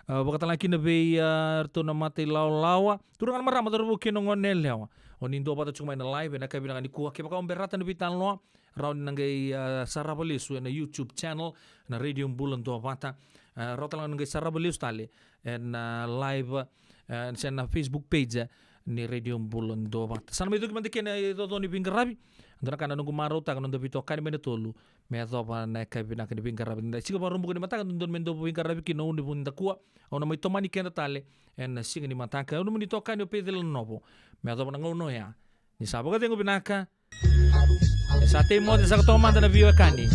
A, vakatalega kina vei, a, ratou na mata ilawalawa, turaga, na marama, cauravou kei na goneyalewa. O ni duavata tiko mai na live ena yakavi vinaka nikua. Kevaka o berata na veitalanoa, rawa ni na qai, a, sarava lesu ena YouTube channel na Radio Bula Duavata. A, rawa tale ga ni qai sarava lesu tale ena live, a, se na Facebook page, a, ni Radio Bula Duavata. Sa na mai cuki mada kina icoco ni veiqaravi. Dua na ka na noqu marautaka na noda veitokani mai na tolu me yacova na yakavi vinaka ni veiqaravi. Da siga Vakaraubuka ni mataka, dodonu me dua veiqaravi kina, unu ni vunidakua. Au na mai tomani keda tale ena siga ni mataka. Au nomuni tokani o Peceli Novo. Me yacova na gauna oya, ni sa vakacegu vinaka. E sa tei moce saka toka mada na veiwekani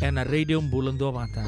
ena Radio Bula Duavata.